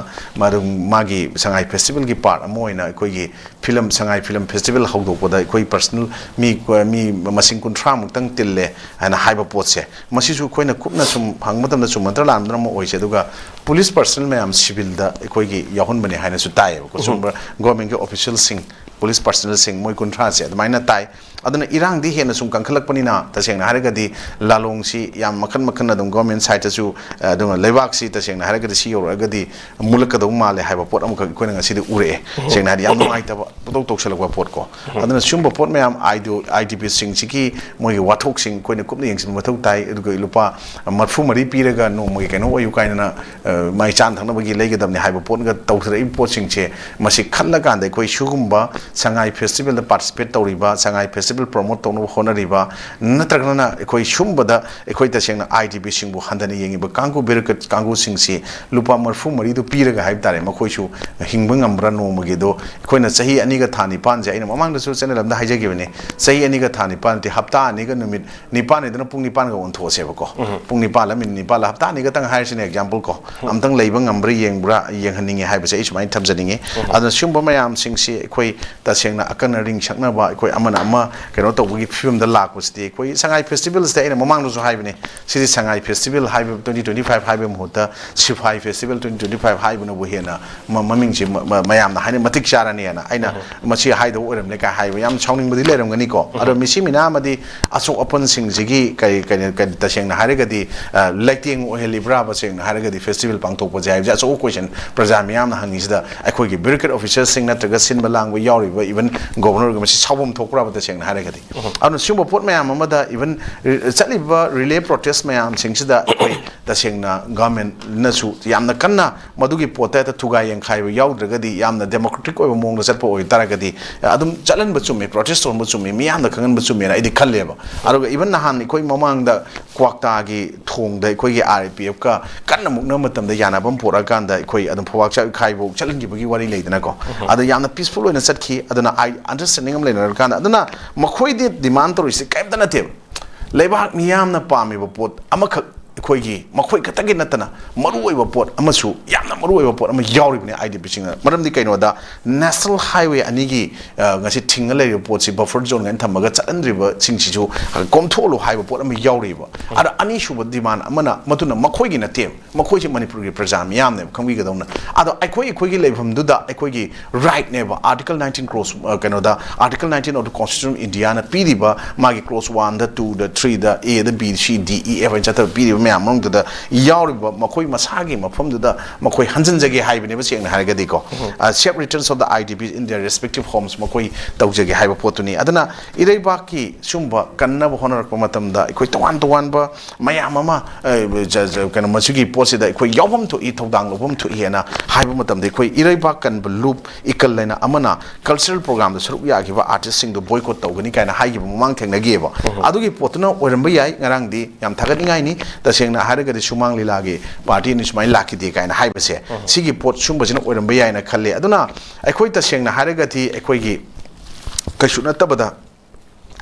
ꯃꯥꯒꯤ ꯁꯉꯥꯏ ꯐꯦꯁꯇꯤꯚꯦꯜꯒꯤ ꯄꯥꯔꯠ ꯑꯃ ꯑꯣꯏꯅ ꯑꯩꯈꯣꯏꯒꯤ ꯐꯤꯂꯝ, ꯁꯉꯥꯏ ꯐꯤꯂꯝ ꯐꯦꯁꯇꯤꯚꯦꯜ ꯍꯧꯗꯣꯛꯄꯗ ꯑꯩꯈꯣꯏ ꯄꯔꯁꯅꯦꯜ ꯃꯤ, ꯃꯤ ꯃꯁꯤꯡ ꯀꯨꯟꯊ꯭ꯔꯥ ꯃꯨꯛꯇꯪ ꯇꯤꯜꯂꯦ ꯍꯥꯏꯅ ꯍꯥꯏꯕ ꯄꯣꯠꯁꯦ, ꯃꯁꯤꯁꯨ ꯑꯩꯈꯣꯏꯅ ꯀꯨꯞꯅ ꯁꯨꯝ ꯍꯪꯕ ꯃꯇꯝꯗ ꯆꯨꯝꯕ ꯅꯠꯇ꯭ꯔ ꯂꯥꯟꯕꯅ ꯑꯃ ꯑꯣꯏꯁꯦ꯫ ꯑꯗꯨꯒ ꯄꯨꯂꯤꯁ ꯄꯔꯁꯅꯦꯜ ꯃꯌꯥꯝ ꯁꯤꯚꯤꯜꯗ ꯑꯩꯈꯣꯏꯒꯤ ꯌꯥꯎꯍꯟꯕꯅꯦ ꯍꯥꯏꯅꯁꯨ ꯇꯥꯏꯌꯦꯕꯀꯣ꯫ ꯆꯨꯝꯕ, ꯒꯣꯔꯃꯦꯟꯒꯤ ꯑꯣꯐꯤꯁꯤꯌꯦꯜꯁꯤꯡ, ꯄꯨꯂꯤꯁ ꯄꯔꯁꯅꯦꯜꯁꯤꯡ ꯃꯣꯏ ꯀꯨꯟꯊ꯭ꯔꯥꯁꯦ ꯑꯗꯨꯃꯥꯏꯅ ꯇꯥꯏ꯫ ꯑꯗꯨꯅ ꯏꯔꯥꯡꯗꯤ ꯍꯦꯟꯅ ꯁꯨꯝ ꯀꯟꯈꯠꯂꯛꯄꯅꯤꯅ, ꯇꯁꯦꯡꯅ ꯍꯥꯏꯔꯒꯗꯤ ꯂꯥꯂꯣꯡꯁꯤ ꯌꯥꯝ ꯃꯈꯟ ꯃꯈꯟ ꯑꯗꯨꯝ ꯒꯣꯔꯃꯦꯟ ꯁꯥꯏꯠꯇꯁꯨ, ꯑꯗꯨꯒ ꯂꯩꯕꯥꯛꯁꯤ ꯇꯁꯦꯡꯅ ꯍꯥꯏꯔꯒꯗꯤ ꯁꯤ ꯌꯧꯔꯛꯑꯒꯗꯤ ꯃꯨꯜꯂꯛꯀꯗꯧ ꯃꯥꯜꯂꯦ ꯍꯥꯏꯕ ꯄꯣꯠ ꯑꯃꯈꯛ ꯑꯩꯈꯣꯏꯅ ꯉꯁꯤꯗꯤ ꯎꯔꯛꯑꯦ꯫ ꯁꯦꯡꯅ ꯍꯥꯏꯔꯗꯤ ꯌꯥꯝ ꯅꯨꯡꯉꯥꯏꯇꯕ ꯄꯣꯠꯇꯧ ꯇꯧꯁꯜꯂꯛꯄ ꯄꯣꯠ ꯀꯣ꯫ ꯑꯗꯨꯅ ꯁꯤꯒꯨꯝꯕ ꯄꯣꯠ ꯃꯌꯥꯝ, ꯑꯥꯏ ꯗꯤ ꯑꯣ, ꯑꯥꯏ ꯗꯤ ꯄꯤꯁꯤꯡꯁꯤꯒꯤ ꯃꯣꯏꯒꯤ ꯋꯥꯊꯣꯛꯁꯤꯡ ꯑꯩꯈꯣꯏꯅ ꯀꯨꯞꯅ ꯌꯦꯡꯁꯤꯟꯕ ꯃꯊꯧ ꯇꯥꯏ꯫ ꯑꯗꯨꯒ ꯂꯨꯄꯥ ꯃꯔꯐꯨ ꯃꯔꯤ ꯄꯤꯔꯒ ꯅꯣꯡꯃꯒꯤ ꯀꯩꯅꯣ ꯑꯣꯏꯌꯨ ꯀꯥꯏꯅꯅ, ꯑ, ꯃꯥꯏ ꯆꯥꯅ ꯊꯛꯅꯕꯒꯤ ꯂꯩꯒꯗꯕꯅꯤ ꯍꯥꯏꯕ ꯄꯣꯠꯒ ꯇꯧꯊꯔꯛꯏꯕ ꯄꯣꯠꯁꯤꯡꯁꯦ, ꯃꯁꯤ ꯈꯜꯂꯀꯥꯟꯗ ꯑꯩꯈꯣꯏ ꯁꯤꯒꯨꯝꯕ ꯁꯉꯥꯏ ꯐꯦꯁꯇꯤꯚꯦꯜꯗ ꯄꯥꯔꯇꯤꯁꯤꯄꯦꯠ ꯇꯧꯔꯤꯕ, ꯁꯉꯥꯏ ꯐꯦꯁꯇꯤꯚꯦꯜ ꯄ꯭ꯔꯣꯃꯣꯠ ꯇꯧꯅꯕ ꯍꯣꯠꯅꯔꯤꯕ, ꯅꯠꯇ꯭ꯔꯒꯅ ꯑꯩꯈꯣꯏ ꯁꯨꯝꯕꯗ ꯑꯩꯈꯣꯏ ꯇꯁꯦꯡꯅ ꯑꯥꯏ ꯗꯤ ꯄꯤꯁꯤꯡꯕꯨ ꯍꯟꯊꯅ ꯌꯦꯡꯉꯤꯕ ꯀꯥꯡꯕꯨ, ꯕ꯭ꯌꯨꯔꯣꯀ꯭ꯔꯦꯠ ꯀꯥꯡꯕꯨꯁꯤꯡꯁꯤ ꯂꯨꯄꯥ ꯃꯔꯐꯨ ꯃꯔꯤꯗꯨ ꯄꯤꯔꯒ ꯍꯥꯏꯕ ꯇꯥꯔꯦ, ꯃꯈꯣꯏꯁꯨ ꯍꯤꯡꯕ ꯉꯝꯕ꯭ꯔꯥ ꯅꯣꯡꯃꯒꯤꯗꯣ꯫ ꯑꯩꯈꯣꯏꯅ ꯆꯍꯤ ꯑꯅꯤꯒ ꯊꯥ ꯅꯤꯄꯥꯟꯁꯦ, ꯑꯩꯅ ꯃꯃꯥꯡꯗꯁꯨ ꯆꯦꯅꯦꯜ ꯑꯃꯗ ꯍꯥꯏꯖꯈꯤꯕꯅꯤ, ꯆꯍꯤ ꯑꯅꯤꯒ ꯊꯥ ꯅꯤꯄꯥꯟ ꯅꯠꯇꯦ, ꯍꯞꯇꯥ ꯑꯅꯤꯒ ꯅꯨꯃꯤꯠ ꯅꯤꯄꯥꯟꯅꯤꯗꯅ ꯄꯨꯡ ꯅꯤꯄꯥꯟꯒ ꯑꯣꯟꯊꯣꯛꯑꯁꯦꯕꯀꯣ꯫ ꯄꯨꯡ ꯅꯤꯄꯥꯟꯂ ꯃꯤꯅꯤꯠ ꯅꯤꯄꯥꯟꯂ, ꯍꯞꯇꯥ ꯑꯅꯤ ꯈꯛꯇꯪ ꯍꯥꯏꯔꯁꯤꯅꯦ, ꯑꯦꯛꯖꯥꯝꯄꯜ ꯀꯣ, ꯑꯝꯇꯪ ꯂꯩꯕ ꯉꯝꯕ꯭ꯔꯥ ꯌꯦꯡꯕ꯭ꯔꯥ, ꯌꯦꯡꯍꯟꯅꯤꯡꯉꯦ ꯍꯥꯏꯕꯁꯦ ꯑꯩ ꯁꯨꯃꯥꯏꯅ ꯊꯝꯖꯅꯤꯡꯉꯤ꯫ ꯑꯗꯨꯅ ꯁꯤꯒꯨꯝꯕ ꯃꯌꯥꯝꯁꯤꯡꯁꯤ ꯑꯩꯈꯣꯏ ꯇꯁꯦꯡꯅ ꯑꯀꯟ ꯑꯔꯤꯡ ꯁꯛꯅꯕ, ꯑꯩꯈꯣꯏ ꯑꯃꯅ ꯑꯃ ꯀꯩꯅꯣ ꯇꯧꯕꯒꯤ ꯐꯤꯕꯝꯗ ꯂꯥꯛꯄꯁꯤꯗꯤ, ꯑꯩꯈꯣꯏ ꯁꯉꯥꯏ ꯐꯦꯁꯇꯤꯚꯦꯜꯁꯤꯗ ꯑꯩꯅ ꯃꯃꯥꯡꯗꯁꯨ ꯍꯥꯏꯕꯅꯤ, ꯁꯤꯗꯤ ꯁꯉꯥꯏ ꯐꯦꯁꯇꯤꯚꯦꯜ ꯍꯥꯏꯕ, ꯇ꯭ꯋꯦꯟꯇꯤ ꯇ꯭ꯋꯦꯟꯇꯤ ꯐꯥꯏꯚ ꯍꯥꯏꯕꯒꯤ ꯃꯍꯨꯠꯇ ꯁꯤꯐꯥꯏ ꯐꯦꯁꯇꯤꯚꯦꯜ ꯇ꯭ꯋꯦꯟꯇꯤ ꯇ꯭ꯋꯦꯟꯇꯤ ꯐꯥꯏꯚ ꯍꯥꯏꯕꯅꯕꯨ ꯍꯦꯟꯅ ꯃ-, ꯃꯃꯤꯡꯁꯤ ꯃ-, ꯃ-, ꯃꯌꯥꯝꯅ ꯍꯥꯏꯅ ꯃꯇꯤꯛ ꯆꯥꯔꯅꯤꯅ ꯑꯩꯅ ꯃꯁꯤ ꯍꯥꯏꯗꯧ ꯑꯣꯏꯔꯝꯂꯦ ꯀꯥꯏ ꯍꯥꯏꯕ ꯌꯥꯝ ꯁꯥꯎꯅꯤꯡꯕꯗꯤ ꯂꯩꯔꯝꯒꯅꯤꯀꯣ꯫ ꯑꯗꯣ ꯃꯤꯁꯤ ꯃꯤꯅꯥ ꯑꯃꯗꯤ ꯑꯁꯣꯛ ꯑꯄꯟꯁꯤꯡꯁꯤꯒꯤ ꯀꯔꯤ, ꯀꯔꯤ, ꯀꯔꯤ, ꯇꯁꯦꯡꯅ ꯍꯥꯏꯔꯒꯗꯤ, ꯑ, ꯂꯩꯇꯦꯡ ꯑꯣꯏꯍꯜꯂꯤꯕ꯭ꯔꯥꯕ? ꯇꯁꯦꯡꯅ ꯍꯥꯏꯔꯒꯗꯤ ꯐꯦꯁꯇꯤꯚꯦꯜ ꯄꯥꯡꯊꯣꯛꯄꯁꯦ ꯍꯥꯏꯕꯁꯦ ꯑꯆꯧꯕ ꯀꯣꯏꯁꯟ ꯄ꯭ꯔꯖꯥ ꯃꯤꯌꯥꯝꯅ ꯍꯪꯉꯤꯁꯤꯗ, ꯑꯩꯈꯣꯏꯒꯤ ꯕ꯭ꯌꯨꯔꯣꯀ꯭ꯔꯦꯠ ꯑꯣꯐꯤꯁꯔꯁꯤꯡ ꯅꯠꯇ꯭ꯔꯒ ꯁꯤꯟꯕ ꯂꯥꯡꯕ ꯌꯥꯎꯔꯤꯕ ꯏꯚꯟ ꯒꯣꯕꯔꯅꯔꯒ ꯃꯁꯤ ꯁꯥꯎꯐꯝ ꯊꯣꯛꯄ꯭ꯔꯥꯕ ꯇꯁꯦꯡꯅ ꯍꯥꯏꯔꯒꯗꯤ? ꯑꯗꯨꯅ ꯁꯤꯒꯨꯝꯕ ꯄꯣꯠ ꯃꯌꯥꯝ ꯑꯃꯗ ꯏꯚꯟ ꯔꯤ-, ꯆꯠꯂꯤꯕ ꯔꯤꯂꯦ ꯄ꯭ꯔꯣꯇꯦꯁ ꯃꯌꯥꯝꯁꯤꯡꯁꯤꯗ ꯑꯩꯈꯣꯏ ꯇꯁꯦꯡꯅ ꯒꯚꯔꯟꯃꯦꯟꯠꯅꯁꯨ ꯌꯥꯝꯅ ꯀꯟꯅ ꯃꯗꯨꯒꯤ ꯄꯣꯠꯇ ꯍꯦꯛꯇ ꯊꯨꯒꯥꯏ ꯌꯦꯡꯈꯥꯏꯕ ꯌꯥꯎꯗ꯭ꯔꯒꯗꯤ, ꯌꯥꯝꯅ ꯗꯦꯃꯣꯀ꯭ꯔꯦꯇꯤꯛ ꯑꯣꯏꯕ ꯃꯑꯣꯡꯗ ꯆꯠꯄ ꯑꯣꯏꯇꯥꯔꯒꯗꯤ, ꯑꯗꯨꯝ ꯆꯠꯍꯟꯕ ꯆꯨꯝꯃꯤ, ꯄ꯭ꯔꯣꯇꯦꯁ ꯇꯧꯍꯟꯕ ꯆꯨꯝꯃꯤ, ꯃꯤꯌꯥꯝꯅ ꯈꯪꯍꯟꯕ ꯆꯨꯝꯃꯦꯅ ꯑꯩꯗꯤ ꯈꯜꯂꯦꯕ꯫ ꯑꯗꯨꯒ ꯏꯚꯟ ꯅꯍꯥꯟ ꯑꯩꯈꯣꯏ ꯃꯃꯥꯡꯗ ꯀ꯭ꯋꯥꯛꯇꯥꯒꯤ ꯊꯣꯡꯗ ꯑꯩꯈꯣꯏꯒꯤ ꯑꯥꯔ ꯑꯥꯏ ꯄꯤ ꯑꯦꯐꯀ ꯀꯟꯅ ꯃꯨꯛꯅꯕ ꯃꯇꯝꯗ ꯌꯥꯅꯕ ꯑꯃ ꯄꯨꯔꯛꯑꯀꯥꯟꯗ ꯑꯩꯈꯣꯏ ꯑꯗꯨꯝ ꯐꯧꯕꯥꯛ ꯆꯥꯛꯈꯥꯏꯕ ꯆꯠꯍꯟꯈꯤꯕꯒꯤ ꯋꯥꯔꯤ ꯂꯩꯗꯅꯀꯣ꯫ ꯑꯗꯣ ꯌꯥꯝꯅ ꯄꯤꯁꯐꯨꯜ ꯑꯣꯏꯅ ꯆꯠꯈꯤ꯫ ꯑꯗꯨꯅ ꯑꯩ ꯑꯟꯗꯔꯁ꯭ꯇꯦꯟꯗꯤꯡ ꯑꯃ ꯂꯩꯅꯔꯀꯥꯟꯗ, ꯑꯗꯨꯅ ꯃꯈꯣꯏꯗꯤ ꯗꯤꯃꯥꯟ ꯇꯧꯔꯤꯁꯤ ꯀꯔꯤꯝꯇ ꯅꯠꯇꯦꯕ꯫ ꯂꯩꯕꯥꯛ ꯃꯤꯌꯥꯝꯅ ꯄꯥꯝꯃꯤꯕ ꯄꯣꯠ ꯑꯃꯈꯛ, ꯑꯩꯈꯣꯏꯒꯤ ꯃꯈꯣꯏ ꯈꯛꯇꯒꯤ ꯅꯠꯇꯅ ꯃꯔꯨꯑꯣꯏꯕ ꯄꯣꯠ ꯑꯃꯁꯨ, ꯌꯥꯝꯅ ꯃꯔꯨꯑꯣꯏꯕ ꯄꯣꯠ ꯑꯃ ꯌꯥꯎꯔꯤꯕꯅꯤ ꯑꯥꯏ ꯗꯤ ꯄꯤꯁꯤꯡꯅ꯫ ꯃꯔꯝꯗꯤ ꯀꯩꯅꯣꯗ, ꯅꯦꯁꯅꯦꯜ ꯍꯥꯏꯋꯦ ꯑꯅꯤꯒꯤ, ꯑ, ꯉꯁꯤ ꯊꯤꯡꯉ ꯂꯩꯔꯤꯕ ꯄꯣꯠꯁꯤ, ꯕꯐꯔ ꯖꯣꯟ ꯀꯥꯏꯅ ꯊꯝꯃꯒ ꯆꯠꯍꯟꯗ꯭ꯔꯤꯕꯁꯤꯡꯁꯤꯁꯨ ꯀꯣꯝꯊꯣꯛꯍꯜꯂꯨ ꯍꯥꯏꯕ ꯄꯣꯠ ꯑꯃ ꯌꯥꯎꯔꯤꯕ꯫ ꯑꯗ ꯑꯅꯤꯁꯨꯕ ꯗꯤꯃꯥꯟ ꯑꯃꯅ, ꯃꯗꯨꯅ ꯃꯈꯣꯏꯒꯤ ꯅꯠꯇꯦꯕ, ꯃꯈꯣꯏꯁꯤ ꯃꯅꯤꯄꯨꯔꯒꯤ ꯄ꯭ꯔꯖꯥ ꯃꯤꯌꯥꯝꯅꯦꯕ, ꯈꯪꯕꯤꯒꯗꯧꯅ꯫ ꯑꯗꯣ ꯑꯩꯈꯣꯏ, ꯑꯩꯈꯣꯏꯒꯤ ꯂꯩꯐꯝꯗꯨꯗ ꯑꯩꯈꯣꯏꯒꯤ ꯔꯥꯏꯠꯅꯦꯕ, ꯑꯥꯔꯇꯤꯀꯜ ꯅꯥꯏꯟꯇꯤꯟ ꯀ꯭ꯂꯣꯁ, ꯑ, ꯀꯩꯅꯣꯗ, article nineteen of the constitution of ꯏꯟꯗꯤꯌꯥꯅ ꯄꯤꯔꯤꯕ ꯃꯥꯒꯤ ꯀ꯭ꯂꯣꯁ ꯋꯥꯟꯗ, ꯇꯨꯗ, ꯊ꯭ꯔꯤꯗ, ꯑꯦꯗ, ꯕꯤ, ꯁꯤ, ꯗꯤ, ꯏ, ꯑꯦꯐ ꯍꯥꯏꯅ ꯆꯠꯊꯕ ꯄꯤꯔꯤꯕ ꯃꯌꯥꯝ ꯃꯅꯨꯡꯗꯨꯗ ꯌꯥꯎꯔꯤꯕ ꯃꯈꯣꯏ ꯃꯁꯥꯒꯤ ꯃꯐꯝꯗꯨꯗ ꯃꯈꯣꯏ ꯍꯟꯖꯤꯟꯖꯒꯦ ꯍꯥꯏꯕꯅꯦꯕ, ꯁꯦꯡꯅ ꯍꯥꯏꯔꯒꯗꯤꯀꯣ꯫ ꯎꯝ꯫ ꯑ, safe returns of the I D Ps in their respective homes, ꯃꯈꯣꯏ ꯇꯧꯖꯒꯦ ꯍꯥꯏꯕ ꯄꯣꯠꯇꯨꯅꯤ꯫ ꯑꯗꯨꯅ ꯏꯔꯩꯕꯥꯛꯀꯤ ꯁꯨꯝꯕ ꯀꯟꯅꯕ ꯍꯣꯠꯅꯔꯛꯄ ꯃꯇꯝꯗ, ꯑꯩꯈꯣꯏ ꯇꯣꯉꯥꯟ ꯇꯣꯉꯥꯟꯕ ꯃꯌꯥꯝ ꯑꯃ, ꯑ, ꯖ-, ꯖ-, ꯀꯩꯅꯣ, ꯃꯁꯤꯒꯤ ꯄꯣꯠꯁꯤꯗ ꯑꯩꯈꯣꯏ ꯌꯥꯎꯐꯝ ꯊꯣꯛꯏ, ꯊꯧꯗꯥꯡ ꯂꯧꯐꯝ ꯊꯣꯛꯏ ꯍꯥꯏꯅ ꯍꯥꯏꯕ ꯃꯇꯝꯗ, ꯑꯩꯈꯣꯏ ꯏꯔꯩꯕꯥꯛ ꯀꯟꯕ ꯂꯨꯞ ꯏꯀꯜ ꯍꯥꯏꯅ ꯑꯃꯅ ꯀꯜꯆꯔꯦꯜ ꯄ꯭ꯔꯣꯒ꯭ꯔꯥꯝꯗ ꯁꯔꯨꯛ ꯌꯥꯈꯤꯕ ꯑꯥꯔꯇꯤꯁꯁꯤꯡꯗꯣ ꯕꯣꯏꯀꯣꯠ ꯇꯧꯒꯅꯤ ꯀꯥꯏꯅ ꯍꯥꯏꯈꯤꯕ ꯃꯃꯥꯡ ꯊꯦꯡꯅꯈꯤꯑꯕ꯫ ꯎꯝ꯫ ꯑꯗꯨꯒꯤ ꯄꯣꯠꯇꯨꯅ ꯑꯣꯏꯔꯝꯕ ꯌꯥꯏ꯫ ꯉꯔꯥꯡꯗꯤ ꯌꯥꯝ ꯊꯥꯒꯠꯅꯤꯡꯉꯥꯏꯅꯤ, ꯇꯁꯦꯡꯅ ꯍꯥꯏꯔꯒꯗꯤ ꯁꯨꯃꯥꯡ ꯂꯤꯂꯥꯒꯤ ꯄꯥꯔꯇꯤ ꯑꯅꯤ ꯁꯨꯃꯥꯏꯅ ꯂꯥꯛꯈꯤꯗꯦ ꯀꯥꯏꯅ ꯍꯥꯏꯕꯁꯦ, ꯎꯝ꯫ ꯁꯤꯒꯤ ꯄꯣꯠ ꯁꯨꯝꯕꯁꯤꯅ ꯑꯣꯏꯔꯝꯕ ꯌꯥꯏꯅ ꯈꯜꯂꯦ꯫ ꯑꯗꯨꯅ ꯑꯩꯈꯣꯏ ꯇꯁꯦꯡꯅ ꯍꯥꯏꯔꯒꯗꯤ ꯑꯩꯈꯣꯏꯒꯤ ꯀꯩꯁꯨ ꯅꯠꯇꯕꯗ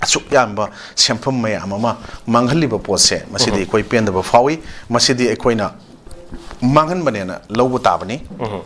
ꯑꯁꯨꯛ ꯌꯥꯝꯕ ꯁꯦꯟꯐꯝ ꯃꯌꯥꯝ ꯑꯃ ꯃꯥꯡꯍꯜꯂꯤꯕ ꯄꯣꯠꯁꯦ, ꯃꯁꯤꯗꯤ ꯎꯝ꯫ ꯑꯩꯈꯣꯏ ꯄꯦꯟꯗꯕ ꯐꯥꯎꯏ꯫ ꯃꯁꯤꯗꯤ ꯑꯩꯈꯣꯏꯅ ꯃꯥꯡꯍꯟꯕꯅꯦꯅ ꯂꯧꯕ ꯇꯥꯕꯅꯤ꯫ ꯎꯝ꯫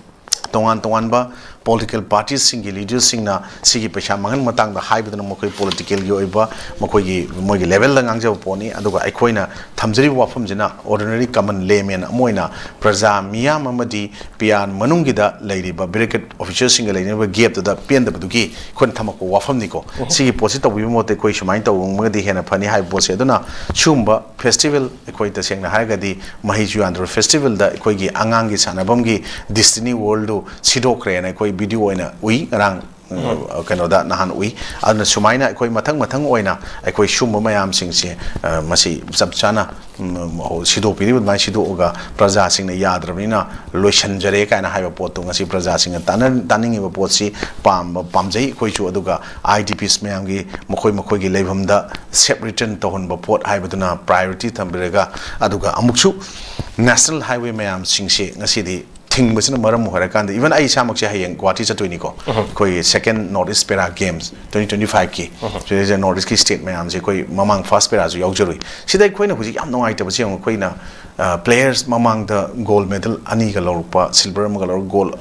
ꯇꯣꯉꯥꯟ ꯇꯣꯉꯥꯟꯕ ꯄꯣꯂꯤꯇꯤꯀꯦꯜ ꯄꯥꯔꯇꯤꯁꯤꯡꯒꯤ ꯂꯤꯗꯔꯁꯤꯡꯅ ꯁꯤꯒꯤ ꯄꯩꯁꯥ ꯃꯥꯡꯍꯟꯕ ꯃꯇꯥꯡꯗ ꯍꯥꯏꯕꯗꯨꯅ ꯃꯈꯣꯏ ꯄꯣꯂꯤꯇꯤꯀꯦꯜꯒꯤ ꯑꯣꯏꯕ ꯃꯈꯣꯏꯒꯤ, ꯃꯣꯏꯒꯤ ꯂꯦꯚꯦꯜꯗ ꯉꯥꯡꯖꯕ ꯄꯣꯠꯅꯤ꯫ ꯑꯗꯨꯒ ꯑꯩꯈꯣꯏꯅ ꯊꯝꯖꯔꯤꯕ ꯋꯥꯐꯝꯁꯤꯅ ꯑꯣꯔꯗꯤꯅꯔꯤ ꯀꯃꯟ ꯂꯦꯃꯦꯟ ꯑꯃ ꯑꯣꯏꯅ ꯄ꯭ꯔꯖꯥ ꯃꯤꯌꯥꯝ ꯑꯃꯗꯤ ꯄꯤꯌꯥꯟ ꯃꯅꯨꯡꯒꯤꯗ ꯂꯩꯔꯤꯕ ꯕ꯭ꯌꯨꯔꯣꯀ꯭ꯔꯦꯠ ꯑꯣꯐꯤꯁꯔꯁꯤꯡꯒ ꯂꯩꯅꯔꯤꯕ ꯒꯦꯞꯇꯨꯗ ꯄꯦꯟꯗꯕꯗꯨꯒꯤ ꯑꯩꯈꯣꯏꯅ ꯊꯝꯃꯛꯄ ꯋꯥꯐꯝꯅꯤꯀꯣ꯫ ꯎꯝ꯫ ꯁꯤꯒꯤ ꯄꯣꯠꯁꯤ ꯇꯧꯕꯤꯕ ꯃꯍꯨꯠꯇ ꯑꯩꯈꯣꯏ ꯁꯨꯃꯥꯏꯅ ꯇꯧꯔꯝꯃꯒꯗꯤ ꯍꯦꯟꯅ ꯐꯅꯤ ꯍꯥꯏꯕ ꯄꯣꯠꯁꯦ꯫ ꯑꯗꯨꯅ ꯁꯤꯒꯨꯝꯕ ꯐꯦꯁꯇꯤꯚꯦꯜ, ꯑꯩꯈꯣꯏ ꯇꯁꯦꯡꯅ ꯍꯥꯏꯔꯒꯗꯤ ꯃꯍꯩꯁꯨ ꯌꯥꯟꯗ꯭ꯔꯣ ꯐꯦꯁꯇꯤꯚꯦꯜꯗ ꯑꯩꯈꯣꯏꯒꯤ ꯑꯉꯥꯡꯒꯤ ꯁꯥꯟꯅꯐꯝꯒꯤ ꯗꯤꯁꯇꯤꯅꯤ ꯋꯥꯔꯜꯗꯨ ꯁꯤꯗꯣꯛꯈ꯭ꯔꯦꯅ ꯑꯩꯈꯣꯏ ꯚꯤꯗꯤꯑꯣ ꯑꯣꯏꯅ ꯎꯏ ꯉꯔꯥꯡ꯫ ꯎꯝ꯫ ꯑ, ꯀꯩꯅꯣꯗ ꯅꯍꯥꯟ ꯎꯏ꯫ ꯑꯗꯨꯅ ꯁꯨꯃꯥꯏꯅ ꯑꯩꯈꯣꯏ ꯃꯊꯪ ꯃꯊꯪ ꯑꯣꯏꯅ ꯑꯩꯈꯣꯏ ꯁꯤꯒꯨꯝꯕ ꯃꯌꯥꯝꯁꯤꯡꯁꯦ, ꯑ, ꯃꯁꯤ ꯆꯞ ꯆꯥꯅ, ꯎꯝ, ꯁꯤꯗꯣꯛꯄꯤꯔꯤꯕ ꯑꯗꯨꯃꯥꯏꯅ ꯁꯤꯗꯣꯛꯑꯒ ꯄ꯭ꯔꯖꯥꯁꯤꯡꯅ ꯌꯥꯗ꯭ꯔꯕꯅꯤꯅ ꯂꯣꯏꯁꯤꯟꯖꯔꯦ ꯀꯥꯏꯅ ꯍꯥꯏꯕ ꯄꯣꯠꯇꯣ ꯉꯁꯤ ꯄ꯭ꯔꯖꯥꯁꯤꯡꯅ ꯇꯥꯅ-, ꯇꯥꯅꯤꯡꯉꯤꯕ ꯄꯣꯠꯁꯤ ꯄꯥꯝꯕ, ꯄꯥꯝꯖꯩ ꯑꯩꯈꯣꯏꯁꯨ꯫ ꯑꯗꯨꯒ ꯑꯥꯏ ꯗꯤ ꯄꯤꯁ ꯃꯌꯥꯝꯒꯤ ꯃꯈꯣꯏ ꯃꯈꯣꯏꯒꯤ ꯂꯩꯐꯝꯗ ꯁꯦꯐ ꯔꯤꯇꯔꯟ ꯇꯧꯍꯟꯕ ꯄꯣꯠ ꯍꯥꯏꯕꯗꯨꯅ ꯄ꯭ꯔꯥꯏꯌꯣꯔꯤꯇꯤ ꯊꯝꯕꯤꯔꯒ, ꯑꯗꯨꯒ ꯑꯃꯨꯛꯁꯨ ꯅꯦꯁꯅꯦꯜ ꯍꯥꯏꯋꯦ ꯃꯌꯥꯝꯁꯤꯡꯁꯦ ꯉꯁꯤꯗꯤ ꯊꯤꯡꯕꯁꯤꯅ ꯃꯔꯝ ꯑꯣꯏꯔꯀꯥꯟꯗ, even ꯑꯩ ꯏꯁꯥꯃꯛꯁꯦ ꯍꯌꯦꯡ ꯒꯨꯋꯥꯍꯥꯇꯤ ꯆꯠꯇꯣꯏꯅꯤꯀꯣ, ꯑꯩꯈꯣꯏ second North East Para Games twenty twenty fiveꯀꯤ, ꯁꯤꯗꯩꯁꯤꯗ North Eastꯀꯤ state ꯃꯌꯥꯝꯁꯦ ꯑꯩꯈꯣꯏ ꯃꯃꯥꯡ first Paraꯁꯨ ꯌꯥꯎꯖꯔꯨꯏ꯫ ꯁꯤꯗ ꯑꯩꯈꯣꯏꯅ ꯍꯧꯖꯤꯛ ꯌꯥꯝ ꯅꯨꯡꯉꯥꯏꯇꯕꯁꯦ ꯌꯦꯡꯉꯨ, ꯑꯩꯈꯣꯏꯅ players ꯃꯃꯥꯡꯗ gold medal ꯑꯅꯤꯒ ꯂꯧꯔꯛꯄ, silver ꯑꯃꯒ ꯂꯧꯔꯛꯄ, gold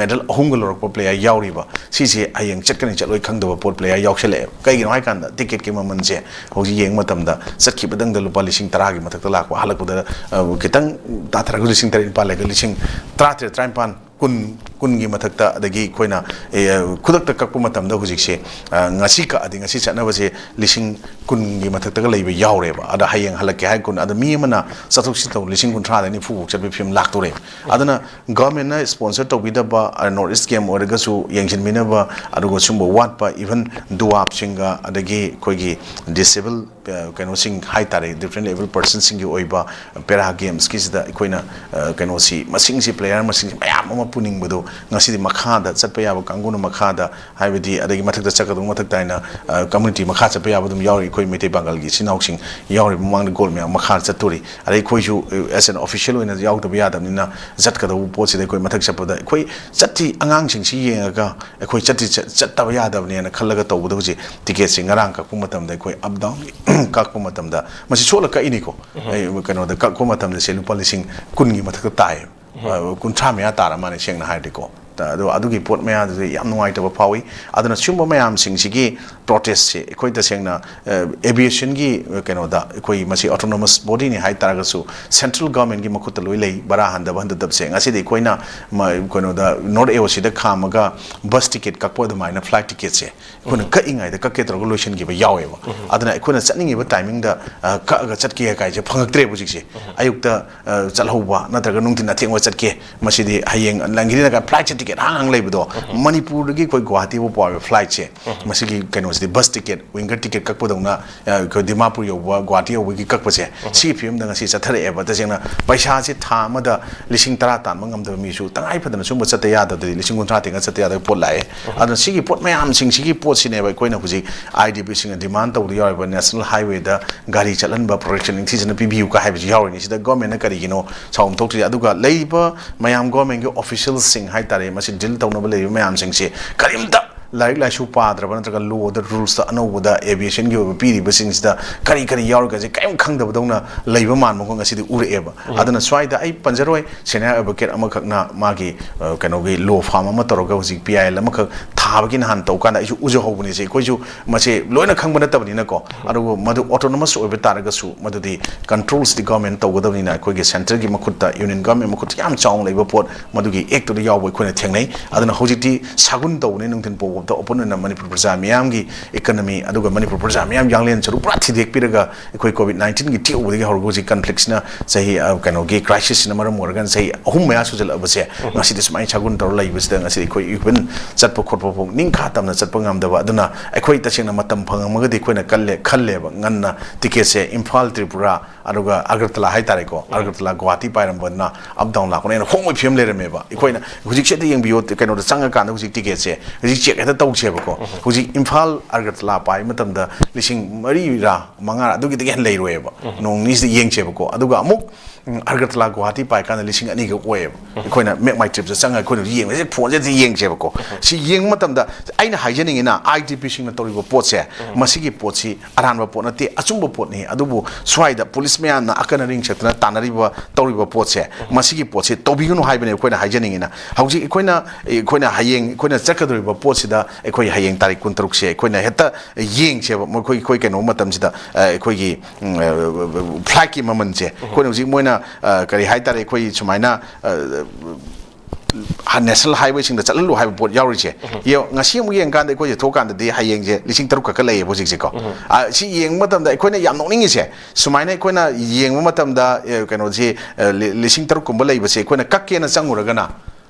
medal ꯑꯍꯨꯝꯒ ꯂꯧꯔꯛꯄ player ꯌꯥꯎꯔꯤꯕ, ꯁꯤꯁꯦ ꯍꯌꯦꯡ ꯆꯠꯀꯅꯤ ꯆꯠꯂꯣꯏ ꯈꯪꯗꯕ ꯄꯣꯠ player ꯌꯥꯎꯁꯜꯂꯛꯑꯦꯕ꯫ ꯀꯩꯒꯤꯅꯣ ꯍꯥꯏꯀꯥꯟꯗ ticketꯀꯤ ꯃꯃꯜꯁꯦ ꯍꯧꯖꯤꯛ ꯌꯦꯡꯕ ꯃꯇꯝꯗ ꯆꯠꯈꯤꯕꯗꯪꯗ ꯂꯨꯄꯥ ꯂꯤꯁꯤꯡ ꯇꯔꯥꯒꯤ ꯃꯊꯛꯇ ꯂꯥꯛꯄ, ꯍꯜꯂꯛꯄꯗ ꯑ, ꯈꯤꯇꯪ ꯇꯥꯊꯔꯒ ꯂꯤꯁꯤꯡ ꯇꯔꯦꯠ ꯅꯤꯄꯥꯜ ꯂꯩꯒ ꯂꯤꯁꯤꯡ ꯇꯔꯥꯇꯔꯦꯠ, ꯇꯔꯥꯅꯤꯄꯥꯜ, ꯀꯨꯟ, ꯀꯨꯟꯒꯤ ꯃꯊꯛꯇ, ꯑꯗꯒꯤ ꯑꯩꯈꯣꯏꯅ, ꯑꯦ, ꯈꯨꯗꯛꯇ ꯀꯛꯄ ꯃꯇꯝꯗ ꯍꯧꯖꯤꯛꯁꯦ, ꯑ, ꯉꯁꯤ ꯀꯛꯑꯗꯤ ꯉꯁꯤ ꯆꯠꯅꯕꯁꯦ ꯂꯤꯁꯤꯡ ꯀꯨꯟꯒꯤ ꯃꯊꯛꯇꯒ ꯂꯩꯕ ꯌꯥꯎꯔꯦꯕ꯫ ꯑꯗ ꯍꯌꯦꯡ ꯍꯜꯂꯛꯀꯦ ꯍꯥꯏ ꯀꯨꯟ, ꯑꯗ ꯃꯤ ꯑꯃꯅ ꯆꯠꯊꯣꯛ ꯆꯠꯁꯤꯟ ꯇꯧꯕ ꯂꯤꯁꯤꯡ ꯀꯨꯟꯊ꯭ꯔꯥꯗ ꯅꯤꯐꯨ ꯐꯥꯎ ꯆꯠꯄꯒꯤ ꯐꯤꯕꯝ ꯂꯥꯛꯇꯣꯔꯦ꯫ ꯑꯗꯨꯅ governmentꯅ sponsor ꯇꯧꯕꯤꯗꯕ, ꯑ, North East Game ꯑꯣꯏꯔꯒꯁꯨ ꯌꯦꯡꯁꯤꯟꯕꯤꯅꯕ, ꯑꯗꯨꯒ ꯁꯨꯝꯕ ꯋꯥꯠꯄ, even dwarfꯁꯤꯡꯒ, ꯑꯗꯒꯤ ꯑꯩꯈꯣꯏꯒꯤ disable ꯑ, ꯀꯩꯅꯣꯁꯤꯡ ꯍꯥꯏꯇꯥꯔꯦ, different able personꯁꯤꯡꯒꯤ ꯑꯣꯏꯕ Para Gamesꯀꯤꯁꯤꯗ ꯑꯩꯈꯣꯏꯅ, ꯑ, ꯀꯩꯅꯣꯁꯤ, ꯃꯁꯤꯡꯁꯤ, player ꯃꯁꯤꯡꯁꯤ ꯃꯌꯥꯝ ꯑꯃ ꯄꯨꯅꯤꯡꯕꯗꯣ ꯉꯁꯤꯗꯤ ꯃꯈꯥꯗ ꯆꯠꯄ ꯌꯥꯕ ꯀꯥꯡꯕꯨꯅ ꯃꯈꯥꯗ, ꯍꯥꯏꯕꯗꯤ ꯑꯗꯒꯤ ꯃꯊꯛꯇ ꯆꯠꯀꯗꯧꯕ ꯃꯊꯛꯇ ꯍꯥꯏꯅ, ꯑ, community ꯃꯈꯥ ꯆꯠꯄ ꯌꯥꯕ ꯑꯗꯨꯝ ꯌꯥꯎꯔꯤ꯫ ꯑꯩꯈꯣꯏ ꯃꯩꯇꯩ ꯄꯥꯡꯒꯜꯒꯤ ꯏꯆꯤꯟ ꯏꯅꯥꯎꯁꯤꯡ ꯌꯥꯎꯔꯤꯕ ꯃꯃꯥꯡꯗ gold ꯃꯌꯥꯝ ꯃꯈꯥ ꯆꯠꯇꯣꯔꯤ꯫ ꯑꯗꯩ ꯑꯩꯈꯣꯏꯁꯨ, ꯑ, as an official ꯑꯣꯏꯅ ꯌꯥꯎꯗꯕ ꯌꯥꯗꯕꯅꯤꯅ ꯆꯠꯀꯗꯧꯕ ꯄꯣꯠꯁꯤꯗ ꯑꯩꯈꯣꯏ ꯃꯊꯛ ꯆꯠꯄꯗ ꯑꯩꯈꯣꯏ ꯆꯠꯇꯤ ꯑꯉꯥꯡꯁꯤꯡꯁꯤ ꯌꯦꯡꯉꯒ ꯑꯩꯈꯣꯏ ꯆꯠꯇꯤ ꯆꯠ-, ꯆꯠꯇꯕ ꯌꯥꯗꯕꯅꯦꯅ ꯈꯜꯂꯒ ꯇꯧꯕꯗ ꯍꯧꯖꯤꯛ ticketꯁꯦ ꯉꯔꯥꯡ ꯀꯛꯄ ꯃꯇꯝꯗ ꯑꯩꯈꯣꯏ up down ꯀꯛꯄ ꯃꯇꯝꯗ, ꯃꯁꯤ ꯁꯣꯠꯂ ꯀꯛꯏꯅꯤꯀꯣ꯫ ꯑꯩ ꯀꯩꯅꯣꯗ ꯀꯛꯄ ꯃꯇꯝꯗ ꯁꯦ ꯂꯨꯄꯥ ꯂꯤꯁꯤꯡ ꯀꯨꯟꯒꯤ ꯃꯊꯛꯇ ꯇꯥꯏꯌꯦꯕ꯫ ꯑ, ꯀꯨꯟꯊ꯭ꯔꯥ ꯃꯌꯥ ꯇꯥꯔ ꯃꯥꯜꯂꯦ, ꯁꯦꯡꯅ ꯍꯥꯏꯔꯗꯤꯀꯣ꯫ ꯇ-, ꯑꯗꯣ ꯑꯗꯨꯒꯤ ꯄꯣꯠ ꯃꯌꯥꯗꯨꯗꯤ ꯌꯥꯝ ꯅꯨꯡꯉꯥꯏꯇꯕ ꯐꯥꯎꯏ꯫ ꯑꯗꯨꯅ ꯁꯤꯒꯨꯝꯕ ꯃꯌꯥꯝꯁꯤꯡꯁꯤꯒꯤ protestꯁꯦ ꯑꯩꯈꯣꯏ ꯇꯁꯦꯡꯅ, ꯑ, aviationꯒꯤ, ꯑ, ꯀꯩꯅꯣꯗ ꯑꯩꯈꯣꯏ ꯃꯁꯤ autonomous bodyꯅꯤ ꯍꯥꯏ ꯇꯥꯔꯒꯁꯨ central governmentꯀꯤ ꯃꯈꯨꯠꯇ ꯂꯣꯏ ꯂꯩ꯫ ꯚꯔꯥ ꯍꯟꯊꯕ ꯍꯟꯊꯗꯕꯁꯦ ꯉꯁꯤꯗꯤ ꯑꯩꯈꯣꯏꯅ ꯃ-, ꯀꯩꯅꯣꯗ North AOCꯗ ꯈꯥꯝꯃꯒ bus ticket ꯀꯛꯄ ꯑꯗꯨꯃꯥꯏꯅ flight ticketꯁꯦ ꯑꯩꯈꯣꯏꯅ ꯀꯛꯏꯉꯩꯗ ꯀꯛꯀꯦ ꯇꯧꯔꯒ ꯂꯣꯏꯁꯤꯟꯈꯤꯕ ꯌꯥꯎꯋꯦꯕ꯫ ꯑꯗꯨꯅ ꯑꯩꯈꯣꯏꯅ ꯆꯠꯅꯤꯡꯉꯤꯕ timingꯗ, ꯑ, ꯀꯛꯑꯒ ꯆꯠꯀꯦ ꯀꯥꯏꯁꯦ ꯐꯪꯉꯛꯇ꯭ꯔꯦꯕ ꯍꯧꯖꯤꯛꯁꯦ꯫ ꯑꯌꯨꯛꯇ, ꯑ, ꯆꯠꯍꯧꯕ ꯅꯠꯇ꯭ꯔꯒ ꯅꯨꯡꯊꯤꯟ ꯑꯊꯦꯡꯕ ꯆꯠꯀꯦ, ꯃꯁꯤꯗꯤ ꯍꯌꯦꯡ ꯅꯪꯒꯤꯗꯤ ꯅꯪ flightꯁꯦ ticket ꯇꯤꯀꯦꯠ ꯍꯥꯡ ꯍꯥꯡ ꯂꯩꯕꯗꯣ, ꯃꯅꯤꯄꯨꯔꯗꯒꯤ ꯑꯩꯈꯣꯏ ꯒꯨꯋꯥꯍꯥꯇꯤ ꯐꯥꯎ ꯄꯥꯎ ꯐ꯭ꯂꯥꯏꯠꯁꯦ, ꯃꯁꯤꯒꯤ ꯀꯩꯅꯣꯁꯤꯗꯤ, ꯕꯁ ꯇꯤꯀꯦꯠ, ꯋꯤꯡꯒꯔ ꯇꯤꯀꯦꯠ ꯀꯛꯄꯗꯧꯅ, ꯑ, ꯑꯩꯈꯣꯏ ꯗꯤꯃꯥꯄꯨꯔ ꯌꯧꯕ, ꯒꯨꯋꯥꯍꯥꯇꯤ ꯌꯧꯕꯒꯤ ꯀꯛꯄꯁꯦ, ꯁꯤꯒꯤ ꯐꯤꯕꯝꯗ ꯉꯁꯤ ꯆꯠꯊꯔꯛꯑꯦꯕ꯫ ꯇꯁꯦꯡꯅ ꯄꯩꯁꯥꯁꯦ ꯊꯥ ꯑꯃꯗ ꯂꯤꯁꯤꯡ ꯇꯔꯥ ꯇꯥꯟꯕ ꯉꯝꯗꯕ ꯃꯤꯁꯨ ꯇꯉꯥꯏ ꯐꯗꯅ ꯁꯨꯝꯕ ꯆꯠꯇ ꯌꯥꯗꯕꯗꯗꯤ ꯂꯤꯁꯤꯡ ꯀꯨꯟꯊ꯭ꯔꯥ ꯇꯤꯡꯉ ꯆꯠꯇ ꯌꯥꯗꯕ ꯄꯣꯠ ꯂꯥꯛꯑꯦ꯫ ꯑꯗꯨꯅ ꯁꯤꯒꯤ ꯄꯣꯠ ꯃꯌꯥꯝꯁꯤꯡꯁꯤꯒꯤ ꯄꯣꯠꯁꯤꯅꯦꯕ ꯑꯩꯈꯣꯏꯅ ꯍꯧꯖꯤꯛ IDPꯁꯤꯡꯅ ꯗꯤꯃꯥꯟ ꯇꯧꯕꯗ ꯌꯥꯎꯔꯤꯕ, ꯅꯦꯁꯅꯦꯜ ꯍꯥꯏꯋꯦꯗ ꯒꯥꯔꯤ ꯆꯠꯍꯟꯕ ꯄ꯭ꯔꯣꯇꯦꯛꯁꯟ ꯅꯤꯡꯊꯤꯖꯅ ꯄꯤꯕꯤꯌꯨ ꯀ ꯍꯥꯏꯕꯁꯤ ꯌꯥꯎꯔꯤꯅꯤ꯫ ꯁꯤꯗ ꯒꯣꯔꯃꯦꯟꯅ ꯀꯔꯤꯒꯤꯅꯣ ꯁꯥꯎꯝ ꯊꯣꯛꯇ꯭ꯔꯤꯁꯦ? ꯑꯗꯨꯒ ꯂꯩꯔꯤꯕ ꯃꯌꯥꯝ ꯒꯣꯔꯃꯦꯟꯒꯤ ꯑꯣꯐꯤꯁꯤꯌꯦꯜꯁꯤꯡ ꯍꯥꯏꯇꯥꯔꯦ, ꯃꯁꯤ ꯗꯤꯜ ꯇꯧꯅꯕ ꯂꯩꯔꯤꯕ ꯃꯌꯥꯝꯁꯤꯡꯁꯤ ꯀꯔꯤꯝꯇ ꯂꯥꯏꯔꯤꯛ ꯂꯥꯏꯁꯨ ꯄꯥꯗ꯭ꯔꯕ ꯅꯠꯇ꯭ꯔꯒ ꯂꯣꯗ, ꯔꯨꯜꯁꯇ ꯑꯅꯧꯕꯗ ꯑꯦꯚꯤꯌꯦꯁꯟꯒꯤ ꯑꯣꯏꯕ ꯄꯤꯔꯤꯕꯁꯤꯡꯁꯤꯗ ꯀꯔꯤ ꯀꯔꯤ ꯌꯥꯎꯔꯤꯒꯁꯦ ꯀꯔꯤꯝ ꯈꯪꯗꯕꯗꯧꯅ ꯂꯩꯕ ꯃꯥꯟꯕ ꯈꯣꯡ ꯑꯁꯤꯗꯤ ꯎꯔꯛꯑꯦꯕ꯫ ꯑꯗꯨꯅ ꯁ꯭ꯋꯥꯏꯗ ꯑꯩ ꯄꯟꯖꯔꯣꯏ, ꯁꯦꯅꯤꯌꯔ ꯑꯦꯗꯚꯣꯀꯦꯠ ꯑꯃꯈꯛꯅ ꯃꯥꯒꯤ, ꯑ, ꯀꯩꯅꯣꯒꯤ ꯂꯣ ꯐꯥꯝ ꯑꯃ ꯇꯧꯔꯒ ꯍꯧꯖꯤꯛ PIL ꯑꯃꯈꯛ ꯊꯥꯕꯒꯤ ꯅꯍꯥꯟ ꯇꯧꯀꯥꯟꯗ ꯑꯩꯁꯨ ꯎꯖꯍꯧꯕꯅꯤꯁꯦ꯫ ꯑꯩꯈꯣꯏꯁꯨ ꯃꯁꯦ ꯂꯣꯏꯅ ꯈꯪꯕ ꯅꯠꯇꯕꯅꯤꯅꯀꯣ꯫ ꯑꯗꯨꯕꯨ ꯃꯗꯨ ꯑꯣꯇꯣꯅꯣꯃꯁ ꯑꯣꯏꯕ ꯇꯥꯔꯒꯁꯨ ꯃꯗꯨꯗꯤ ꯀꯟꯇ꯭ꯔꯣꯜꯁꯇꯤ ꯒꯣꯔꯃꯦꯟ ꯇꯧꯒꯗꯕꯅꯤꯅ ꯑꯩꯈꯣꯏꯒꯤ ꯁꯦꯟꯇꯔꯒꯤ ꯃꯈꯨꯠꯇ, ꯌꯨꯅꯤꯌꯟ ꯒꯣꯔꯃꯦꯟ ꯃꯈꯨꯠꯇ ꯌꯥꯝ ꯆꯥꯎꯅ ꯂꯩꯕ ꯄꯣꯠ, ꯃꯗꯨꯒꯤ ꯑꯦꯛꯇꯨꯗ ꯌꯥꯎꯕ ꯑꯩꯈꯣꯏꯅ ꯊꯦꯡꯅꯩ꯫ ꯑꯗꯨꯅ ꯍꯧꯖꯤꯛꯇꯤ ꯁꯥꯒꯨꯟ ꯇꯧꯕꯅꯤ, ꯅꯨꯡꯊꯤꯟ ꯄꯣꯛꯄꯗ ꯑꯣꯄꯟ ꯑꯣꯏꯅ ꯃꯅꯤꯄꯨꯔ ꯄ꯭ꯔꯖꯥ ꯃꯤꯌꯥꯝꯒꯤ ꯏꯀꯅꯃꯤ ꯑꯗꯨꯒ ꯃꯅꯤꯄꯨꯔ ꯄ꯭ꯔꯖꯥ ꯃꯤꯌꯥꯝ ꯌꯥꯡꯂꯦꯟ ꯁꯔꯨꯛ ꯄꯨꯔꯥ ꯊꯤꯗꯦꯛꯄꯤꯔꯒ ꯑꯩꯈꯣꯏ ꯀꯣꯚꯤꯗ ꯅꯥꯏꯟꯇꯤꯟꯒꯤ ꯊꯦꯛꯎꯕꯗꯒꯤ ꯍꯧꯔꯒ ꯍꯧꯖꯤꯛ ꯀꯟꯐ꯭ꯂꯤꯛꯁꯤꯅ ꯆꯍꯤ, ꯑ, ꯀꯩꯅꯣꯒꯤ ꯀ꯭ꯔꯥꯏꯁꯤꯁꯁꯤꯅ ꯃꯔꯝ ꯑꯣꯏꯔꯒ ꯆꯍꯤ ꯑꯍꯨꯝ ꯃꯌꯥ ꯁꯨꯖꯜꯂꯛꯑꯕꯁꯦ, ꯉꯁꯤꯗꯤ ꯁꯨꯃꯥꯏꯅ ꯁꯥꯒꯨꯟ ꯇꯧꯔ ꯂꯩꯕꯁꯤꯗ ꯉꯁꯤꯗꯤ ꯑꯩꯈꯣꯏ ꯏꯚꯟ ꯆꯠꯄ ꯈꯣꯠꯄ ꯐꯥꯎ ꯅꯤꯡꯈꯥ ꯇꯝꯅ ꯆꯠꯄ ꯉꯝꯗꯕ꯫ ꯑꯗꯨꯅ ꯑꯩꯈꯣꯏ ꯇꯁꯦꯡꯅ ꯃꯇꯝ ꯐꯪꯉꯝꯃꯒꯗꯤ ꯑꯩꯈꯣꯏꯅ ꯀꯜꯂꯦ, ꯈꯜꯂꯦꯕ, ꯉꯟꯅ ꯇꯤꯀꯦꯠꯁꯦ ꯏꯝꯐꯥꯜ, ꯇ꯭ꯔꯤꯄꯨꯔꯥ, ꯑꯗꯨꯒ ꯑꯒꯔꯇꯂꯥ ꯍꯥꯏꯇꯥꯔꯦꯀꯣ, ꯑꯒꯔꯇꯂꯥ ꯒꯨꯋꯥꯍꯥꯇꯤ ꯄꯥꯏꯔꯝꯕꯗꯨꯅ ꯑꯞ ꯗꯥꯎꯟ ꯂꯥꯛꯄꯅ ꯍꯦꯟꯅ ꯍꯣꯡꯕꯒꯤ ꯐꯤꯕꯝ ꯂꯩꯔꯝꯃꯦꯕ꯫ ꯑꯩꯈꯣꯏꯅ ꯍꯧꯖꯤꯛꯁꯦ ꯑꯗ ꯌꯦꯡꯕꯤꯌꯣ, ꯀꯩꯅꯣꯗ ꯆꯪꯉꯀꯥꯟꯗ ꯍꯧꯖꯤꯛ ꯇꯤꯀꯦꯠꯁꯦ ꯍꯧꯖꯤꯛ ꯆꯦꯛ ꯍꯦꯛꯇ ꯇꯧꯁꯦꯕꯀꯣ꯫ ꯍꯧꯖꯤꯛ ꯏꯝꯐꯥꯜ ꯑꯒꯔꯇꯂꯥ ꯄꯥꯏ ꯃꯇꯝꯗ ꯂꯤꯁꯤꯡ ꯃꯔꯤꯔꯥ ꯃꯉꯥꯔꯥ ꯑꯗꯨꯒꯤꯗꯒꯤ ꯍꯦꯟꯅ ꯂꯩꯔꯣꯏꯕ꯫ ꯅꯣꯡ ꯅꯤꯅꯤꯁꯤꯗ ꯌꯦꯡꯁꯦꯕꯀꯣ꯫ ꯑꯗꯨꯒ ꯑꯃꯨꯛ, ꯎꯝ, ꯑꯒꯔꯇꯂꯥ ꯒꯨꯋꯥꯍꯥꯇꯤ ꯄꯥꯏ ꯀꯥꯟꯗ ꯂꯤꯁꯤꯡ ꯑꯅꯤꯒ ꯑꯣꯏꯌꯦꯕ꯫ ꯑꯩꯈꯣꯏꯅ Make My Tripꯁꯇ ꯆꯪꯉꯒ ꯑꯩꯈꯣꯏꯅ ꯍꯧꯖꯤꯛ ꯌꯦꯡꯕꯁꯦ, ꯐꯣꯟꯁꯦ ꯍꯦꯛꯇ ꯌꯦꯡꯁꯦꯕꯀꯣ꯫ ꯁꯤ ꯌꯦꯡꯕ ꯃꯇꯝꯗ ꯑꯩꯅ ꯍꯥꯏꯖꯅꯤꯡꯉꯤꯅ, IDPꯁꯤꯡꯅ ꯇꯧꯔꯤꯕ ꯄꯣꯠꯁꯦ, ꯃꯁꯤꯒꯤ ꯄꯣꯠꯁꯤ ꯑꯔꯥꯟꯕ ꯄꯣꯠ ꯅꯠꯇꯦ, ꯑꯆꯨꯝꯕ ꯄꯣꯠꯅꯤ꯫ ꯑꯗꯨꯕꯨ ꯁ꯭ꯋꯥꯏꯗ ꯄꯨꯂꯤꯁ ꯃꯌꯥꯝꯅ ꯑꯀꯟ ꯑꯔꯤꯡ ꯁꯛꯇꯅ ꯇꯥꯟꯅꯔꯤꯕ, ꯇꯧꯔꯤꯕ ꯄꯣꯠꯁꯦ, ꯃꯁꯤꯒꯤ ꯄꯣꯠꯁꯦ ꯇꯧꯕꯤꯒꯅꯨ ꯍꯥꯏꯕꯅꯦ ꯑꯩꯈꯣꯏꯅ ꯍꯥꯏꯖꯅꯤꯡꯉꯤꯅ꯫ ꯍꯧꯖꯤꯛ ꯑꯩꯈꯣꯏꯅ, ꯑꯩꯈꯣꯏꯅ ꯍꯌꯦꯡ ꯑꯩꯈꯣꯏꯅ ꯆꯠꯀꯗꯧꯔꯤꯕ ꯄꯣꯠꯁꯤꯗ ꯑꯩꯈꯣꯏ ꯍꯌꯦꯡ ꯇꯥꯔꯤꯛ ꯀꯨꯟꯇꯔꯨꯛꯁꯦ ꯑꯩꯈꯣꯏꯅ ꯍꯦꯛꯇ ꯌꯦꯡꯁꯦꯕ꯫ ꯃꯈꯣꯏ, ꯑꯩꯈꯣꯏ ꯀꯩꯅꯣ ꯃꯇꯝꯁꯤꯗ, ꯑ, ꯑꯩꯈꯣꯏꯒꯤ, ꯎꯝ, ꯑ, ꯐ꯭ꯂꯥꯏꯠꯀꯤ ꯃꯃꯜꯁꯦ ꯑꯩꯈꯣꯏꯅ ꯍꯧꯖꯤꯛ ꯃꯣꯏꯅ, ꯑ, ꯀꯔꯤ ꯍꯥꯏꯇꯥꯔꯦ, ꯑꯩꯈꯣꯏ ꯁꯨꯃꯥꯏꯅ, ꯑ, ꯅꯦꯁꯅꯦꯜ ꯍꯥꯏꯋꯦꯁꯤꯡꯗ ꯆꯠꯍꯜꯂꯨ ꯍꯥꯏꯕ ꯄꯣꯠ ꯌꯥꯎꯔꯤꯁꯦ꯫ ꯌꯦꯡꯉꯣ, ꯉꯁꯤ ꯑꯃꯨꯛ ꯌꯦꯡꯀꯥꯟꯗ ꯑꯩꯈꯣꯏꯁꯦ ꯊꯣꯛꯀꯥꯟꯗꯗꯤ ꯍꯌꯦꯡꯁꯦ ꯂꯤꯁꯤꯡ ꯇꯔꯨꯛ ꯈꯛꯀ ꯂꯩꯌꯦꯕ ꯍꯧꯖꯤꯛꯁꯦꯀꯣ꯫ ꯑ, ꯁꯤ ꯌꯦꯡꯕ ꯃꯇꯝꯗ ꯑꯩꯈꯣꯏꯅ ꯌꯥꯝ ꯅꯣꯛꯅꯤꯡꯉꯤꯁꯦ, ꯁꯨꯃꯥꯏꯅ ꯑꯩꯈꯣꯏꯅ ꯌꯦꯡꯕ ꯃꯇꯝꯗ, ꯑ, ꯀꯩꯅꯣꯁꯤ, ꯑ, ꯂꯤ-, ꯂꯤꯁꯤꯡ ꯇꯔꯨꯛ ꯀꯨꯝꯕ ꯂꯩꯕꯁꯦ ꯑꯩꯈꯣꯏꯅ ꯀꯛꯀꯦꯅ ꯆꯪꯉꯨꯔꯒꯅ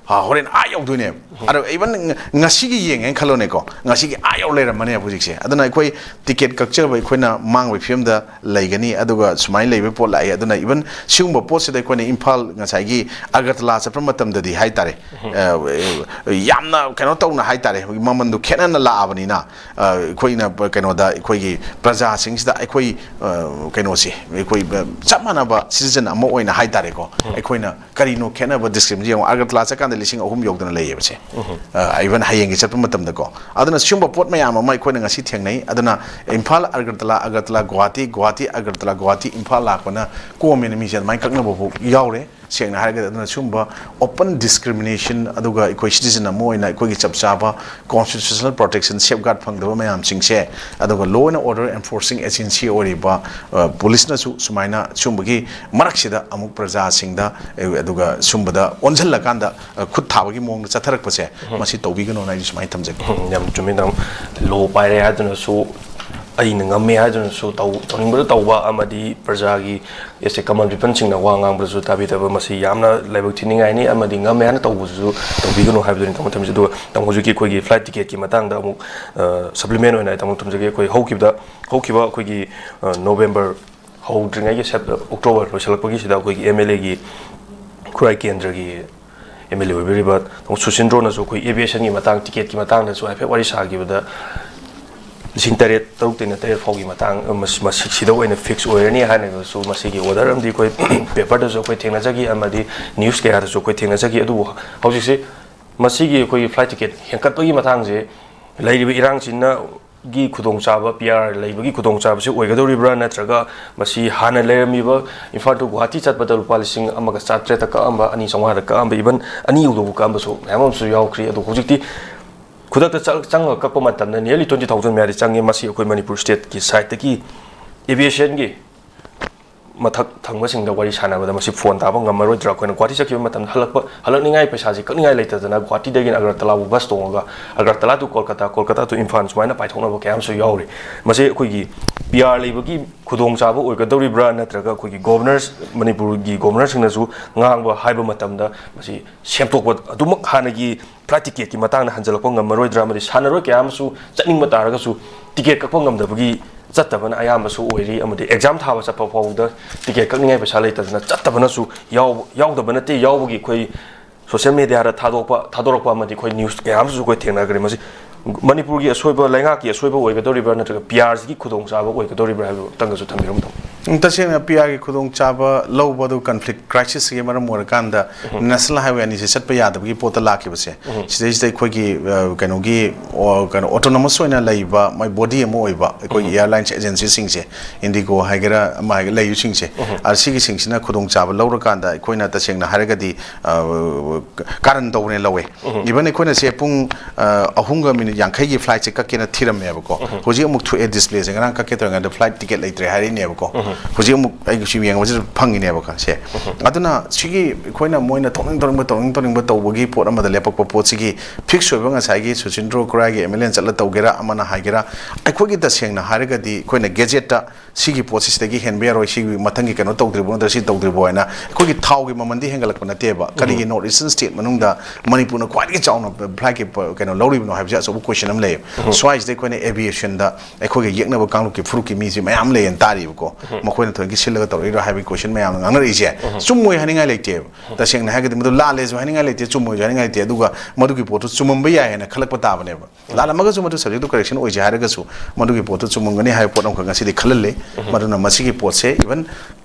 ꯑ, ꯍꯣꯔꯦꯟ ꯑꯥ ꯌꯧꯗꯣꯏꯅꯦꯕ꯫ ꯑꯗꯣ even ꯉ-, ꯉꯁꯤꯒꯤ ꯌꯦꯡꯉꯦꯅ ꯈꯜꯂꯣꯅꯦꯀꯣ, ꯉꯁꯤꯒꯤ ꯑꯥ ꯌꯧ ꯂꯩꯔꯝꯃꯅꯦꯕ ꯍꯧꯖꯤꯛꯁꯦ꯫ ꯑꯗꯨꯅ ꯑꯩꯈꯣꯏ ꯇꯤꯀꯦꯠ ꯀꯛꯆꯕ ꯑꯩꯈꯣꯏꯅ ꯃꯥꯡꯕꯒꯤ ꯐꯤꯕꯝꯗ ꯂꯩꯒꯅꯤ꯫ ꯑꯗꯨꯒ ꯁꯨꯃꯥꯏꯅ ꯂꯩꯕ ꯄꯣꯠ ꯂꯥꯛꯑꯦ꯫ ꯑꯗꯨꯅ even ꯁꯤꯒꯨꯝꯕ ꯄꯣꯠꯁꯤꯗ ꯑꯩꯈꯣꯏꯅ ꯏꯝꯐꯥꯜ ꯉꯁꯥꯏꯒꯤ ꯑꯒꯔꯇꯂꯥ ꯆꯠꯄ ꯃꯇꯝꯗꯗꯤ ꯍꯥꯏꯇꯥꯔꯦ, ꯑ, ꯌꯥꯝꯅ ꯀꯩꯅꯣ ꯇꯧꯅ ꯍꯥꯏꯇꯥꯔꯦ, ꯑꯩꯈꯣꯏꯒꯤ ꯃꯃꯟꯗꯣ ꯈꯦꯠꯅꯅ ꯂꯥꯛꯑꯕꯅꯤꯅ, ꯑ, ꯑꯩꯈꯣꯏꯅ ꯀꯩꯅꯣꯗ, ꯑꯩꯈꯣꯏꯒꯤ ꯄ꯭ꯔꯖꯥꯁꯤꯡꯁꯤꯗ ꯑꯩꯈꯣꯏ, ꯑ, ꯀꯩꯅꯣꯁꯦ, ꯑꯩꯈꯣꯏ, ꯑ, ꯆꯞ ꯃꯥꯟꯅꯕ citizen ꯑꯃ ꯑꯣꯏꯅ ꯍꯥꯏꯇꯥꯔꯦꯀꯣ, ꯑꯩꯈꯣꯏꯅ ꯀꯔꯤꯅꯣ ꯈꯦꯠꯅꯕ, discrimination? ꯌꯦꯡꯉꯣ, ꯑꯒꯔꯇꯂꯥ ꯆꯠꯀꯥꯟꯗ ꯂꯤꯁꯤꯡ ꯑꯍꯨꯝ ꯌꯧꯗꯅ ꯂꯩꯌꯦꯕꯁꯦ꯫ ꯑ, even ꯍꯌꯦꯡꯒꯤ ꯆꯠꯄ ꯃꯇꯝꯗꯀꯣ꯫ ꯑꯗꯨꯅ ꯁꯤꯒꯨꯝꯕ ꯄꯣꯠ ꯃꯌꯥꯝ ꯑꯃ ꯑꯩꯈꯣꯏꯅ ꯉꯁꯤ ꯊꯦꯡꯅꯩ꯫ ꯑꯗꯨꯅ ꯏꯝꯐꯥꯜ, ꯑꯒꯔꯇꯂꯥ, ꯑꯒꯔꯇꯂꯥ, ꯒꯨꯋꯥꯍꯥꯇꯤ, ꯒꯨꯋꯥꯍꯥꯇꯤ, ꯑꯒꯔꯇꯂꯥ, ꯒꯨꯋꯥꯍꯥꯇꯤ, ꯏꯝꯐꯥꯜ ꯂꯥꯛꯄꯅ ꯀꯣꯝꯃꯦꯅ ꯃꯤꯁꯦ ꯑꯗꯨꯃꯥꯏꯅ ꯀꯛꯅꯕ ꯐꯥꯎ ꯌꯥꯎꯔꯦ꯫ ꯁꯦꯡꯅ ꯍꯥꯏꯔꯒꯗꯤ, ꯑꯗꯨꯅ ꯁꯤꯒꯨꯝꯕ open discrimination, ꯑꯗꯨꯒ ꯑꯩꯈꯣꯏ citizen ꯑꯃ ꯑꯣꯏꯅ ꯑꯩꯈꯣꯏꯒꯤ ꯆꯞ ꯆꯥꯕ constitutional protection, safeguard ꯐꯪꯗꯕ ꯃꯌꯥꯝꯁꯤꯡꯁꯦ, ꯑꯗꯨꯒ law and order enforcing agency ꯑꯣꯏꯔꯤꯕ, ꯑ, ꯄꯨꯂꯤꯁꯅꯁꯨ ꯁꯨꯃꯥꯏꯅ ꯁꯤꯒꯨꯝꯕꯒꯤ ꯃꯔꯛꯁꯤꯗ ꯑꯃꯨꯛ ꯄ꯭ꯔꯖꯥꯁꯤꯡꯗ, ꯑ, ꯑꯗꯨꯒ ꯁꯨꯝꯕꯗ ꯑꯣꯟꯁꯤꯜꯂꯀꯥꯟꯗ, ꯑ, ꯈꯨꯠ ꯊꯥꯕꯒꯤ ꯃꯑꯣꯡꯗ ꯆꯠꯊꯔꯛꯄꯁꯦ, ꯃꯁꯤ ꯇꯧꯕꯤꯒꯅꯣꯅ ꯑꯩꯁꯨ ꯁꯨꯃꯥꯏꯅ ꯊꯝꯖꯒꯦ꯫ ꯎꯝ, ꯌꯥꯝ ꯆꯨꯝꯃꯤ, ꯇꯥꯃꯣ꯫ Law ꯄꯥꯏꯔꯦ ꯍꯥꯏꯗꯨꯅꯁꯨ, ꯑꯩꯅ ꯉꯝꯃꯦ ꯍꯥꯏꯗꯨꯅꯁꯨ ꯇꯧ-, ꯇꯧꯅꯤꯡꯕꯗ ꯇꯧꯕ, ꯑꯃꯗꯤ ꯄ꯭ꯔꯖꯥꯒꯤ, as a common peopleꯁꯤꯡꯅ ꯋꯥ ꯉꯥꯡꯕꯗꯁꯨ ꯇꯥꯕꯤꯗꯕ, ꯃꯁꯤ ꯌꯥꯝꯅ ꯂꯥꯏꯕꯛ ꯊꯤꯅꯤꯡꯉꯥꯏꯅꯤ꯫ ꯑꯃꯗꯤ ꯉꯝꯃꯦ ꯍꯥꯏꯅ ꯇꯧꯕꯁꯤꯁꯨ ꯇꯧꯕꯤꯒꯅꯨ ꯍꯥꯏꯕꯗꯨꯅꯤ, ꯇꯥꯃꯣ, ꯊꯝꯖꯩ꯫ ꯑꯗꯨꯒ ꯇꯥꯃꯣ, ꯍꯧꯖꯤꯛꯀꯤ ꯑꯩꯈꯣꯏꯒꯤ flight ticketꯀꯤ ꯃꯇꯥꯡꯗ ꯑꯃꯨꯛ, ꯑ, supplement ꯑꯣꯏꯅ ꯑꯩ, ꯇꯥꯃꯣ, ꯊꯝꯖꯒꯦ꯫ ꯑꯩꯈꯣꯏ ꯍꯧꯈꯤꯕꯗ, ꯍꯧꯈꯤꯕ ꯑꯩꯈꯣꯏꯒꯤ, ꯑ, November ꯍꯧꯗ꯭ꯔꯤꯉꯩꯒꯤ Sep-, October ꯂꯣꯏꯁꯤꯜꯂꯛꯄꯒꯤꯁꯤꯗ ꯑꯩꯈꯣꯏꯒꯤ MLAꯒꯤ, ꯈꯨꯔꯥꯏ ꯀꯦꯟꯗ꯭ꯔꯒꯤ MLA ꯑꯣꯏꯕꯤꯔꯤꯕ ꯇꯥꯃꯣ ꯁꯨꯁꯤꯟꯗ꯭ꯔꯣꯅꯁꯨ ꯑꯩꯈꯣꯏ aviationꯒꯤ ꯃꯇꯥꯡ, ticketꯀꯤ ꯃꯇꯥꯡꯗꯁꯨ ꯍꯥꯏꯐꯦꯠ ꯋꯥꯔꯤ ꯁꯥꯈꯤꯕꯗ, ꯂꯤꯁꯤꯡ ꯇꯔꯦꯠ, ꯇꯔꯨꯛꯇꯩꯅ ꯇꯔꯦꯠ ꯐꯥꯎꯒꯤ ꯃꯇꯥꯡ, ꯑ, ꯃꯁꯤ, ꯃꯁꯤ ꯁꯤꯗ ꯑꯣꯏꯅ fix ꯑꯣꯏꯔꯅꯤ ꯍꯥꯏꯅꯒꯁꯨ ꯃꯁꯤꯒꯤ order ꯑꯃꯗꯤ ꯑꯩꯈꯣꯏ paperꯗꯁꯨ ꯑꯩꯈꯣꯏ ꯊꯦꯡꯅꯖꯈꯤ, ꯑꯃꯗꯤ news ꯀꯌꯥꯗꯁꯨ ꯑꯩꯈꯣꯏ ꯊꯦꯡꯅꯖꯈꯤ꯫ ꯑꯗꯨꯕꯨ ꯍꯧꯖꯤꯛꯁꯤ ꯃꯁꯤꯒꯤ ꯑꯩꯈꯣꯏꯒꯤ flight ticket ꯍꯦꯟꯀꯠꯄꯒꯤ ꯃꯇꯥꯡꯁꯦ ꯂꯩꯔꯤꯕ ꯏꯔꯥꯡꯁꯤꯅ ꯒꯤ ꯈꯨꯗꯣꯡꯆꯥꯕ, PR ꯂꯩꯕꯒꯤ ꯈꯨꯗꯣꯡꯆꯥꯕꯁꯤ ꯑꯣꯏꯒꯗꯧꯔꯤꯕ꯭ꯔꯥ, ꯅꯠꯇ꯭ꯔꯒ ꯃꯁꯤ ꯍꯥꯟꯅ ꯂꯩꯔꯝꯃꯤꯕ ꯏꯝꯐꯥꯜ to ꯒꯨꯋꯥꯍꯥꯇꯤ ꯆꯠꯄꯗ ꯂꯨꯄꯥ ꯂꯤꯁꯤꯡ ꯑꯃꯒ ꯆꯥꯇ꯭ꯔꯦꯠꯇ ꯀꯛꯑꯝꯕ, ꯑꯅꯤ ꯆꯥꯝꯃꯉꯥꯗ ꯀꯛꯑꯝꯕ, even ꯑꯅꯤ ꯌꯧꯗꯧꯕ ꯀꯛꯑꯝꯕꯁꯨ ꯃꯌꯥꯝ ꯑꯃꯁꯨ ꯌꯥꯎꯈ꯭ꯔꯤ꯫ ꯑꯗꯣ ꯍꯧꯖꯤꯛꯇꯤ ꯈꯨꯗꯛꯇ ꯆ-, ꯆꯪꯉꯒ ꯀꯛꯄ ꯃꯇꯝꯗ nearly twenty thousand ꯃꯌꯥꯗꯤ ꯆꯪꯉꯦ꯫ ꯃꯁꯤ ꯑꯩꯈꯣꯏ ꯃꯅꯤꯄꯨꯔ stateꯀꯤ sideꯇꯒꯤ aviationꯒꯤ ꯃꯊꯛ ꯊꯪꯕꯁꯤꯡꯗ ꯋꯥꯔꯤ ꯁꯥꯟꯅꯕꯗ ꯃꯁꯤ ꯐꯣꯟ ꯇꯥꯕ ꯉꯝꯃꯔꯣꯏꯗ꯭ꯔꯥ? ꯑꯩꯈꯣꯏꯅ ꯒꯨꯍꯥꯇꯤ ꯆꯠꯈꯤꯕ ꯃꯇꯝꯗ ꯍꯜꯂꯛꯄ, ꯍꯜꯂꯛꯅꯤꯡꯉꯥꯏ ꯄꯩꯁꯥꯁꯤ ꯀꯛꯅꯤꯡꯉꯥꯏ ꯂꯩꯇꯗꯅ ꯒꯨꯍꯥꯇꯤꯗꯒꯤꯅ ꯑꯒꯔꯇꯂꯥꯕꯨ ꯕꯁ ꯇꯣꯡꯉꯒ ꯑꯒꯔꯇꯂꯥ to ꯀꯣꯜꯀꯇꯥ, ꯀꯣꯜꯀꯇꯥ to ꯏꯝꯐꯥꯜ ꯁꯨꯃꯥꯏꯅ ꯄꯥꯏꯊꯣꯛꯅꯕ ꯀꯌꯥ ꯑꯃꯁꯨ ꯌꯥꯎꯔꯤ꯫ ꯃꯁꯤ ꯑꯩꯈꯣꯏꯒꯤ ꯄꯤ ꯑꯥꯔ ꯂꯩꯕꯒꯤ ꯈꯨꯗꯣꯡꯆꯥꯕ ꯑꯣꯏꯒꯗꯧꯔꯤꯕ꯭ꯔꯥ, ꯅꯠꯇ꯭ꯔꯒ ꯑꯩꯈꯣꯏꯒꯤ ꯒꯣꯕꯔꯅꯔꯁ, ꯃꯅꯤꯄꯨꯔꯒꯤ ꯒꯣꯕꯔꯅꯔꯁꯤꯡꯅꯁꯨ ꯉꯥꯡꯕ ꯍꯥꯏꯕ ꯃꯇꯝꯗ ꯃꯁꯤ ꯁꯦꯝꯗꯣꯛꯄ ꯑꯗꯨꯃꯛ ꯍꯥꯟꯅꯒꯤ ꯐ꯭ꯂꯥꯏꯠ ꯇꯤꯀꯦꯠꯀꯤ ꯃꯇꯥꯡꯗ ꯍꯟꯖꯤꯜꯂꯛꯄ ꯉꯝꯃꯔꯣꯏꯗ꯭ꯔꯥ? ꯑꯃꯗꯤ ꯁꯥꯟꯅꯔꯣꯏ ꯀꯌꯥ ꯑꯃꯁꯨ ꯆꯠꯅꯤꯡꯕ ꯇꯥꯔꯒꯁꯨ ꯇꯤꯀꯦꯠ ꯀꯛꯄ ꯉꯝꯗꯕꯒꯤ ꯆꯠꯇꯕꯅ ꯑꯌꯥꯝꯕꯁꯨ ꯑꯣꯏꯔꯤ, ꯑꯃꯗꯤ ꯑꯦꯛꯖꯥꯝ ꯊꯥꯕ ꯆꯠꯄ ꯐꯥꯎꯕꯗ ꯇꯤꯀꯦꯠ ꯀꯛꯅꯤꯡꯉꯥꯏ ꯄꯩꯁꯥ ꯂꯩꯇꯗꯅ ꯆꯠꯇꯕꯅꯁꯨ ꯌꯥꯎꯕ, ꯌꯥꯎꯗꯕ ꯅꯠꯇꯦ, ꯌꯥꯎꯕꯒꯤ ꯑꯩꯈꯣꯏ ꯁꯣꯁꯤꯌꯦꯜ ꯃꯦꯗꯤꯌꯥꯗ ꯊꯥꯗꯣꯛꯄ, ꯊꯥꯗꯣꯔꯛꯄ ꯑꯃꯗꯤ ꯑꯩꯈꯣꯏ ꯅ꯭ꯌꯨꯁ ꯀꯌꯥ ꯑꯃꯁꯨ ꯑꯩꯈꯣꯏ ꯊꯦꯡꯅꯈ꯭ꯔꯦ꯫ ꯃꯁꯤ ꯃꯅꯤꯄꯨꯔꯒꯤ ꯑꯁꯣꯏꯕ, ꯂꯩꯉꯥꯛꯀꯤ ꯑꯁꯣꯏꯕ ꯑꯣꯏꯒꯗꯧꯔꯤꯕ꯭ꯔꯥ, ꯅꯠꯇ꯭ꯔꯒ ꯄꯤ ꯑꯥꯔꯁꯤꯒꯤ ꯈꯨꯗꯣꯡꯆꯥꯕ ꯑꯣꯏꯒꯗꯧꯔꯤꯕ꯭ꯔꯥ ꯍꯥꯏꯕꯗꯨ ꯑꯃꯇꯪꯒꯁꯨ ꯊꯝꯕꯤꯔꯝꯃꯨ꯫ ꯎꯝ, ꯇꯁꯦꯡꯅ ꯄꯤ ꯑꯥꯔꯒꯤ ꯈꯨꯗꯣꯡꯆꯥꯕ ꯂꯧꯕ ꯑꯗꯨ ꯀꯟꯐ꯭ꯂꯤꯛ ꯀ꯭ꯔꯥꯏꯁꯤꯁꯁꯤꯒꯤ ꯃꯔꯝ ꯑꯣꯏꯔꯀꯥꯟꯗ ꯅꯦꯁꯅꯦꯜ ꯍꯥꯏꯋꯦ ꯑꯅꯤꯁꯦ ꯆꯠꯄ ꯌꯥꯗꯕꯒꯤ ꯄꯣꯠꯇ ꯂꯥꯛꯈꯤꯕꯁꯦ, ꯁꯤꯗꯩꯁꯤꯗ ꯑꯩꯈꯣꯏꯒꯤ, ꯑ, ꯀꯩꯅꯣꯒꯤ, ꯑꯣ, ꯀꯩꯅꯣ, ꯑꯣꯇꯣꯅꯣꯃꯁ ꯑꯣꯏꯅ ꯂꯩꯕ ꯃꯣꯏ ꯕꯣꯗꯤ ꯑꯃ ꯑꯣꯏꯕ ꯑꯩꯈꯣꯏꯒꯤ ꯎꯝ꯫ ꯑꯦꯌꯥꯔꯂꯥꯏꯟꯁ ꯑꯦꯖꯦꯟꯁꯤꯁꯤꯡꯁꯦ, ꯏꯟꯗꯤꯒꯣ ꯍꯥꯏꯒꯦꯔꯥ, ꯑꯃ ꯍꯥꯏꯒꯦꯔꯥ, ꯂꯩꯔꯤꯁꯤꯡꯁꯦ, ꯎꯝ꯫ ꯑ, ꯁꯤꯒꯤꯁꯤꯡꯁꯤꯅ ꯈꯨꯗꯣꯡꯆꯥꯕ ꯂꯧꯔꯀꯥꯟꯗ ꯑꯩꯈꯣꯏꯅ ꯇꯁꯦꯡꯅ ꯍꯥꯏꯔꯒꯗꯤ, ꯑ, ꯀꯥꯔꯟ ꯇꯧꯕꯅꯦ ꯂꯧꯋꯦ꯫ ꯎꯝ꯫ ꯏꯚꯟ ꯑꯩꯈꯣꯏꯅ ꯁꯦ ꯄꯨꯡ, ꯑ, ꯑꯍꯨꯝꯒ ꯃꯤꯅꯤꯠ ꯌꯥꯡꯈꯩꯒꯤ ꯐ꯭ꯂꯥꯏꯠꯁꯦ ꯀꯛꯀꯦꯅ ꯊꯤꯔꯝꯃꯦꯕꯀꯣ꯫ ꯎꯝ꯫ ꯍꯧꯖꯤꯛ ꯑꯃꯨꯛ ꯊꯣꯛꯑꯦ ꯗꯤꯁꯄ꯭ꯂꯦꯁꯦ, ꯉꯔꯥꯡ ꯀꯛꯀꯦ ꯇꯧꯔꯤꯉꯩꯗ ꯐ꯭ꯂꯥꯏꯠ ꯇꯤꯀꯦꯠ ꯂꯩꯇ꯭ꯔꯦ ꯍꯥꯏꯔꯛꯏꯅꯦꯕꯀꯣ꯫ ꯎꯝ꯫ ꯍꯧꯖꯤꯛ ꯑꯃꯨꯛ ꯑꯩꯒꯤꯁꯨ ꯌꯦꯡꯕꯁꯤꯗ ꯐꯪꯉꯤꯅꯦꯕꯀꯣ ꯁꯦ꯫ ꯎꯝ꯫ ꯑꯗꯨꯅ ꯁꯤꯒꯤ ꯑꯩꯈꯣꯏꯅ ꯃꯣꯏꯅ ꯊꯣꯛꯅꯤꯡ ꯊꯣꯛꯅꯤꯡꯕ, ꯇꯧꯅꯤꯡ ꯇꯧꯅꯤꯡꯕ ꯇꯧꯕꯒꯤ ꯄꯣꯠ ꯑꯃꯗ ꯂꯦꯞꯄꯛꯄ ꯄꯣꯠꯁꯤꯒꯤ ꯐꯤꯛꯁ ꯑꯣꯏꯕ ꯉꯁꯥꯏꯒꯤ ꯁꯨꯆꯤꯟꯗ꯭ꯔꯣ ꯈꯨꯔꯥꯏꯒꯤ ꯑꯦꯝ ꯑꯦꯜ ꯑꯦꯅ ꯆꯠꯂ ꯇꯧꯒꯦꯔꯥ, ꯑꯃꯅ ꯍꯥꯏꯒꯦꯔꯥ, ꯑꯩꯈꯣꯏꯒꯤ ꯇꯁꯦꯡꯅ ꯍꯥꯏꯔꯒꯗꯤ ꯑꯩꯈꯣꯏꯅ ꯒꯦꯖꯦꯠꯇ ꯁꯤꯒꯤ ꯄꯣꯠꯁꯤ ꯁꯤꯗꯒꯤ ꯍꯦꯟꯕ ꯌꯥꯔꯣꯏ, ꯁꯤꯒꯤ ꯃꯊꯪꯒꯤ ꯀꯩꯅꯣ ꯇꯧꯗ꯭ꯔꯤꯕꯣ, ꯅꯠꯇ꯭ꯔ ꯁꯤ ꯇꯧꯗ꯭ꯔꯤꯕꯣ ꯍꯥꯏꯅ ꯑꯩꯈꯣꯏꯒꯤ ꯊꯥꯎꯒꯤ ꯃꯃꯜꯗꯤ ꯍꯦꯟꯒꯠꯂꯛꯄ ꯅꯠꯇꯦꯕ꯫ ꯀꯔꯤꯒꯤ ꯎꯝ꯫ ꯅꯣꯔꯠ ꯏꯁꯇꯔꯟ ꯁ꯭ꯇꯦꯠ ꯃꯅꯨꯡꯗ ꯃꯅꯤꯄꯨꯔꯅ ꯈ꯭ꯋꯥꯏꯗꯒꯤ ꯆꯥꯎꯅ ꯐ꯭ꯂꯥꯏꯠꯀꯤ ꯄ-, ꯀꯩꯅꯣ ꯂꯧꯔꯤꯕꯅꯣ ꯍꯥꯏꯕꯁꯦ ꯑꯆꯧꯕ ꯀꯣꯏꯁꯟ ꯑꯃ ꯂꯩꯌꯦꯕ꯫ ꯎꯝ꯫ ꯁ꯭ꯋꯥꯏꯁꯤꯗ ꯑꯩꯈꯣꯏꯅ ꯑꯦꯚꯤꯌꯦꯁꯟꯗ ꯑꯩꯈꯣꯏꯒ ꯌꯦꯛꯅꯕ ꯀꯥꯡꯂꯨꯞꯀꯤ ꯐꯨꯔꯨꯞꯀꯤ ꯃꯤꯁꯦ ꯃꯌꯥꯝ ꯂꯩꯌꯦꯅ ꯇꯥꯔꯤꯕꯀꯣ꯫ ꯎꯝ꯫ ꯃꯈꯣꯏꯅ ꯊꯑꯣꯏꯀꯤ ꯁꯤꯜꯂꯒ ꯇꯧꯔꯛꯏꯔꯣ ꯍꯥꯏꯕꯒꯤ ꯀꯣꯏꯁꯟ ꯃꯌꯥꯝꯅ ꯉꯥꯡꯅꯔꯛꯏꯁꯦ꯫ ꯎꯝ꯫ ꯆꯨꯝꯃꯣꯏ ꯍꯥꯏꯅꯤꯡꯉꯥꯏ ꯂꯩꯇꯦꯕ꯫ ꯎꯝ꯫ ꯇꯁꯦꯡꯅ ꯍꯥꯏꯔꯒꯗꯤ ꯃꯗꯨ ꯂꯥꯜꯂꯦꯁꯨ ꯍꯥꯏꯅꯤꯡꯉꯥꯏ ꯂꯩꯇꯦ, ꯆꯨꯝꯃꯣꯏꯁꯨ ꯍꯥꯏꯅꯤꯡꯉꯥꯏ ꯂꯩꯇꯦ, ꯑꯗꯨꯒ ꯃꯗꯨꯒꯤ ꯄꯣꯠꯇꯨ ꯆꯨꯝꯃꯝꯕ ꯌꯥꯏ ꯍꯥꯏꯅ ꯈꯜꯂꯛꯄ ꯇꯥꯕꯅꯦꯕ꯫ ꯂꯥꯜꯂꯝꯃꯒꯁꯨ ꯃꯗꯨ subject to correction ꯑꯣꯏꯖꯩ ꯍꯥꯏꯔꯒꯁꯨ ꯃꯗꯨꯒꯤ ꯄꯣꯠꯇꯨ ꯆꯨꯝꯃꯝꯒꯅꯤ ꯍꯥꯏꯕ ꯄꯣꯠ ꯑꯃꯈꯛ ꯉꯁꯤꯗꯤ ꯈꯜꯍꯜꯂꯦ꯫ ꯎꯝ꯫ ꯃꯗꯨꯅ ꯃꯁꯤꯒꯤ ꯄꯣꯠꯁꯦ even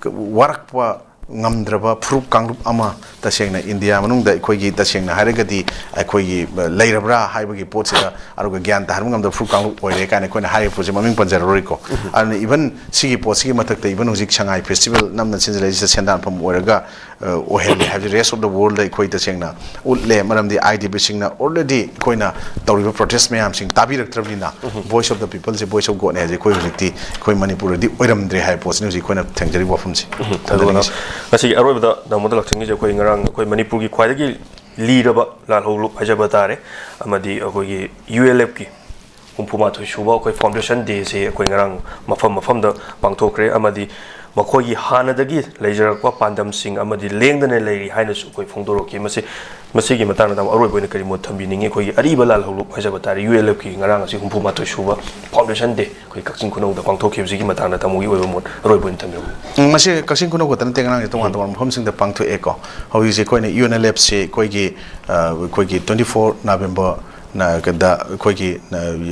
ꯋꯥꯔꯛꯄ ꯉꯝꯗ꯭ꯔꯕ ꯐꯨꯔꯨꯞ ꯀꯥꯡꯂꯨꯞ ꯑꯃ ꯇꯁꯦꯡꯅ ꯏꯟꯗꯤꯌꯥ ꯃꯅꯨꯡꯗ ꯑꯩꯈꯣꯏꯒꯤ ꯇꯁꯦꯡꯅ ꯍꯥꯏꯔꯒꯗꯤ ꯑꯩꯈꯣꯏꯒꯤ ꯂꯩꯔꯕ꯭ꯔꯥ ꯍꯥꯏꯕꯒꯤ ꯄꯣꯠꯁꯤꯗ ꯑꯗꯨꯒ ꯒ꯭ꯌꯥꯟ ꯇꯥꯍꯟꯕ ꯉꯝꯗꯕ ꯐꯨꯔꯨꯞ ꯀꯥꯡꯂꯨꯞ ꯑꯣꯏꯔꯦ ꯀꯥꯏꯅ ꯑꯩꯈꯣꯏꯅ ꯍꯥꯏꯔꯤꯕ ꯄꯣꯠꯁꯦ ꯃꯃꯤꯡ ꯄꯟꯖꯔꯔꯣꯏꯀꯣ꯫ ꯎꯝ꯫ ꯑꯗꯨꯅ even ꯁꯤꯒꯤ ꯄꯣꯠꯁꯤꯒꯤ ꯃꯊꯛꯇ even ꯍꯧꯖꯤꯛ ꯁꯉꯥꯏ ꯐꯦꯁꯇꯤꯚꯦꯜ ꯅꯝꯅ ꯁꯤꯟꯖꯜꯂꯛꯏꯁꯤꯗ ꯁꯦꯟꯗꯥꯟꯐꯝ ꯑꯣꯏꯔꯒ ꯑꯣꯏꯍꯜꯂꯦ ꯍꯥꯏꯕꯁꯤ rest of the world ꯑꯩꯈꯣꯏ ꯇꯁꯦꯡꯅ ꯎꯠꯂꯦ꯫ ꯃꯔꯝꯗꯤ I D P ꯁꯤꯡꯅ already ꯑꯩꯈꯣꯏꯅ ꯇꯧꯔꯤꯕ protest ꯃꯌꯥꯝꯁꯤꯡ ꯇꯥꯕꯤꯔꯛꯇ꯭ꯔꯕꯅꯤꯅ, voice of the people say voice of God ꯅꯦ ꯍꯥꯏꯁꯦ ꯑꯩꯈꯣꯏ ꯍꯧꯖꯤꯛꯇꯤ ꯑꯩꯈꯣꯏ ꯃꯅꯤꯄꯨꯔꯗꯗꯤ ꯑꯣꯏꯔꯝꯗ꯭ꯔꯦ ꯍꯥꯏꯕ ꯄꯣꯠꯁꯤꯅ ꯍꯧꯖꯤꯛ ꯑꯩꯈꯣꯏꯅ ꯊꯦꯡꯖꯔꯤꯕ ꯋꯥꯐꯝꯁꯦ꯫ ꯑꯗꯨꯒ ꯊꯝꯖꯅꯤꯡꯉꯤꯁꯦ꯫ ꯉꯁꯤꯒꯤ ꯑꯔꯣꯏꯕꯗ ꯗꯥꯃꯣꯗꯣꯔ ꯂꯥꯛꯆꯤꯡꯒꯤꯁꯦ ꯑꯩꯈꯣꯏ ꯉꯔꯥꯡ ꯑꯩꯈꯣꯏ ꯃꯅꯤꯄꯨꯔꯒꯤ ꯈ꯭ꯋꯥꯏꯗꯒꯤ ꯂꯤꯔꯕ ꯂꯥꯜꯍꯧꯂꯨꯞ ꯍꯥꯏꯖꯕ ꯇꯥꯔꯦ, ꯑꯃꯗꯤ ꯑꯩꯈꯣꯏꯒꯤ U L F ꯀꯤ ꯍꯨꯝꯐꯨ ꯃꯥꯊꯣꯏ ꯁꯨꯕ ꯑꯩꯈꯣꯏ foundation day ꯁꯦ ꯑꯩꯈꯣꯏ ꯉꯔꯥꯡ ꯃꯐꯝ ꯃꯐꯝꯗ ꯄꯥꯡꯊꯣꯛꯈ꯭ꯔꯦ꯫ ꯑꯃꯗꯤ ꯃꯈꯣꯏꯒꯤ ꯍꯥꯟꯅꯗꯒꯤ ꯂꯩꯖꯔꯛꯄ ꯄꯥꯟꯗꯝꯁꯤꯡ ꯑꯃꯗꯤ ꯂꯦꯡꯗꯅ ꯂꯩꯔꯤ ꯍꯥꯏꯅꯁꯨ ꯑꯩꯈꯣꯏ ꯐꯣꯡꯗꯣꯔꯛꯈꯤ꯫ ꯃꯁꯤ, ꯃꯁꯤꯒꯤ ꯃꯇꯥꯡꯗ ꯇꯥꯃꯣ ꯑꯔꯣꯏꯕ ꯑꯣꯏꯅ ꯀꯔꯤ ꯃꯣꯠ ꯊꯝꯕꯤꯅꯤꯡꯉꯤ? ꯑꯩꯈꯣꯏꯒꯤ ꯑꯔꯤꯕ ꯂꯥꯜꯍꯧꯂꯨꯞ ꯍꯥꯏꯖꯕ ꯇꯥꯔꯦ, U L F ꯀꯤ ꯉꯔꯥꯡ ꯑꯁꯤ ꯍꯨꯝꯐꯨ ꯃꯥꯊꯣꯏ ꯁꯨꯕ foundation day ꯑꯩꯈꯣꯏ ꯀꯛꯆꯤꯡ ꯈꯨꯅꯧꯗ ꯄꯥꯡꯊꯣꯛꯈꯤꯕꯁꯤꯒꯤ ꯃꯇꯥꯡꯗ ꯇꯥꯃꯣꯒꯤ ꯑꯣꯏꯕ ꯃꯣꯠ ꯑꯔꯣꯏꯕ ꯑꯣꯏꯅ ꯊꯝꯕꯤꯔꯝꯃꯨ꯫ ꯎꯝ, ꯃꯁꯤ ꯀꯛꯆꯤꯡ ꯈꯨꯅꯧ ꯈꯛꯇ ꯅꯠꯇꯦ, ꯉꯔꯥꯡꯁꯦ ꯇꯣꯉꯥꯟ ꯇꯣꯉꯥꯟꯕ ꯃꯐꯝꯁꯤꯡꯗ ꯄꯥꯡꯊꯣꯛꯑꯦꯀꯣ꯫ ꯍꯧꯖꯤꯛꯁꯦ ꯑꯩꯈꯣꯏꯅ U N L F ꯁꯤ ꯑꯩꯈꯣꯏꯒꯤ, ꯑ, ꯑꯩꯈꯣꯏꯒꯤ twenty four November ꯅ, ꯀꯗ ꯑꯩꯈꯣꯏꯒꯤ, ꯅ,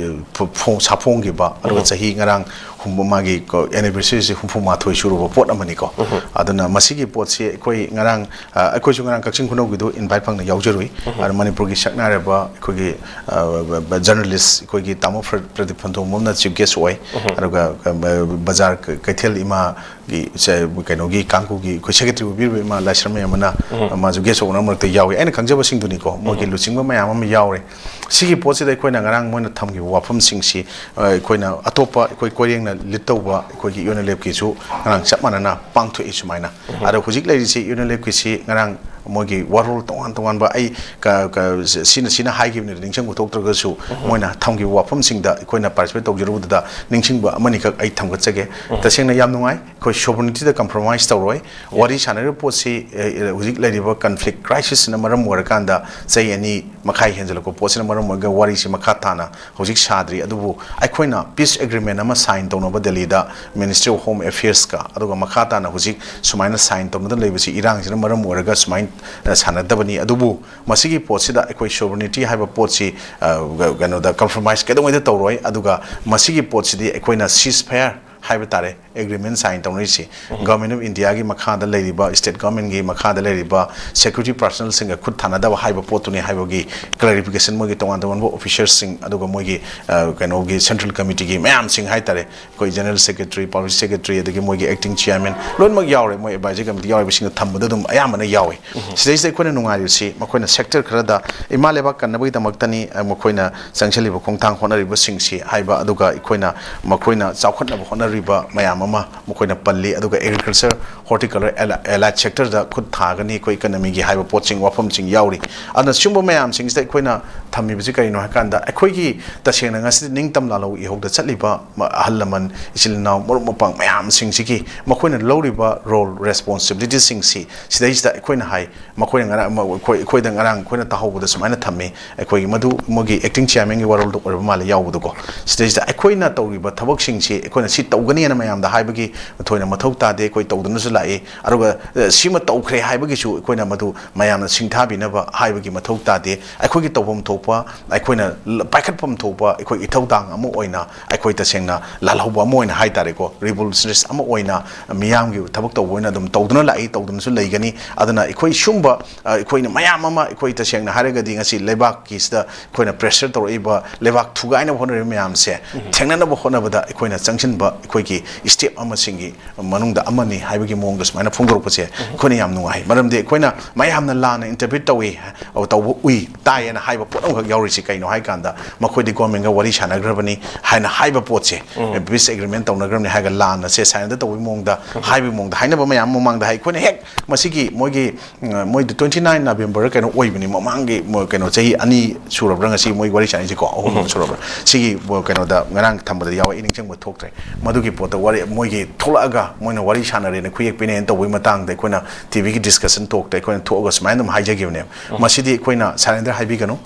ꯐꯣ-, ꯐꯣ-, ꯁꯥꯐꯣꯡꯈꯤꯕ, ꯑꯗꯨꯒ ꯆꯍꯤ ꯉꯔꯥꯡ ꯍꯨꯝꯐꯨ, ꯃꯥꯒꯤ ꯀꯣ, anniversary ꯁꯤ ꯍꯨꯝꯐꯨ ꯃꯥꯊꯣꯏ ꯁꯨꯔꯕ ꯄꯣꯠ ꯑꯃꯅꯤꯀꯣ꯫ ꯑꯗꯨꯅ ꯃꯁꯤꯒꯤ ꯄꯣꯠꯁꯤ ꯑꯩꯈꯣꯏ ꯉꯔꯥꯡ, ꯑ, ꯑꯩꯈꯣꯏꯁꯨ ꯉꯔꯥꯡ ꯀꯛꯆꯤꯡ ꯈꯨꯅꯧꯒꯤꯗꯨ invite ꯐꯪꯅ ꯌꯥꯎꯖꯔꯨꯏ꯫ ꯑꯗꯨ ꯃꯅꯤꯄꯨꯔꯒꯤ ꯁꯛꯅꯥꯏꯔꯕ ꯑꯩꯈꯣꯏꯒꯤ, ꯑ, ꯕ-, ꯕ-, journalist ꯑꯩꯈꯣꯏꯒꯤ ꯇꯥꯃꯣ ꯄ꯭ꯔ-, ꯄ꯭ꯔꯗꯤꯞ ꯊꯣꯟꯗꯣꯡꯕꯝꯅ chief guest ꯑꯣꯏ꯫ ꯑꯗꯨꯒ, ꯑ, ꯕ-, ꯕꯖꯥꯔ ꯀ-, ꯀꯩꯊꯦꯜ ꯏꯃꯥ ꯒꯤ, ꯁꯦ, ꯀꯩꯅꯣꯒꯤ ꯀꯥꯡꯕꯨꯒꯤ ꯑꯩꯈꯣꯏ secretary ꯑꯣꯏꯕꯤꯔꯤꯕ ꯏꯃꯥ ꯂꯥꯏꯁ꯭ꯔꯝ ꯃꯌꯥꯝ ꯑꯃꯅ, ꯃꯥꯁꯨ guest of honour ꯃꯔꯛꯇ ꯌꯥꯎꯏ꯫ ꯑꯩꯅ ꯈꯪꯖꯕꯁꯤꯡꯗꯨꯅꯤꯀꯣ, ꯃꯣꯏꯒꯤ ꯂꯨꯆꯤꯡꯕ ꯃꯌꯥꯝ ꯑꯃ ꯌꯥꯎꯔꯦ꯫ ꯁꯤꯒꯤ ꯄꯣꯠꯁꯤꯗ ꯑꯩꯈꯣꯏꯅ ꯉꯔꯥꯡ ꯃꯣꯏꯅ ꯊꯝꯈꯤꯕ ꯋꯥꯐꯝꯁꯤꯡꯁꯤ, ꯑ, ꯑꯩꯈꯣꯏꯅ ꯑꯇꯣꯞꯄ ꯑꯩꯈꯣꯏ ꯀꯣꯏꯔꯦꯡꯅ lead ꯇꯧꯕ ꯑꯩꯈꯣꯏꯒꯤ U N L F ꯀꯤꯁꯨ ꯉꯔꯥꯡ ꯆꯞ ꯃꯥꯟꯅꯅ ꯄꯥꯡꯊꯣꯛꯏ ꯁꯨꯃꯥꯏꯅ꯫ ꯑꯗꯣ ꯍꯧꯖꯤꯛ ꯂꯩꯔꯤꯁꯤ U N L F ꯀꯤꯁꯤ ꯉꯔꯥꯡ ꯃꯣꯏꯒꯤ ꯋꯥꯔꯣꯜ ꯇꯣꯉꯥꯟ ꯇꯣꯉꯥꯟꯕ, ꯑꯩ ꯀ-, ꯀ-, ꯁꯤꯅ, ꯁꯤꯅ ꯍꯥꯏꯈꯤꯕꯅꯤ ꯅꯤꯡꯁꯤꯡꯕ ꯊꯣꯛꯇ꯭ꯔꯒꯁꯨ, ꯃꯣꯏꯅ ꯊꯝꯈꯤꯕ ꯋꯥꯐꯝꯁꯤꯡꯗ ꯑꯩꯈꯣꯏꯅ participate ꯇꯧꯖꯔꯨꯕꯗꯨꯗ ꯅꯤꯡꯁꯤꯡꯕ ꯑꯃꯅꯤꯈꯛ ꯑꯩ ꯊꯝꯒꯠꯆꯒꯦ꯫ ꯇꯁꯦꯡꯅ ꯌꯥꯝ ꯅꯨꯡꯉꯥꯏ꯫ ꯑꯩꯈꯣꯏ sovereignty ꯗ compromise ꯇꯧꯔꯣꯏ꯫ ꯋꯥꯔꯤ ꯁꯥꯟꯅꯔꯤꯕ ꯄꯣꯠꯁꯤ, ꯑ, ꯑ, ꯍꯧꯖꯤꯛ ꯂꯩꯔꯤꯕ conflict crisis ꯁꯤꯅ ꯃꯔꯝ ꯑꯣꯏꯔꯀꯥꯟꯗ ꯆꯍꯤ ꯑꯅꯤ ꯃꯈꯥꯏ ꯍꯦꯟꯖꯜꯂꯛꯄ ꯄꯣꯠꯁꯤꯅ ꯃꯔꯝ ꯑꯣꯏꯔꯒ ꯋꯥꯔꯤꯁꯤ ꯃꯈꯥ ꯇꯥꯅ ꯍꯧꯖꯤꯛ ꯁꯥꯗ꯭ꯔꯤ꯫ ꯑꯗꯨꯕꯨ ꯑꯩꯈꯣꯏꯅ peace agreement ꯑꯃ sign ꯇꯧꯅꯕ ꯗꯦꯜꯂꯤꯗ Ministry of Home Affairs ꯀ, ꯑꯗꯨꯒ ꯃꯈꯥ ꯇꯥꯅ ꯍꯧꯖꯤꯛ ꯁꯨꯃꯥꯏꯅ sign ꯇꯧꯅꯗꯅ ꯂꯩꯕꯁꯤ ꯏꯔꯥꯡꯁꯤꯅ ꯃꯔꯝ ꯑꯣꯏꯔꯒ ꯁꯨꯃꯥꯏꯅ, ꯑ, ꯁꯥꯟꯅꯗꯕꯅꯤ꯫ ꯑꯗꯨꯕꯨ ꯃꯁꯤꯒꯤ ꯄꯣꯠꯁꯤꯗ ꯑꯩꯈꯣꯏ sovereignty ꯍꯥꯏꯕ ꯄꯣꯠꯁꯤ, ꯑ, ꯀꯩꯅꯣꯗ compromise ꯀꯩꯗꯧꯉꯩꯗ ꯇꯧꯔꯣꯏ꯫ ꯑꯗꯨꯒ ꯃꯁꯤꯒꯤ ꯄꯣꯠꯁꯤꯗꯤ ꯑꯩꯈꯣꯏꯅ ceasefire ꯍꯥꯏꯕ ꯇꯥꯔꯦ, ꯑꯦꯒ꯭ꯔꯤꯃꯦꯟ ꯁꯥꯏꯟ ꯇꯧꯅꯔꯤꯁꯤ ꯒꯚꯔꯟꯃꯦꯟ ꯑꯣꯐ ꯏꯟꯗꯤꯌꯥꯒꯤ ꯃꯈꯥꯗ ꯂꯩꯔꯤꯕ, ꯁ꯭ꯇꯦꯠ ꯒꯚꯔꯟꯃꯦꯟꯒꯤ ꯃꯈꯥꯗ ꯂꯩꯔꯤꯕ ꯁꯦꯀ꯭ꯌꯨꯔꯤꯇꯤ ꯄꯥꯔꯁꯅꯦꯜꯁꯤꯡꯒ ꯈꯨꯠ ꯊꯥꯅꯗꯕ ꯍꯥꯏꯕ ꯄꯣꯠꯇꯨꯅꯤ ꯍꯥꯏꯕꯒꯤ ꯀ꯭ꯂꯦꯔꯤꯐꯤꯀꯦꯁꯟ ꯃꯣꯏꯒꯤ ꯇꯣꯉꯥꯟ ꯇꯣꯉꯥꯟꯕ ꯑꯣꯐꯤꯁꯔꯁꯤꯡ, ꯑꯗꯨꯒ ꯃꯣꯏꯒꯤ ꯑ, ꯀꯩꯅꯣꯒꯤ ꯁꯦꯟꯇ꯭ꯔꯦꯜ ꯀꯃꯤꯇꯤꯒꯤ ꯃꯌꯥꯝꯁꯤꯡ ꯍꯥꯏꯇꯥꯔꯦ, ꯑꯩꯈꯣꯏ ꯖꯦꯅꯔꯦꯜ ꯁꯦꯀ꯭ꯔꯦꯇꯔꯤ, ꯄꯕ꯭ꯂꯤꯛ ꯁꯦꯀ꯭ꯔꯦꯇꯔꯤ, ꯑꯗꯒꯤ ꯃꯣꯏꯒꯤ ꯑꯦꯛꯇꯤꯡ ꯆꯤꯌꯥꯔꯃꯦꯟ ꯂꯣꯏꯅꯃꯛ ꯌꯥꯎꯔꯦ꯫ ꯃꯣꯏ ꯑꯦꯗꯚꯥꯏꯖꯔꯤ ꯀꯃꯤꯇꯤ ꯌꯥꯎꯔꯤꯕꯁꯤꯡꯗꯣ ꯊꯝꯕꯗ ꯑꯗꯨꯝ ꯑꯌꯥꯝꯕꯅ ꯌꯥꯎꯋꯦ꯫ ꯁꯤꯗꯩꯁꯤꯗ ꯑꯩꯈꯣꯏꯅ ꯅꯨꯡꯉꯥꯏꯔꯤꯕꯁꯤ ꯃꯈꯣꯏꯅ ꯁꯦꯛꯇꯔ ꯈꯔꯗ ꯏꯃꯥ ꯂꯩꯕꯥꯛ ꯀꯟꯅꯕꯒꯤꯗꯃꯛꯇꯅꯤ, ꯑ, ꯃꯈꯣꯏꯅ ꯆꯪꯁꯤꯜꯂꯤꯕ ꯈꯣꯡꯊꯥꯡ ꯍꯣꯠꯅꯔꯤꯕꯁꯤꯡꯁꯤ ꯍꯥꯏꯕ, ꯑꯗꯨꯒ ꯑꯩꯈꯣꯏꯅ ꯃꯈꯣꯏꯅ ꯆꯥꯎꯈꯠꯅꯕ ꯍꯣꯠꯅꯔꯤꯕ ꯃꯌꯥꯝ ꯑꯃ ꯃꯈꯣꯏꯅ ꯄꯜꯂꯤ꯫ ꯑꯗꯨꯒ ꯑꯦꯒ꯭ꯔꯤꯀꯜꯆꯔ, ꯍꯣꯔꯇꯤꯀꯜꯆꯔ, ꯑꯦꯂꯥꯏꯠ ꯁꯦꯛꯇꯔꯗ ꯈꯨꯠ ꯊꯥꯒꯅꯤ ꯑꯩꯈꯣꯏ ꯏꯀꯅꯃꯤꯒꯤ ꯍꯥꯏꯕ ꯄꯣꯠꯁꯤꯡ, ꯋꯥꯐꯝꯁꯤꯡ ꯌꯥꯎꯔꯤ꯫ ꯑꯗꯨꯅ ꯁꯤꯒꯨꯝꯕ ꯃꯌꯥꯝꯁꯤꯡꯁꯤꯗ ꯑꯩꯈꯣꯏꯅ ꯊꯝꯃꯤꯕꯁꯤ ꯀꯔꯤꯅꯣ ꯍꯥꯏꯀꯥꯟꯗ, ꯑꯩꯈꯣꯏꯒꯤ ꯇꯁꯦꯡꯅ ꯉꯁꯤꯗꯤ ꯅꯤꯡꯇꯝ ꯂꯥꯜꯍꯧ ꯏꯍꯧꯗ ꯆꯠꯂꯤꯕ ꯃ-, ꯑꯍꯜ ꯂꯃꯟ, ꯏꯆꯤꯜ ꯏꯅꯥꯎ, ꯃꯔꯨꯞ ꯃꯄꯥꯡ ꯃꯌꯥꯝꯁꯤꯡꯁꯤꯒꯤ ꯃꯈꯣꯏꯅ ꯂꯧꯔꯤꯕ ꯔꯣꯜ, ꯔꯦꯁꯄꯣꯟꯁꯤꯕꯤꯂꯤꯇꯤꯁꯤꯡꯁꯤ ꯁꯤꯗꯩꯁꯤꯗ ꯑꯩꯈꯣꯏꯅ ꯍꯥꯏ, ꯃꯈꯣꯏꯅ ꯉꯔꯥꯡ, ꯃ-, ꯑꯩꯈꯣꯏ, ꯑꯩꯈꯣꯏꯗ ꯉꯔꯥꯡ ꯑꯩꯈꯣꯏꯅ ꯇꯥꯍꯧꯕꯗ ꯁꯨꯃꯥꯏꯅ ꯊꯝꯃꯤ, ꯑꯩꯈꯣꯏꯒꯤ ꯃꯗꯨ ꯃꯣꯏꯒꯤ ꯑꯦꯛꯇꯤꯡ ꯆꯤꯌꯥꯔꯃꯦꯟꯒꯤ ꯋꯥꯔꯣꯜꯗ ꯑꯣꯏꯔꯕ ꯃꯥꯜꯂꯦ ꯌꯥꯎꯕꯗꯣꯀꯣ꯫ ꯁꯤꯗꯩꯁꯤꯗ ꯑꯩꯈꯣꯏꯅ ꯇꯧꯔꯤꯕ ꯊꯕꯛꯁꯤꯡꯁꯤ ꯑꯩꯈꯣꯏꯅ ꯁꯤ ꯇꯧꯒꯅꯤꯅ ꯃꯌꯥꯝꯗ ꯍꯥꯏꯕꯒꯤ ꯊꯣꯏꯅ ꯃꯊꯧ ꯇꯥꯗꯦ, ꯑꯩꯈꯣꯏ ꯇꯧꯗꯨꯅꯁꯨ ꯂꯥꯛꯏ꯫ ꯑꯗꯨꯒ, ꯑ, ꯁꯤꯃ ꯇꯧꯈ꯭ꯔꯦ ꯍꯥꯏꯕꯒꯤꯁꯨ ꯑꯩꯈꯣꯏꯅ ꯃꯗꯨ ꯃꯌꯥꯝꯅ ꯁꯤꯡꯊꯥꯕꯤꯅꯕ ꯍꯥꯏꯕꯒꯤ ꯃꯊꯧ ꯇꯥꯗꯦ꯫ ꯑꯩꯈꯣꯏꯒꯤ ꯇꯧꯐꯝ ꯊꯣꯛꯄ, ꯑꯩꯈꯣꯏꯅ ꯂ-, ꯄꯥꯏꯈꯠꯐꯝ ꯊꯣꯛꯄ ꯑꯩꯈꯣꯏ ꯏꯊꯧꯗꯥꯡ ꯑꯃ ꯑꯣꯏꯅ, ꯑꯩꯈꯣꯏ ꯇꯁꯦꯡꯅ ꯂꯥꯜꯍꯧꯕ ꯑꯃ ꯑꯣꯏꯅ ꯍꯥꯏ ꯇꯥꯔꯦꯀꯣ, ꯔꯤꯚꯣꯂꯨꯁꯅꯔꯤꯁ ꯑꯃ ꯑꯣꯏꯅ ꯃꯤꯌꯥꯝꯒꯤ ꯊꯕꯛ ꯇꯧꯕ ꯑꯣꯏꯅ ꯑꯗꯨꯝ ꯇꯧꯗꯨꯅ ꯂꯥꯛꯏ, ꯇꯧꯗꯨꯅꯁꯨ ꯂꯩꯒꯅꯤ꯫ ꯑꯗꯨꯅ ꯑꯩꯈꯣꯏ ꯁꯨꯝꯕ, ꯑ, ꯑꯩꯈꯣꯏꯅ ꯃꯌꯥꯝ ꯑꯃ, ꯑꯩꯈꯣꯏ ꯇꯁꯦꯡꯅ ꯍꯥꯏꯔꯒꯗꯤ ꯉꯁꯤ ꯂꯩꯕꯥꯛꯀꯤꯁꯤꯗ ꯑꯩꯈꯣꯏꯅ ꯄ꯭ꯔꯦꯁꯔ ꯇꯧꯔꯛꯏꯕ, ꯂꯩꯕꯥꯛ ꯊꯨꯒꯥꯏꯅꯕ ꯍꯣꯠꯅꯔꯤꯕ ꯃꯌꯥꯝꯁꯦ ꯊꯦꯡꯅꯅꯕ ꯍꯣꯠꯅꯕꯗ ꯑꯩꯈꯣꯏꯅ ꯆꯪꯁꯤꯟꯕ ꯑꯩꯈꯣꯏꯒꯤ ꯏꯁꯇꯦꯞ ꯑꯃꯁꯤꯡꯒꯤ ꯃꯅꯨꯡꯗ ꯑꯃꯅꯤ ꯍꯥꯏꯕꯒꯤ ꯃꯑꯣꯡꯗ ꯁꯨꯃꯥꯏꯅ ꯐꯣꯡꯗꯣꯔꯛꯄꯁꯦ ꯑꯩꯈꯣꯏꯅ ꯌꯥꯝ ꯅꯨꯡꯉꯥꯏ꯫ ꯃꯔꯝꯗꯤ ꯑꯩꯈꯣꯏꯅ ꯃꯌꯥꯝꯅ ꯂꯥꯟꯅ ꯏꯟꯇꯔꯄ꯭ꯔꯤꯠ ꯇꯧꯏ, ꯑꯧ, ꯇꯧꯕ ꯎꯏ, ꯇꯥꯏꯌꯦꯅ ꯍꯥꯏꯕ ꯄꯣꯠ ꯑꯃꯈꯛ ꯌꯥꯎꯔꯤꯁꯤ ꯀꯩꯅꯣ ꯍꯥꯏꯀꯥꯟꯗ, ꯃꯈꯣꯏꯗꯤ ꯒꯣꯔꯃꯦꯟꯒ ꯋꯥꯔꯤ ꯁꯥꯟꯅꯈ꯭ꯔꯕꯅꯤ ꯍꯥꯏꯅ ꯍꯥꯏꯕ ꯄꯣꯠꯁꯦ, ꯄꯤꯁ ꯑꯦꯒ꯭ꯔꯤꯃꯦꯟ ꯇꯧꯅꯈ꯭ꯔꯕꯅꯤ ꯍꯥꯏꯔꯒ ꯂꯥꯟꯅ ꯁꯦ ꯁꯥꯏꯟꯗ ꯇꯧꯕꯒꯤ ꯃꯑꯣꯡꯗ, ꯍꯥꯏꯕꯒꯤ ꯃꯑꯣꯡꯗ ꯍꯥꯏꯅꯕ ꯃꯌꯥꯝ ꯃꯃꯥꯡꯗ ꯍꯥꯏ꯫ ꯑꯩꯈꯣꯏꯅ ꯍꯦꯛ ꯃꯁꯤꯒꯤ ꯃꯣꯏꯒꯤ, ꯎꯝ, ꯃꯣꯏ ꯇ꯭ꯋꯦꯟꯇꯤ ꯅꯥꯏꯟ ꯅꯕꯦꯝꯕꯔ ꯀꯩꯅꯣ ꯑꯣꯏꯕꯅꯤ, ꯃꯃꯥꯡꯒꯤ ꯃꯣꯏ ꯀꯩꯅꯣ ꯆꯍꯤ ꯑꯅꯤ ꯁꯨꯔꯕ꯭ꯔꯥ ꯉꯁꯤ ꯃꯣꯏ ꯋꯥꯔꯤ ꯁꯥꯟꯅꯩꯁꯤꯀꯣ, ꯑꯍꯨꯝ ꯁꯨꯔꯕ꯭ꯔꯥ? ꯁꯤꯒꯤ, ꯃꯣꯏ ꯀꯩꯅꯣꯗ ꯉꯔꯥꯡ ꯊꯝꯕꯗ ꯌꯥꯎꯋꯦ, ꯑꯩ ꯅꯤꯡꯁꯤꯡꯕ ꯊꯣꯛꯇ꯭ꯔꯦ꯫ ꯃꯗꯨꯒꯤ ꯄꯣꯠꯇ ꯋꯥꯔꯤ ꯃꯣꯏꯒꯤ ꯊꯣꯛꯂꯛꯑꯒ ꯃꯣꯏꯅ ꯋꯥꯔꯤ ꯁꯥꯟꯅꯔꯦꯅ, ꯈꯨꯌꯦꯛ ꯄꯤꯅꯩꯅ ꯇꯧꯕꯒꯤ ꯃꯇꯥꯡꯗ ꯑꯩꯈꯣꯏꯅ ꯇꯤ ꯚꯤꯒꯤ ꯗꯤꯁꯀꯁꯟ ꯇꯣꯛꯇ ꯑꯩꯈꯣꯏꯅ ꯊꯣꯛꯑꯒ ꯁꯨꯃꯥꯏꯅ ꯑꯗꯨꯝ ꯍꯥꯏꯖꯈꯤꯕꯅꯦꯕ꯫ ꯃꯁꯤꯗꯤ ꯑꯩꯈꯣꯏꯅ ꯁꯔꯦꯟꯗꯔ ꯍꯥꯏꯕꯤꯒꯅꯨ,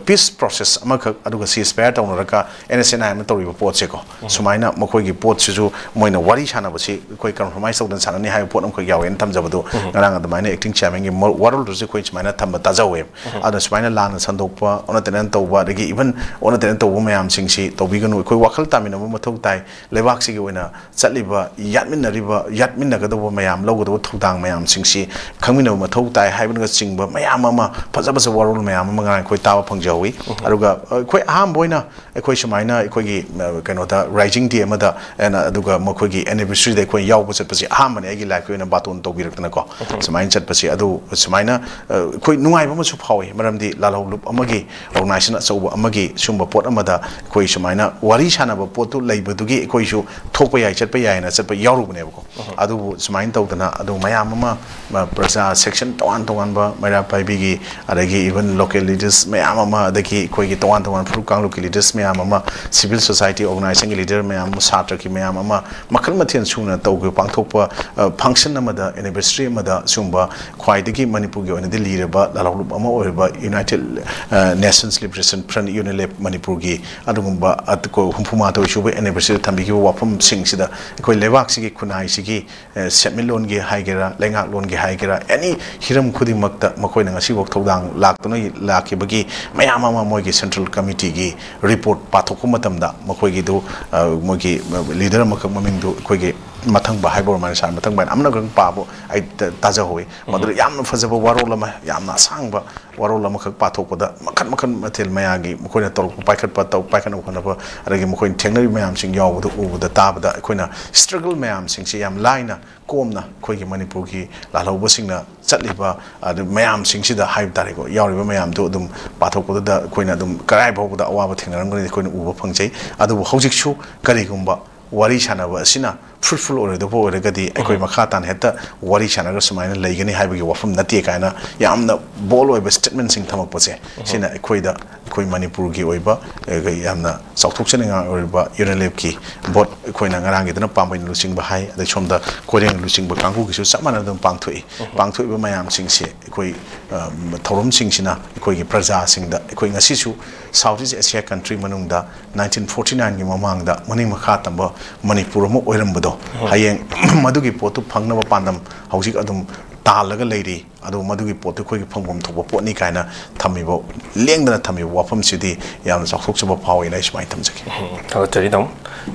ꯄꯤꯁ ꯄ꯭ꯔꯣꯁꯦꯁ ꯑꯃꯈꯛ, ꯑꯗꯨꯒ ꯁꯤ ꯁꯤꯖꯐꯥꯌꯔ ꯇꯧꯅꯔꯒ ꯑꯦꯟ ꯑꯦꯁ ꯑꯦꯟ ꯑꯥꯏ ꯑꯃ ꯇꯧꯔꯤꯕ ꯄꯣꯠꯁꯦꯀꯣ, ꯁꯨꯃꯥꯏꯅ ꯃꯈꯣꯏꯒꯤ ꯄꯣꯠꯁꯤꯁꯨ ꯃꯣꯏꯅ ꯋꯥꯔꯤ ꯁꯥꯟꯅꯕꯁꯤ ꯑꯩꯈꯣꯏ ꯀꯝꯄ꯭ꯔꯣꯃꯥꯏꯁ ꯇꯧꯗꯅ ꯁꯥꯟꯅꯅꯤ ꯍꯥꯏꯕ ꯄꯣꯠ ꯑꯃꯈꯛ ꯌꯥꯎꯋꯦꯅ ꯊꯝꯖꯕꯗꯣ, ꯉꯔꯥꯡ ꯑꯗꯨꯃꯥꯏꯅ ꯑꯦꯛꯇꯤꯡ ꯆꯤꯌꯥꯔꯃꯦꯟꯒꯤ ꯋꯥꯔꯣꯜꯗꯨꯁꯨ ꯑꯩꯈꯣꯏ ꯁꯨꯃꯥꯏꯅ ꯊꯝꯕ ꯇꯥꯖꯍꯧꯋꯦ꯫ ꯑꯗꯨꯅ ꯁꯨꯃꯥꯏꯅ ꯂꯥꯟꯅ ꯁꯟꯗꯣꯛꯄ, ꯑꯣꯟꯅ ꯇꯩꯅꯅ ꯇꯧꯕ, ꯑꯗꯒꯤ ꯏꯚꯟ ꯑꯣꯟꯅ ꯇꯩꯅꯅ ꯇꯧꯕ ꯃꯌꯥꯝꯁꯤꯡꯁꯤ ꯇꯧꯕꯤꯒꯅꯨ, ꯑꯩꯈꯣꯏ ꯋꯥꯈꯜ ꯇꯥꯃꯤꯟꯅꯕ ꯃꯊꯧ ꯇꯥꯏ꯫ ꯂꯩꯕꯥꯛꯁꯤꯒꯤ ꯑꯣꯏꯅ ꯆꯠꯂꯤꯕ, ꯌꯥꯠꯃꯤꯟꯅꯔꯤꯕ, ꯌꯥꯠꯃꯤꯟꯅꯒꯗꯧꯕ ꯃꯌꯥꯝ, ꯂꯧꯒꯗꯧꯕ ꯊꯧꯗꯥꯡ ꯃꯌꯥꯝꯁꯤꯡꯁꯤ ꯈꯪꯃꯤꯟꯅꯕ ꯃꯊꯧ ꯇꯥꯏ ꯍꯥꯏꯕꯅꯆꯤꯡꯕ ꯃꯌꯥꯝ ꯑꯃ, ꯐꯖ ꯐꯖꯕ ꯋꯥꯔꯣꯜ ꯃꯌꯥꯝ ꯑꯃ ꯉꯔꯥꯡ ꯑꯩꯈꯣꯏ ꯇꯥꯕ ꯐꯪꯖꯍꯧꯋꯤ꯫ ꯑꯗꯨꯒ ꯑꯩꯈꯣꯏ ꯑꯍꯥꯟꯕ ꯑꯣꯏꯅ ꯑꯩꯈꯣꯏ ꯁꯨꯃꯥꯏꯅ ꯑꯩꯈꯣꯏꯒꯤ, ꯑ, ꯀꯩꯅꯣꯗ, ꯔꯥꯏꯖꯤꯡ ꯗꯦ ꯑꯃꯗ, ꯑꯩꯅ, ꯑꯗꯨꯒ ꯃꯈꯣꯏꯒꯤ ꯑꯦꯅꯤꯚꯔꯁꯔꯤꯗ ꯑꯩꯈꯣꯏ ꯌꯥꯎꯕ ꯆꯠꯄꯁꯤ ꯑꯍꯥꯟꯕꯅꯦ ꯑꯩꯒꯤ ꯂꯥꯏꯐꯀꯤ ꯑꯣꯏꯅ ꯕꯥꯇꯣꯟ ꯇꯧꯕꯤꯔꯛꯇꯅꯀꯣ꯫ ꯁꯨꯃꯥꯏꯅ ꯆꯠꯄꯁꯤ, ꯑꯗꯨ ꯁꯨꯃꯥꯏꯅ, ꯑ, ꯑꯩꯈꯣꯏ ꯅꯨꯡꯉꯥꯏꯕ ꯑꯃꯁꯨ ꯐꯥꯎꯏ, ꯃꯔꯝꯗꯤ ꯂꯥꯜꯍꯧꯂꯨꯞ ꯑꯃꯒꯤ, ꯑꯣꯔꯒꯅꯥꯏꯖꯦꯁꯟ ꯑꯆꯧꯕ ꯑꯃꯒꯤ ꯁꯨꯝꯕ ꯄꯣꯠ ꯑꯃꯗ ꯑꯩꯈꯣꯏ ꯁꯨꯃꯥꯏꯅ ꯋꯥꯔꯤ ꯁꯥꯟꯅꯕ ꯄꯣꯠꯇꯨ ꯂꯩꯕꯗꯨꯒꯤ ꯑꯩꯈꯣꯏꯁꯨ ꯊꯣꯛꯄ ꯌꯥꯏ, ꯆꯠꯄ ꯌꯥꯏꯅ ꯆꯠꯄ ꯌꯥꯎꯔꯨꯕꯅꯦꯕꯀꯣ꯫ ꯑꯗꯨꯕꯨ ꯁꯨꯃꯥꯏꯅ ꯇꯧꯗꯅ ꯑꯗꯨ ꯃꯌꯥꯝ ꯑꯃ, ꯃ-, ꯄ꯭ꯔꯖꯥ ꯁꯦꯛꯁꯟ ꯇꯣꯉꯥꯟ ꯇꯣꯉꯥꯟꯕ, ꯃꯩꯔꯥ ꯄꯥꯏꯕꯤꯒꯤ, ꯑꯗꯒꯤ ꯏꯚꯟ ꯂꯣꯀꯦꯜ ꯂꯤꯗꯔꯁ ꯃꯌꯥꯝ ꯑꯃ, ꯑꯗꯒꯤ ꯑꯩꯈꯣꯏꯒꯤ ꯇꯣꯉꯥꯟ ꯇꯣꯉꯥꯟꯕ ꯐꯨꯔꯨꯞ ꯀꯥꯡꯂꯨꯞꯀꯤ ꯂꯤꯗꯔꯁ ꯃꯌꯥꯝ ꯑꯃ, ꯁꯤꯚꯤꯜ ꯁꯣꯁꯥꯏꯇꯤ ꯑꯣꯔꯒꯅꯥꯏꯖꯦꯁꯟꯒꯤ ꯂꯤꯗꯔ ꯃꯌꯥꯝ ꯑꯃ, ꯁꯥꯇ꯭ꯔꯒꯤ ꯃꯌꯥꯝ ꯑꯃ, ꯃꯈꯜ ꯃꯊꯦꯜ ꯁꯨꯅ ꯇꯧꯈꯤꯕ, ꯄꯥꯡꯊꯣꯛꯄ, ꯑ, ꯐꯪꯁꯟ ꯑꯃꯗ, ꯑꯦꯅꯤꯚꯔꯁꯔꯤ ꯑꯃꯗ ꯁꯤꯒꯨꯝꯕ ꯈ꯭ꯋꯥꯏꯗꯒꯤ ꯃꯅꯤꯄꯨꯔꯒꯤ ꯑꯣꯏꯅꯗꯤ ꯂꯤꯔꯕ ꯂꯥꯜꯍꯧꯂꯨꯞ ꯑꯃ ꯑꯣꯏꯔꯤꯕ ꯌꯨꯅꯥꯏꯇꯦꯗ, ꯑ, ꯅꯦꯁꯟꯁ ꯂꯤꯕꯔꯦꯁꯟ ꯐ꯭ꯔꯟꯠ, ꯌꯨꯅꯤꯂꯦꯞ, ꯃꯅꯤꯄꯨꯔꯒꯤ ꯑꯗꯨꯒꯨꯝꯕ ꯑꯠ-, ꯀꯣ-, ꯍꯨꯝꯐꯨ ꯃꯉꯥ ꯇꯔꯨꯛ ꯁꯨꯕ ꯑꯦꯅꯤꯚꯔꯁꯔꯤꯗ ꯊꯝꯕꯤꯈꯤꯕ ꯋꯥꯐꯝꯁꯤꯡꯁꯤꯗ ꯑꯩꯈꯣꯏ ꯂꯩꯕꯥꯛꯁꯤꯒꯤ ꯈꯨꯟꯅꯥꯏꯁꯤꯒꯤ, ꯑ, ꯁꯦꯟꯃꯤꯠꯂꯣꯟꯒꯤ ꯍꯥꯏꯒꯦꯔꯥ, ꯂꯩꯉꯥꯛꯂꯣꯟꯒꯤ ꯍꯥꯏꯒꯦꯔꯥ, ꯑꯦꯅꯤ ꯍꯤꯔꯝ ꯈꯨꯗꯤꯡꯃꯛꯇ ꯃꯈꯣꯏꯅ ꯉꯁꯤꯐꯥꯎ ꯊꯧꯗꯥꯡ ꯂꯥꯛꯇꯨꯅ ꯂꯥꯛꯈꯤꯕꯒꯤ ꯃꯌꯥꯝ ꯑꯃ ꯃꯣꯏꯒꯤ ꯁꯦꯟꯇ꯭ꯔꯦꯜ ꯀꯃꯤꯇꯤꯒꯤ ꯔꯤꯄꯣꯔꯠ ꯄꯥꯊꯣꯛꯄ ꯃꯇꯝꯗ ꯃꯈꯣꯏꯒꯤꯗꯨ, ꯑ, ꯃꯣꯏꯒꯤ ꯂꯤꯗꯔ ꯑꯃꯈꯛ ꯃꯃꯤꯡꯗꯨ ꯑꯩꯈꯣꯏꯒꯤ ꯃꯊꯪꯕ ꯍꯥꯏꯕ ꯑꯣꯏꯔꯃꯥꯏꯅ ꯁꯥꯔ, ꯃꯊꯪꯕ ꯍꯥꯏꯅ ꯑꯃꯅꯈꯛ ꯄꯥꯕ ꯑꯩ ꯇ-, ꯇꯥꯖꯍꯧꯋꯤ꯫ ꯃꯗꯨꯗ ꯌꯥꯝꯅ ꯐꯖꯕ ꯋꯥꯔꯣꯜ ꯑꯃ, ꯌꯥꯝꯅ ꯑꯁꯥꯡꯕ ꯋꯥꯔꯣꯜ ꯑꯃꯈꯛ ꯄꯥꯊꯣꯛꯄꯗ ꯃꯈꯜ ꯃꯈꯜ ꯃꯊꯦꯜ ꯃꯌꯥꯝꯒꯤ ꯃꯈꯣꯏꯅ ꯇꯧꯔꯛꯄ, ꯄꯥꯏꯈꯠꯄ, ꯇꯧ-, ꯄꯥꯏꯈꯠꯅꯕ ꯍꯣꯠꯅꯕ, ꯑꯗꯒꯤ ꯃꯈꯣꯏꯅ ꯊꯦꯡꯅꯔꯤꯕ ꯃꯌꯥꯝꯁꯤꯡ ꯌꯥꯎꯕꯗ, ꯎꯕꯗ, ꯇꯥꯕꯗ ꯑꯩꯈꯣꯏꯅ ꯁ꯭ꯇ꯭ꯔꯒꯜ ꯃꯌꯥꯝꯁꯤꯡꯁꯤ ꯌꯥꯝ ꯂꯥꯏꯅ ꯀꯣꯝꯅ ꯑꯩꯈꯣꯏꯒꯤ ꯃꯅꯤꯄꯨꯔꯒꯤ ꯂꯥꯜꯍꯧꯕꯁꯤꯡꯅ ꯆꯠꯂꯤꯕ ꯑꯗꯨ ꯃꯌꯥꯝꯁꯤꯡꯁꯤꯗ ꯍꯥꯏꯕ ꯇꯥꯔꯦꯀꯣ, ꯌꯥꯎꯔꯤꯕ ꯃꯌꯥꯝꯗꯨ ꯑꯗꯨꯝ ꯄꯥꯊꯣꯛꯄꯗꯨꯗ ꯑꯩꯈꯣꯏꯅ ꯑꯗꯨꯝ ꯀꯔꯥꯏ ꯐꯥꯎꯕꯗ ꯑꯋꯥꯕ ꯊꯦꯡꯅꯔꯝꯒꯅꯤ ꯑꯩꯈꯣꯏꯅ ꯎꯕ ꯐꯪꯖꯩ꯫ ꯑꯗꯨꯕꯨ ꯍꯧꯖꯤꯛꯁꯨ ꯀꯔꯤꯒꯨꯝꯕ ꯋꯥꯔꯤ ꯁꯥꯟꯅꯕ ꯑꯁꯤꯅ ꯐ꯭ꯔꯨꯠꯐꯨꯜ ꯑꯣꯏꯔꯣꯏꯗꯕ ꯑꯣꯏꯔꯒꯗꯤ ꯑꯩꯈꯣꯏ ꯃꯈꯥ ꯇꯥꯅ ꯍꯦꯛꯇ ꯋꯥꯔꯤ ꯁꯥꯟꯅꯔꯒ ꯁꯨꯃꯥꯏꯅ ꯂꯩꯒꯅꯤ ꯍꯥꯏꯕꯒꯤ ꯋꯥꯐꯝ ꯅꯠꯇꯦ ꯀꯥꯏꯅ ꯌꯥꯝꯅ ꯕꯣꯜ ꯑꯣꯏꯕ ꯁ꯭ꯇꯦꯠꯃꯦꯟꯁꯤꯡ ꯊꯝꯃꯛꯄꯁꯦ, ꯁꯤꯅ ꯑꯩꯈꯣꯏꯗ, ꯑꯩꯈꯣꯏ ꯃꯅꯤꯄꯨꯔꯒꯤ ꯑꯣꯏꯕ, ꯑꯩꯈꯣꯏ ꯌꯥꯝꯅ ꯆꯥꯎꯊꯣꯛꯆꯅꯤꯡꯉꯥꯏ ꯑꯣꯏꯔꯤꯕ ꯌꯨꯅꯥꯏꯇꯦꯗꯀꯤ ꯕꯣꯠ, ꯑꯩꯈꯣꯏꯅ ꯉꯔꯥꯡꯒꯤꯗꯨꯅ ꯄꯥꯝꯕꯩꯅ ꯂꯨꯆꯤꯡꯕ ꯍꯥꯏ, ꯑꯗꯩ ꯁꯣꯝꯗ ꯀꯣꯏꯔꯦꯡ ꯂꯨꯆꯤꯡꯕ ꯀꯥꯡꯕꯨꯒꯤꯁꯨ ꯆꯞ ꯃꯥꯟꯅꯅ ꯑꯗꯨꯝ ꯄꯥꯡꯊꯣꯛꯏ꯫ ꯄꯥꯡꯊꯣꯛꯏꯕ ꯃꯌꯥꯝꯁꯤꯡꯁꯦ ꯑꯩꯈꯣꯏ, ꯑ, ꯊꯧꯔꯝꯁꯤꯡꯁꯤꯅ ꯑꯩꯈꯣꯏꯒꯤ ꯄ꯭ꯔꯖꯥꯁꯤꯡꯗ, ꯑꯩꯈꯣꯏ ꯉꯁꯤꯁꯨ ꯁꯥꯎꯠ ꯏꯁ ꯑꯦꯁꯤꯌꯥ ꯀꯟꯇ꯭ꯔꯤ ꯃꯅꯨꯡꯗ ꯅꯥꯏꯟꯇꯤꯟ ꯐꯣꯔꯇꯤ ꯅꯥꯏꯟꯒꯤ ꯃꯃꯥꯡꯗ ꯃꯅꯤꯡ ꯃꯈꯥ ꯇꯝꯕ ꯃꯅꯤꯄꯨꯔ ꯑꯃ ꯑꯣꯏꯔꯝꯕꯗꯣ, ꯍꯌꯦꯡ ꯃꯗꯨꯒꯤ ꯄꯣꯠꯇꯨ ꯐꯪꯅꯕ ꯄꯥꯟꯗꯝ ꯍꯧꯖꯤꯛ ꯑꯗꯨꯝ ꯇꯥꯜꯂꯒ ꯂꯩꯔꯤ꯫ ꯑꯗꯨ ꯃꯗꯨꯒꯤ ꯄꯣꯠꯇꯨ ꯑꯩꯈꯣꯏꯒꯤ ꯐꯪꯐꯝ ꯊꯣꯛꯄ ꯄꯣꯠꯅꯤ ꯀꯥꯏꯅ ꯊꯝꯃꯤꯕ, ꯂꯦꯡꯗꯅ ꯊꯝꯃꯤꯕ ꯋꯥꯐꯝꯁꯤꯗꯤ ꯌꯥꯝꯅ ꯆꯥꯎꯊꯣꯛꯆꯕ ꯐꯥꯎꯏꯅ ꯑꯩ ꯁꯨꯃꯥꯏꯅ ꯊꯝꯖꯒꯦ꯫ ꯎꯝ, ꯊꯥꯒꯠꯆꯔꯤ ꯇꯥꯃꯣ꯫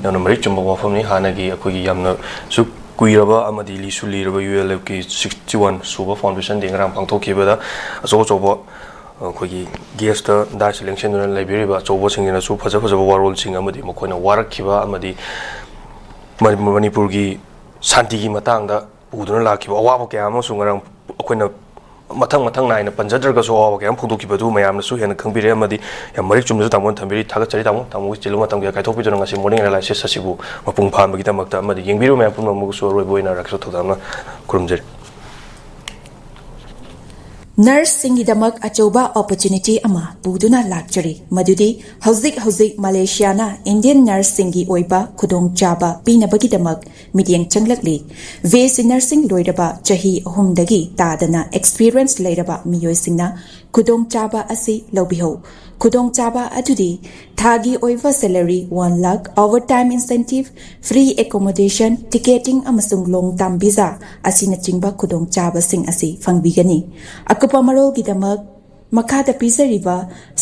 ꯌꯥꯝꯅ ꯃꯔꯤꯛ ꯆꯨꯝꯕ ꯋꯥꯐꯝꯅꯤ꯫ ꯍꯥꯟꯅꯒꯤ ꯑꯩꯈꯣꯏꯒꯤ ꯌꯥꯝꯅꯁꯨ ꯀꯨꯏꯔꯕ ꯑꯃꯗꯤ ꯂꯤꯁꯨ ꯂꯤꯔꯕ ꯌꯨ ꯑꯦꯜ ꯑꯦꯐꯀꯤ ꯁꯤꯛꯁꯇꯤ ꯋꯥꯟ ꯁꯨꯕ ꯐꯥꯎꯟꯗꯦꯁꯟ ꯗꯦ ꯉꯔꯥꯡ ꯄꯥꯡꯊꯣꯛꯈꯤꯕꯗ ꯑꯆꯧ ꯑꯆꯧꯕ ꯑꯩꯈꯣꯏꯒꯤ ꯒꯦꯁꯇ ꯗꯥꯏꯁ ꯂꯦꯡꯁꯤꯟꯗꯨꯅ ꯂꯩꯕꯤꯔꯤꯕ ꯑꯆꯧꯕꯁꯤꯡꯁꯤꯅꯁꯨ ꯐꯖ ꯐꯖꯕ ꯋꯥꯔꯣꯜꯁꯤꯡ ꯑꯃꯗꯤ ꯃꯈꯣꯏꯅ ꯋꯥꯔꯛꯈꯤꯕ ꯑꯃꯗꯤ ꯃꯅꯤ-, ꯃꯅꯤꯄꯨꯔꯒꯤ ꯁꯥꯟꯇꯤꯒꯤ ꯃꯇꯥꯡꯗ ꯄꯨꯗꯨꯅ ꯂꯥꯛꯈꯤꯕ ꯑꯋꯥꯕ ꯀꯌꯥ ꯑꯃꯁꯨ ꯉꯔꯥꯡ ꯑꯩꯈꯣꯏꯅ ꯃꯊꯪ ꯃꯊꯪ ꯅꯥꯏꯅ ꯄꯟꯖꯗ꯭ꯔꯒꯁꯨ ꯑꯋꯥꯕ ꯀꯌꯥ ꯑꯃ ꯐꯣꯡꯗꯣꯛꯈꯤꯕꯗꯨ ꯃꯌꯥꯝꯅꯁꯨ ꯍꯦꯟꯅ ꯈꯪꯕꯤꯔꯦ꯫ ꯑꯃꯗꯤ ꯌꯥꯝ ꯃꯔꯤꯛ ꯆꯨꯝꯅꯁꯨ ꯇꯥꯃꯣꯅ ꯊꯝꯕꯤꯔꯤ꯫ ꯊꯥꯒꯠꯆꯔꯤ ꯇꯥꯃꯣ꯫ ꯇꯥꯃꯣꯒꯤ ꯆꯤꯜꯂꯨ ꯃꯇꯝ ꯀꯌꯥ ꯀꯥꯏꯊꯣꯛꯄꯤꯗꯨꯅ ꯉꯁꯤ ꯃꯣꯔꯅꯤꯡ ꯑꯦꯅꯥꯂꯥꯏꯁꯤꯁ ꯑꯁꯤꯕꯨ ꯃꯄꯨꯡ ꯐꯥꯍꯟꯕꯒꯤꯗꯃꯛꯇ꯫ ꯑꯃꯗꯤ ꯌꯦꯡꯕꯤꯔꯤꯕ ꯃꯌꯥꯝ ꯄꯨꯝꯅꯃꯛꯁꯨ ꯑꯔꯣꯏꯕ ꯑꯣꯏꯅ ꯔꯥꯀꯦꯁꯣꯔ ꯊꯧꯗꯥꯝꯅ ꯈꯨꯔꯨꯝꯖꯔꯤ꯫ ꯅꯔꯁꯁꯤꯡꯒꯤꯗꯃꯛ ꯑꯆꯧꯕ ꯑꯣꯄꯣꯔꯆꯨꯅꯤꯇꯤ ꯑꯃ ꯄꯨꯗꯨꯅ ꯂꯥꯛꯆꯔꯤ, ꯃꯗꯨꯗꯤ ꯍꯧꯖꯤꯛ ꯍꯧꯖꯤꯛ ꯃꯂꯦꯁꯤꯌꯥꯅ ꯏꯟꯗꯤꯌꯟ ꯅꯔꯁꯁꯤꯡꯒꯤ ꯑꯣꯏꯕ ꯈꯨꯗꯣꯡꯆꯥꯕ ꯄꯤꯅꯕꯒꯤꯗꯃꯛ ꯃꯤꯠꯌꯦꯡ ꯆꯪꯂꯛꯂꯤ꯫ ꯕꯤ ꯑꯦꯁ ꯁꯤ ꯅꯔꯁꯤꯡ ꯂꯣꯏꯔꯕ ꯆꯍꯤ ꯑꯍꯨꯝꯗꯒꯤ ꯇꯥꯗꯅ ꯑꯦꯛꯁꯄꯤꯔꯤꯌꯦꯟꯁ ꯂꯩꯔꯕ ꯃꯤꯑꯣꯏꯁꯤꯡꯅ ꯈꯨꯗꯣꯡꯆꯥꯕ ꯑꯁꯤ ꯂꯧꯕꯤꯍꯧ꯫ ꯈꯨꯗꯣꯡꯆꯥꯕ ꯑꯗꯨꯗꯤ ꯊꯥꯒꯤ ꯑꯣꯏꯕ salary one lakh, overtime incentive, free accommodation, ticketing ꯑꯃꯁꯨꯡ ꯂꯣꯡ ꯇꯥꯔꯝ ꯚꯤꯖꯥ ꯑꯁꯤꯅꯆꯤꯡꯕ ꯈꯨꯗꯣꯡꯆꯥꯕꯁꯤꯡ ꯑꯁꯤ ꯐꯪꯕꯤꯒꯅꯤ꯫ ꯑꯀꯨꯞꯄ ꯃꯔꯣꯜꯒꯤꯗꯃꯛ ꯃꯈꯥꯗ ꯄꯤꯖꯔꯤꯕ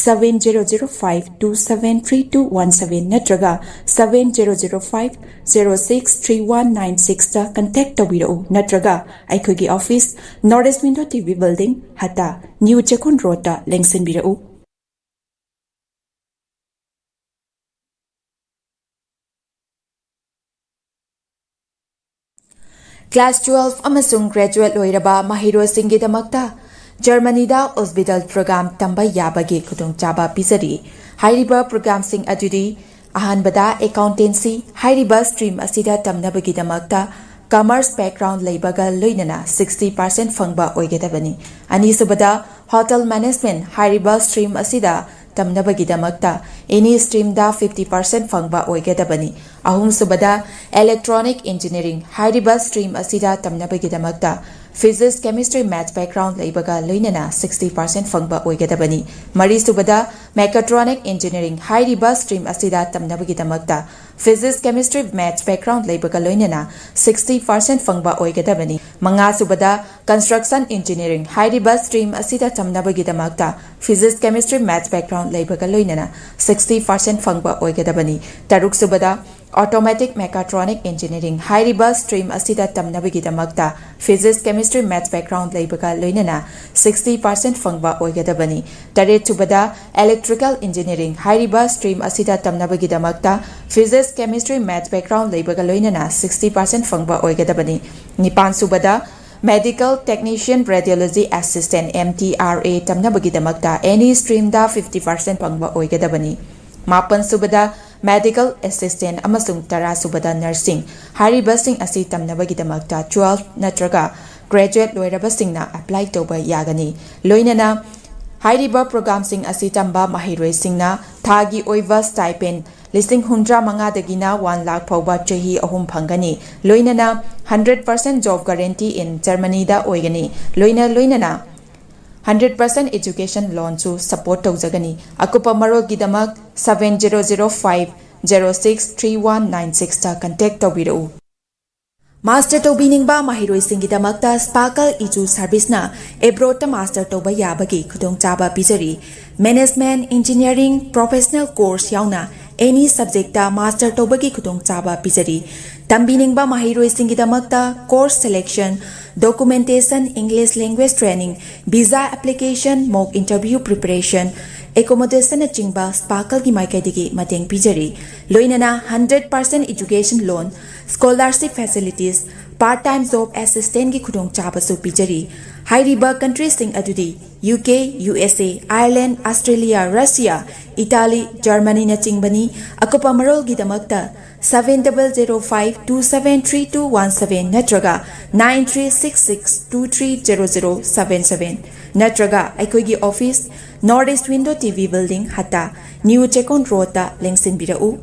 seven zero zero five two seven three two one seven ꯅꯠꯇ꯭ꯔꯒ seven zero zero five zero six three one nine sixꯇ ꯀꯟꯇꯦꯛ ꯇꯧꯕꯤꯔꯛꯎ, ꯅꯠꯇ꯭ꯔꯒ ꯑꯩꯈꯣꯏꯒꯤ office, North East Window T V Building, Hatta, New Checkon ꯔꯣꯗꯇ ꯂꯦꯡꯁꯤꯟꯕꯤꯔꯛꯎ꯫ ꯀ꯭ꯂꯥꯁ ꯇꯨꯋꯦꯜꯐ ꯑꯃꯁꯨꯡ ꯒ꯭ꯔꯦꯖꯨꯋꯦꯠ ꯂꯣꯏꯔꯕ ꯃꯍꯩꯔꯣꯏꯁꯤꯡꯒꯤꯗꯃꯛꯇ ꯖꯔꯃꯅꯤꯗ ꯑꯣꯁꯕꯤꯇꯥꯜ ꯄ꯭ꯔꯣꯒ꯭ꯔꯥꯝ ꯇꯝꯕ ꯌꯥꯕꯒꯤ ꯈꯨꯗꯣꯡꯆꯥꯕ ꯄꯤꯖꯔꯤ꯫ ꯍꯥꯏꯔꯤꯕ ꯄ꯭ꯔꯣꯒ꯭ꯔꯥꯝꯁꯤꯡ ꯑꯗꯨꯗꯤ ꯑꯍꯥꯟꯕꯗ, ꯑꯦꯀꯥꯎꯟꯇꯦꯟꯁꯤ ꯍꯥꯏꯔꯤꯕ ꯁ꯭ꯇ꯭ꯔꯤꯝ ꯑꯁꯤꯗ ꯇꯝꯅꯕꯒꯤꯗꯃꯛꯇ ꯀꯃꯔꯁ ꯕꯦꯛꯒ꯭ꯔꯥꯎꯟ ꯂꯩꯕꯒ ꯂꯣꯏꯅꯅ ꯁꯤꯛꯁꯇꯤ ꯄꯥꯔꯁꯦꯟ ꯐꯪꯕ ꯑꯣꯏꯒꯗꯕꯅꯤ꯫ ꯑꯅꯤꯁꯨꯕꯗ, ꯍꯣꯇꯦꯜ ꯃꯦꯅꯦꯖꯃꯦꯟꯠ ꯍꯥꯏꯔꯤꯕ ꯁ꯭ꯇ꯭ꯔꯤꯝ ꯑꯁꯤꯗ ꯇꯝꯅꯕꯒꯤꯗꯃꯛꯇ ꯑꯦꯅꯤ ꯁ꯭ꯇ꯭ꯔꯤꯝꯗ ꯐꯤꯐꯇꯤ ꯄꯥꯔꯁꯦꯟ ꯐꯪꯕ ꯑꯣꯏꯒꯗꯕꯅꯤ꯫ ꯑꯍꯨꯝꯁꯨꯕꯗ, ꯏꯂꯦꯛꯇ꯭ꯔꯣꯅꯤꯛ ꯏꯟꯖꯤꯅꯤꯌꯥꯔꯤꯡ ꯍꯥꯏꯔꯤꯕ ꯁ꯭ꯇ꯭ꯔꯤꯝ ꯑꯁꯤꯗ ꯇꯝꯅꯕꯒꯤꯗꯃꯛꯇ ꯐꯤꯖꯤꯛꯁ, ꯀꯦꯃꯤꯁꯇ꯭ꯔꯤ, ꯃꯦꯊꯁ ꯕꯦꯛꯒ꯭ꯔꯥꯎꯟ ꯂꯩꯕꯒ ꯂꯣꯏꯅꯅ ꯁꯤꯛꯁꯇꯤ ꯄꯥꯔꯁꯦꯟ ꯐꯪꯕ ꯑꯣꯏꯒꯗꯕꯅꯤ꯫ ꯃꯔꯤꯁꯨꯕꯗ, ꯃꯦꯀꯥꯇ꯭ꯔꯣꯅꯤꯛ ꯏꯟꯖꯤꯅꯤꯌꯥꯔꯤꯡ ꯍꯥꯏꯔꯤꯕ ꯁ꯭ꯇ꯭ꯔꯤꯝ ꯑꯁꯤꯗ ꯇꯝꯅꯕꯒꯤꯗꯃꯛꯇ ꯐꯤꯖꯤꯛꯁ, ꯀꯦꯃꯤꯁꯇ꯭ꯔꯤ, ꯃꯦꯊꯁ ꯕꯦꯛꯒ꯭ꯔꯥꯎꯟ ꯂꯩꯕꯒ ꯂꯣꯏꯅꯅ ꯁꯤꯛꯁꯇꯤ ꯄꯥꯔꯁꯦꯟ ꯐꯪꯕ ꯑꯣꯏꯒꯗꯕꯅꯤ꯫ ꯃꯉꯥꯁꯨꯕꯗ, ꯀꯟꯁꯇ꯭ꯔꯛꯁꯟ ꯏꯟꯖꯤꯅꯤꯌꯥꯔꯤꯡ ꯍꯥꯏꯔꯤꯕ ꯁ꯭ꯇ꯭ꯔꯤꯝ ꯑꯁꯤꯗ ꯇꯝꯅꯕꯒꯤꯗꯃꯛꯇ ꯐꯤꯖꯤꯛꯁ, ꯀꯦꯃꯤꯁꯇ꯭ꯔꯤ, ꯃꯦꯊꯁ ꯕꯦꯛꯒ꯭ꯔꯥꯎꯟ ꯂꯩꯕꯒ ꯂꯣꯏꯅꯅ ꯁꯤꯛꯁꯇꯤ ꯄꯥꯔꯁꯦꯟ ꯐꯪꯕ ꯑꯣꯏꯒꯗꯕꯅꯤ꯫ ꯇꯔꯨꯛꯁꯨꯕꯗ, ꯑꯣꯇꯣꯃꯦꯇꯤꯛ ꯃꯦꯀꯥꯇ꯭ꯔꯣꯅꯤꯛ ꯏꯟꯖꯤꯅꯤꯌꯥꯔꯤꯡ ꯍꯥꯏꯔꯤꯕ ꯁ꯭ꯇ꯭ꯔꯤꯝ ꯑꯁꯤꯗ ꯇꯝꯅꯕꯒꯤꯗꯃꯛꯇ ꯐꯤꯖꯤꯛꯁ, ꯀꯦꯃꯤꯁꯇ꯭ꯔꯤ, ꯃꯦꯊꯁ ꯕꯦꯛꯒ꯭ꯔꯥꯎꯟ ꯂꯩꯕꯒ ꯂꯣꯏꯅꯅ ꯁꯤꯛꯁꯇꯤ ꯄꯥꯔꯁꯦꯟ ꯐꯪꯕ ꯑꯣꯏꯒꯗꯕꯅꯤ꯫ ꯇꯔꯦꯠꯁꯨꯕꯗ, ꯏꯂꯦꯛꯇ꯭ꯔꯤꯀꯦꯜ ꯏꯟꯖꯤꯅꯤꯌꯥꯔꯤꯡ ꯍꯥꯏꯔꯤꯕ ꯁ꯭ꯇ꯭ꯔꯤꯝ ꯑꯁꯤꯗ ꯇꯝꯅꯕꯒꯤꯗꯃꯛꯇ ꯐꯤꯖꯤꯛꯁ, ꯀꯦꯃꯤꯁꯇ꯭ꯔꯤ, ꯃꯦꯊꯁ ꯕꯦꯛꯒ꯭ꯔꯥꯎꯟ ꯂꯩꯕꯒ ꯂꯣꯏꯅꯅ ꯁꯤꯛꯁꯇꯤ ꯄꯥꯔꯁꯦꯟ ꯐꯪꯕ ꯑꯣꯏꯒꯗꯕꯅꯤ꯫ ꯅꯤꯄꯥꯟꯁꯨꯕꯗ, medical technician, radiology assistant, M T R A, ꯇꯝꯅꯕꯒꯤꯗꯃꯛꯇ ꯑꯦꯅꯤ ꯁ꯭ꯇ꯭ꯔꯤꯝꯗ ꯐꯤꯐꯇꯤ ꯄꯥꯔꯁꯦꯟ ꯐꯪꯕ ꯑꯣꯏꯒꯗꯕꯅꯤ꯫ ꯃꯥꯄꯟꯁꯨꯕꯗ, ꯃꯦꯗꯤꯀꯦꯜ ꯑꯦꯁꯤꯁꯇꯦꯟꯠ ꯑꯃꯁꯨꯡ ꯇꯔꯥꯁꯨꯕꯗ, ꯅꯔꯁꯤꯡ ꯍꯥꯏꯔꯤꯕꯁꯤꯡ ꯑꯁꯤ ꯇꯝꯅꯕꯒꯤꯗꯃꯛꯇ ꯇꯨꯋꯦꯜꯐ ꯅꯠꯇ꯭ꯔꯒ ꯒ꯭ꯔꯦꯖꯨꯑꯦꯠ ꯂꯣꯏꯔꯕꯁꯤꯡꯅ ꯑꯦꯄ꯭ꯂꯥꯏ ꯇꯧꯕ ꯌꯥꯒꯅꯤ꯫ ꯂꯣꯏꯅꯅ ꯍꯥꯏꯔꯤꯕ ꯄ꯭ꯔꯣꯒ꯭ꯔꯥꯝꯁꯤꯡ ꯑꯁꯤ ꯇꯝꯕ ꯃꯍꯩꯔꯣꯏꯁꯤꯡꯅ ꯊꯥꯒꯤ ꯑꯣꯏꯕ ꯁ꯭ꯇꯥꯏꯄꯦꯟ ꯂꯤꯁꯤꯡ ꯍꯨꯝꯗ꯭ꯔꯥ ꯃꯉꯥꯗꯒꯤꯅ ꯋꯥꯟ ꯂꯥꯈ ꯐꯥꯎꯕ ꯆꯍꯤ ꯑꯍꯨꯝ ꯐꯪꯒꯅꯤ꯫ ꯂꯣꯏꯅꯅ hundred percent job guarantee in ꯖꯔꯃꯅꯤꯗ ꯑꯣꯏꯒꯅꯤ꯫ ꯂꯣꯏꯅ ꯂꯣꯏꯅꯅ ꯍꯟꯗ꯭ꯔꯦꯠ ꯄꯥꯔꯁꯦꯟ ꯑꯦꯖꯨꯀꯦꯁꯟ ꯂꯣꯟꯁꯨ ꯁꯄꯣꯔꯠ ꯇꯧꯖꯒꯅꯤ꯫ ꯑꯀꯨꯞꯄ ꯃꯔꯣꯜꯒꯤꯗꯃꯛ seven zero zero five zero six three one nine sixꯇ ꯀꯟꯇꯦꯛ ꯇꯧꯕꯤꯔꯛꯎ꯫ ꯃꯥꯁꯇꯔ ꯇꯧꯕꯤꯅꯤꯡꯕ ꯃꯍꯩꯔꯣꯏꯁꯤꯡꯒꯤꯗꯃꯛꯇ ꯁ꯭ꯄꯥꯔꯀꯜ ꯏꯖꯨ ꯁꯔꯚꯤꯁꯅ ꯑꯦꯕ꯭ꯔꯣꯗꯇ ꯃꯥꯁꯇꯔ ꯇꯧꯕ ꯌꯥꯕꯒꯤ ꯈꯨꯗꯣꯡꯆꯥꯕ ꯄꯤꯖꯔꯤ꯫ ꯃꯦꯅꯦꯖꯃꯦꯟꯠ, ꯏꯟꯖꯤꯅꯤꯌꯥꯔꯤꯡ, ꯄ꯭ꯔꯣꯐꯦꯁꯅꯦꯜ ꯀꯣꯔꯁ ꯌꯥꯎꯅ ꯑꯦꯅꯤ ꯁꯕꯖꯦꯛꯇ ꯃꯥꯁꯇꯔ ꯇꯧꯕꯒꯤ ꯈꯨꯗꯣꯡꯆꯥꯕ ꯄꯤꯖꯔꯤ꯫ ꯇꯝꯕꯤꯅꯤꯡꯕ ꯃꯍꯩꯔꯣꯏꯁꯤꯡꯒꯤꯗꯃꯛꯇ course selection, documentation, English language training, visa application, mock interview preparation, ꯑꯦꯀꯣꯃꯣꯗꯦꯁꯟꯅꯆꯤꯡꯕ ꯁ꯭ꯄꯥꯔꯀꯜꯒꯤ ꯃꯥꯏꯀꯩꯗꯒꯤ ꯃꯇꯦꯡ ꯄꯤꯖꯔꯤ꯫ ꯂꯣꯏꯅꯅ hundred percent education loan, scholarship facilities, part time job ꯑꯦꯁꯤꯁꯇꯦꯟꯠꯀꯤ ꯈꯨꯗꯣꯡꯆꯥꯕꯁꯨ ꯄꯤꯖꯔꯤ꯫ ꯍꯥꯏꯔꯤꯕ ꯀꯟꯇ꯭ꯔꯤꯁꯤꯡ ꯑꯗꯨꯗꯤ U K, U S A, Ireland, Australia, Russia, Italy, ꯖꯔꯃꯅꯤꯅꯆꯤꯡꯕꯅꯤ꯫ ꯑꯀꯨꯞꯄ ꯃꯔꯣꯜꯒꯤꯗꯃꯛꯇ seven double zero five two seven three two one seven ꯅꯠꯇ꯭ꯔꯒ nine three six six two three zero zero seven seven ꯅꯠꯇ꯭ꯔꯒ ꯑꯩꯈꯣꯏꯒꯤ office, North East Window T V Building, Hatta, New Checkon ꯔꯣꯗꯇ ꯂꯦꯡꯁꯤꯟꯕꯤꯔꯛꯎ꯫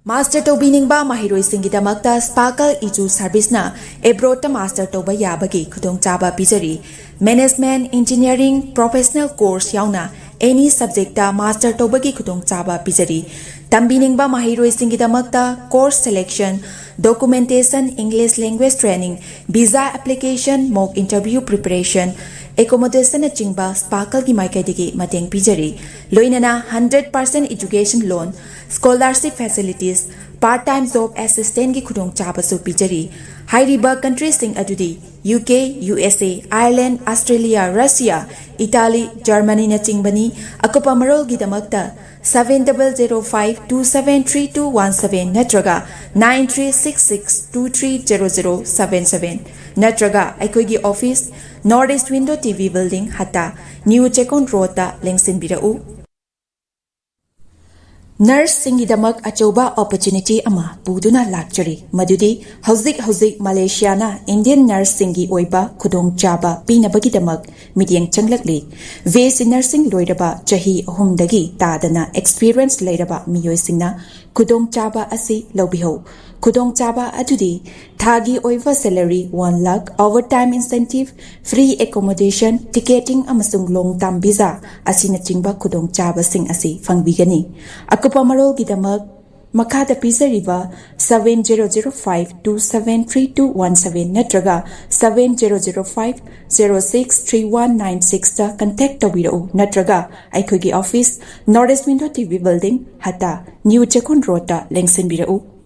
Master ꯇꯧꯕꯤꯅꯤꯡꯕ ꯃꯍꯩꯔꯣꯏꯁꯤꯡꯒꯤꯗꯃꯛꯇ ꯁ꯭ꯄꯥꯔꯀꯜ ꯏꯖꯨ ꯁꯔꯚꯤꯁꯅ ꯑꯦꯕ꯭ꯔꯣꯗꯇ master ꯇꯧꯕ ꯌꯥꯕꯒꯤ ꯈꯨꯗꯣꯡꯆꯥꯕ ꯄꯤꯖꯔꯤ꯫ ꯃꯦꯅꯦꯖꯃꯦꯟꯠ, ꯏꯟꯖꯤꯅꯤꯌꯔꯤꯡ, ꯄ꯭ꯔꯣꯐꯦꯁꯅꯦꯜ ꯀꯣꯔꯁ ꯌꯥꯎꯅ ꯑꯦꯅꯤ ꯁꯕꯖꯦꯛꯇ ꯃꯥꯁꯇꯔ ꯇꯧꯕꯒꯤ ꯈꯨꯗꯣꯡꯆꯥꯕ ꯄꯤꯖꯔꯤ꯫ ꯇꯝꯕꯤꯅꯤꯡꯕ ꯃꯍꯩꯔꯣꯏꯁꯤꯡꯒꯤꯗꯃꯛꯇ course selection, documentation, English language training, visa application, mock interview preparation, ꯑꯦꯀꯣꯃꯣꯗꯦꯁꯟꯅꯆꯤꯡꯕ ꯁ꯭ꯄꯥꯔꯀꯜꯒꯤ ꯃꯥꯏꯀꯩꯗꯒꯤ ꯃꯇꯦꯡ ꯄꯤꯖꯔꯤ꯫ ꯂꯣꯏꯅꯅ hundred percent education loan, scholarship facilities, part time job ꯑꯦꯁꯤꯁꯇꯦꯟꯠꯀꯤ ꯈꯨꯗꯣꯡꯆꯥꯕꯁꯨ ꯄꯤꯖꯔꯤ꯫ ꯍꯥꯏꯔꯤꯕ ꯀꯟꯇ꯭ꯔꯤꯁꯤꯡ ꯑꯗꯨꯗꯤ U K, U S A, Ireland, Australia, Russia, Italy, ꯖꯔꯃꯅꯤꯅꯆꯤꯡꯕꯅꯤ꯫ ꯑꯀꯨꯞꯄ ꯃꯔꯣꯜꯒꯤꯗꯃꯛꯇ seven double zero five two seven three two one seven ꯅꯠꯇ꯭ꯔꯒ nine three six six two three zero zero seven seven ꯅꯠꯇ꯭ꯔꯒ ꯑꯩꯈꯣꯏꯒꯤ office, North East Window T V Building, Hatta, New Checkon ꯔꯣꯗꯇ ꯂꯦꯡꯁꯤꯟꯕꯤꯔꯛꯎ꯫ ꯅꯔꯁꯁꯤꯡꯒꯤꯗꯃꯛ ꯑꯆꯧꯕ ꯑꯣꯄꯣꯔꯆꯨꯅꯤꯇꯤ ꯑꯃ ꯄꯨꯗꯨꯅ ꯂꯥꯛꯆꯔꯤ, ꯃꯗꯨꯗꯤ ꯍꯧꯖꯤꯛ ꯍꯧꯖꯤꯛ ꯃꯂꯦꯁꯤꯌꯥꯅ ꯏꯟꯗꯤꯌꯟ ꯅꯔꯁꯁꯤꯡꯒꯤ ꯑꯣꯏꯕ ꯈꯨꯗꯣꯡꯆꯥꯕ ꯄꯤꯅꯕꯒꯤꯗꯃꯛ ꯃꯤꯠꯌꯦꯡ ꯆꯪꯂꯛꯂꯤ꯫ ꯕꯤ ꯑꯦꯁ ꯁꯤ ꯅꯔꯁꯤꯡ ꯂꯣꯏꯔꯕ ꯆꯍꯤ ꯑꯍꯨꯝꯗꯒꯤ ꯇꯥꯗꯅ ꯑꯦꯛꯁꯄꯤꯔꯤꯌꯦꯟꯁ ꯂꯩꯔꯕ ꯃꯤꯑꯣꯏꯁꯤꯡꯅ ꯈꯨꯗꯣꯡꯆꯥꯕ ꯑꯁꯤ ꯂꯧꯕꯤꯍꯧ꯫ ꯈꯨꯗꯣꯡꯆꯥꯕ ꯑꯗꯨꯗꯤ ꯊꯥꯒꯤ ꯑꯣꯏꯕ salary one lakh, overtime incentive, free accommodation, ticketing ꯑꯃꯁꯨꯡ long term visa ꯑꯁꯤꯅꯆꯤꯡꯕ ꯈꯨꯗꯣꯡꯆꯥꯕꯁꯤꯡ ꯑꯁꯤ ꯐꯪꯕꯤꯒꯅꯤ꯫ ꯑꯀꯨꯞꯄ ꯃꯔꯣꯜꯒꯤꯗꯃꯛ ꯃꯈꯥꯗ ꯄꯤꯖꯔꯤꯕ seven zero zero five two seven three two one seven ꯅꯠꯇ꯭ꯔꯒ seven zero zero five zero six three one nine sixꯇ contact ꯇꯧꯕꯤꯔꯛꯎ, ꯅꯠꯇ꯭ꯔꯒ ꯑꯩꯈꯣꯏꯒꯤ office, North East Window TV Building, ꯍꯇꯥ, New ꯆꯦꯛꯀꯣꯟ Roadꯇ ꯂꯦꯡꯁꯤꯟꯕꯤꯔꯛꯎ꯫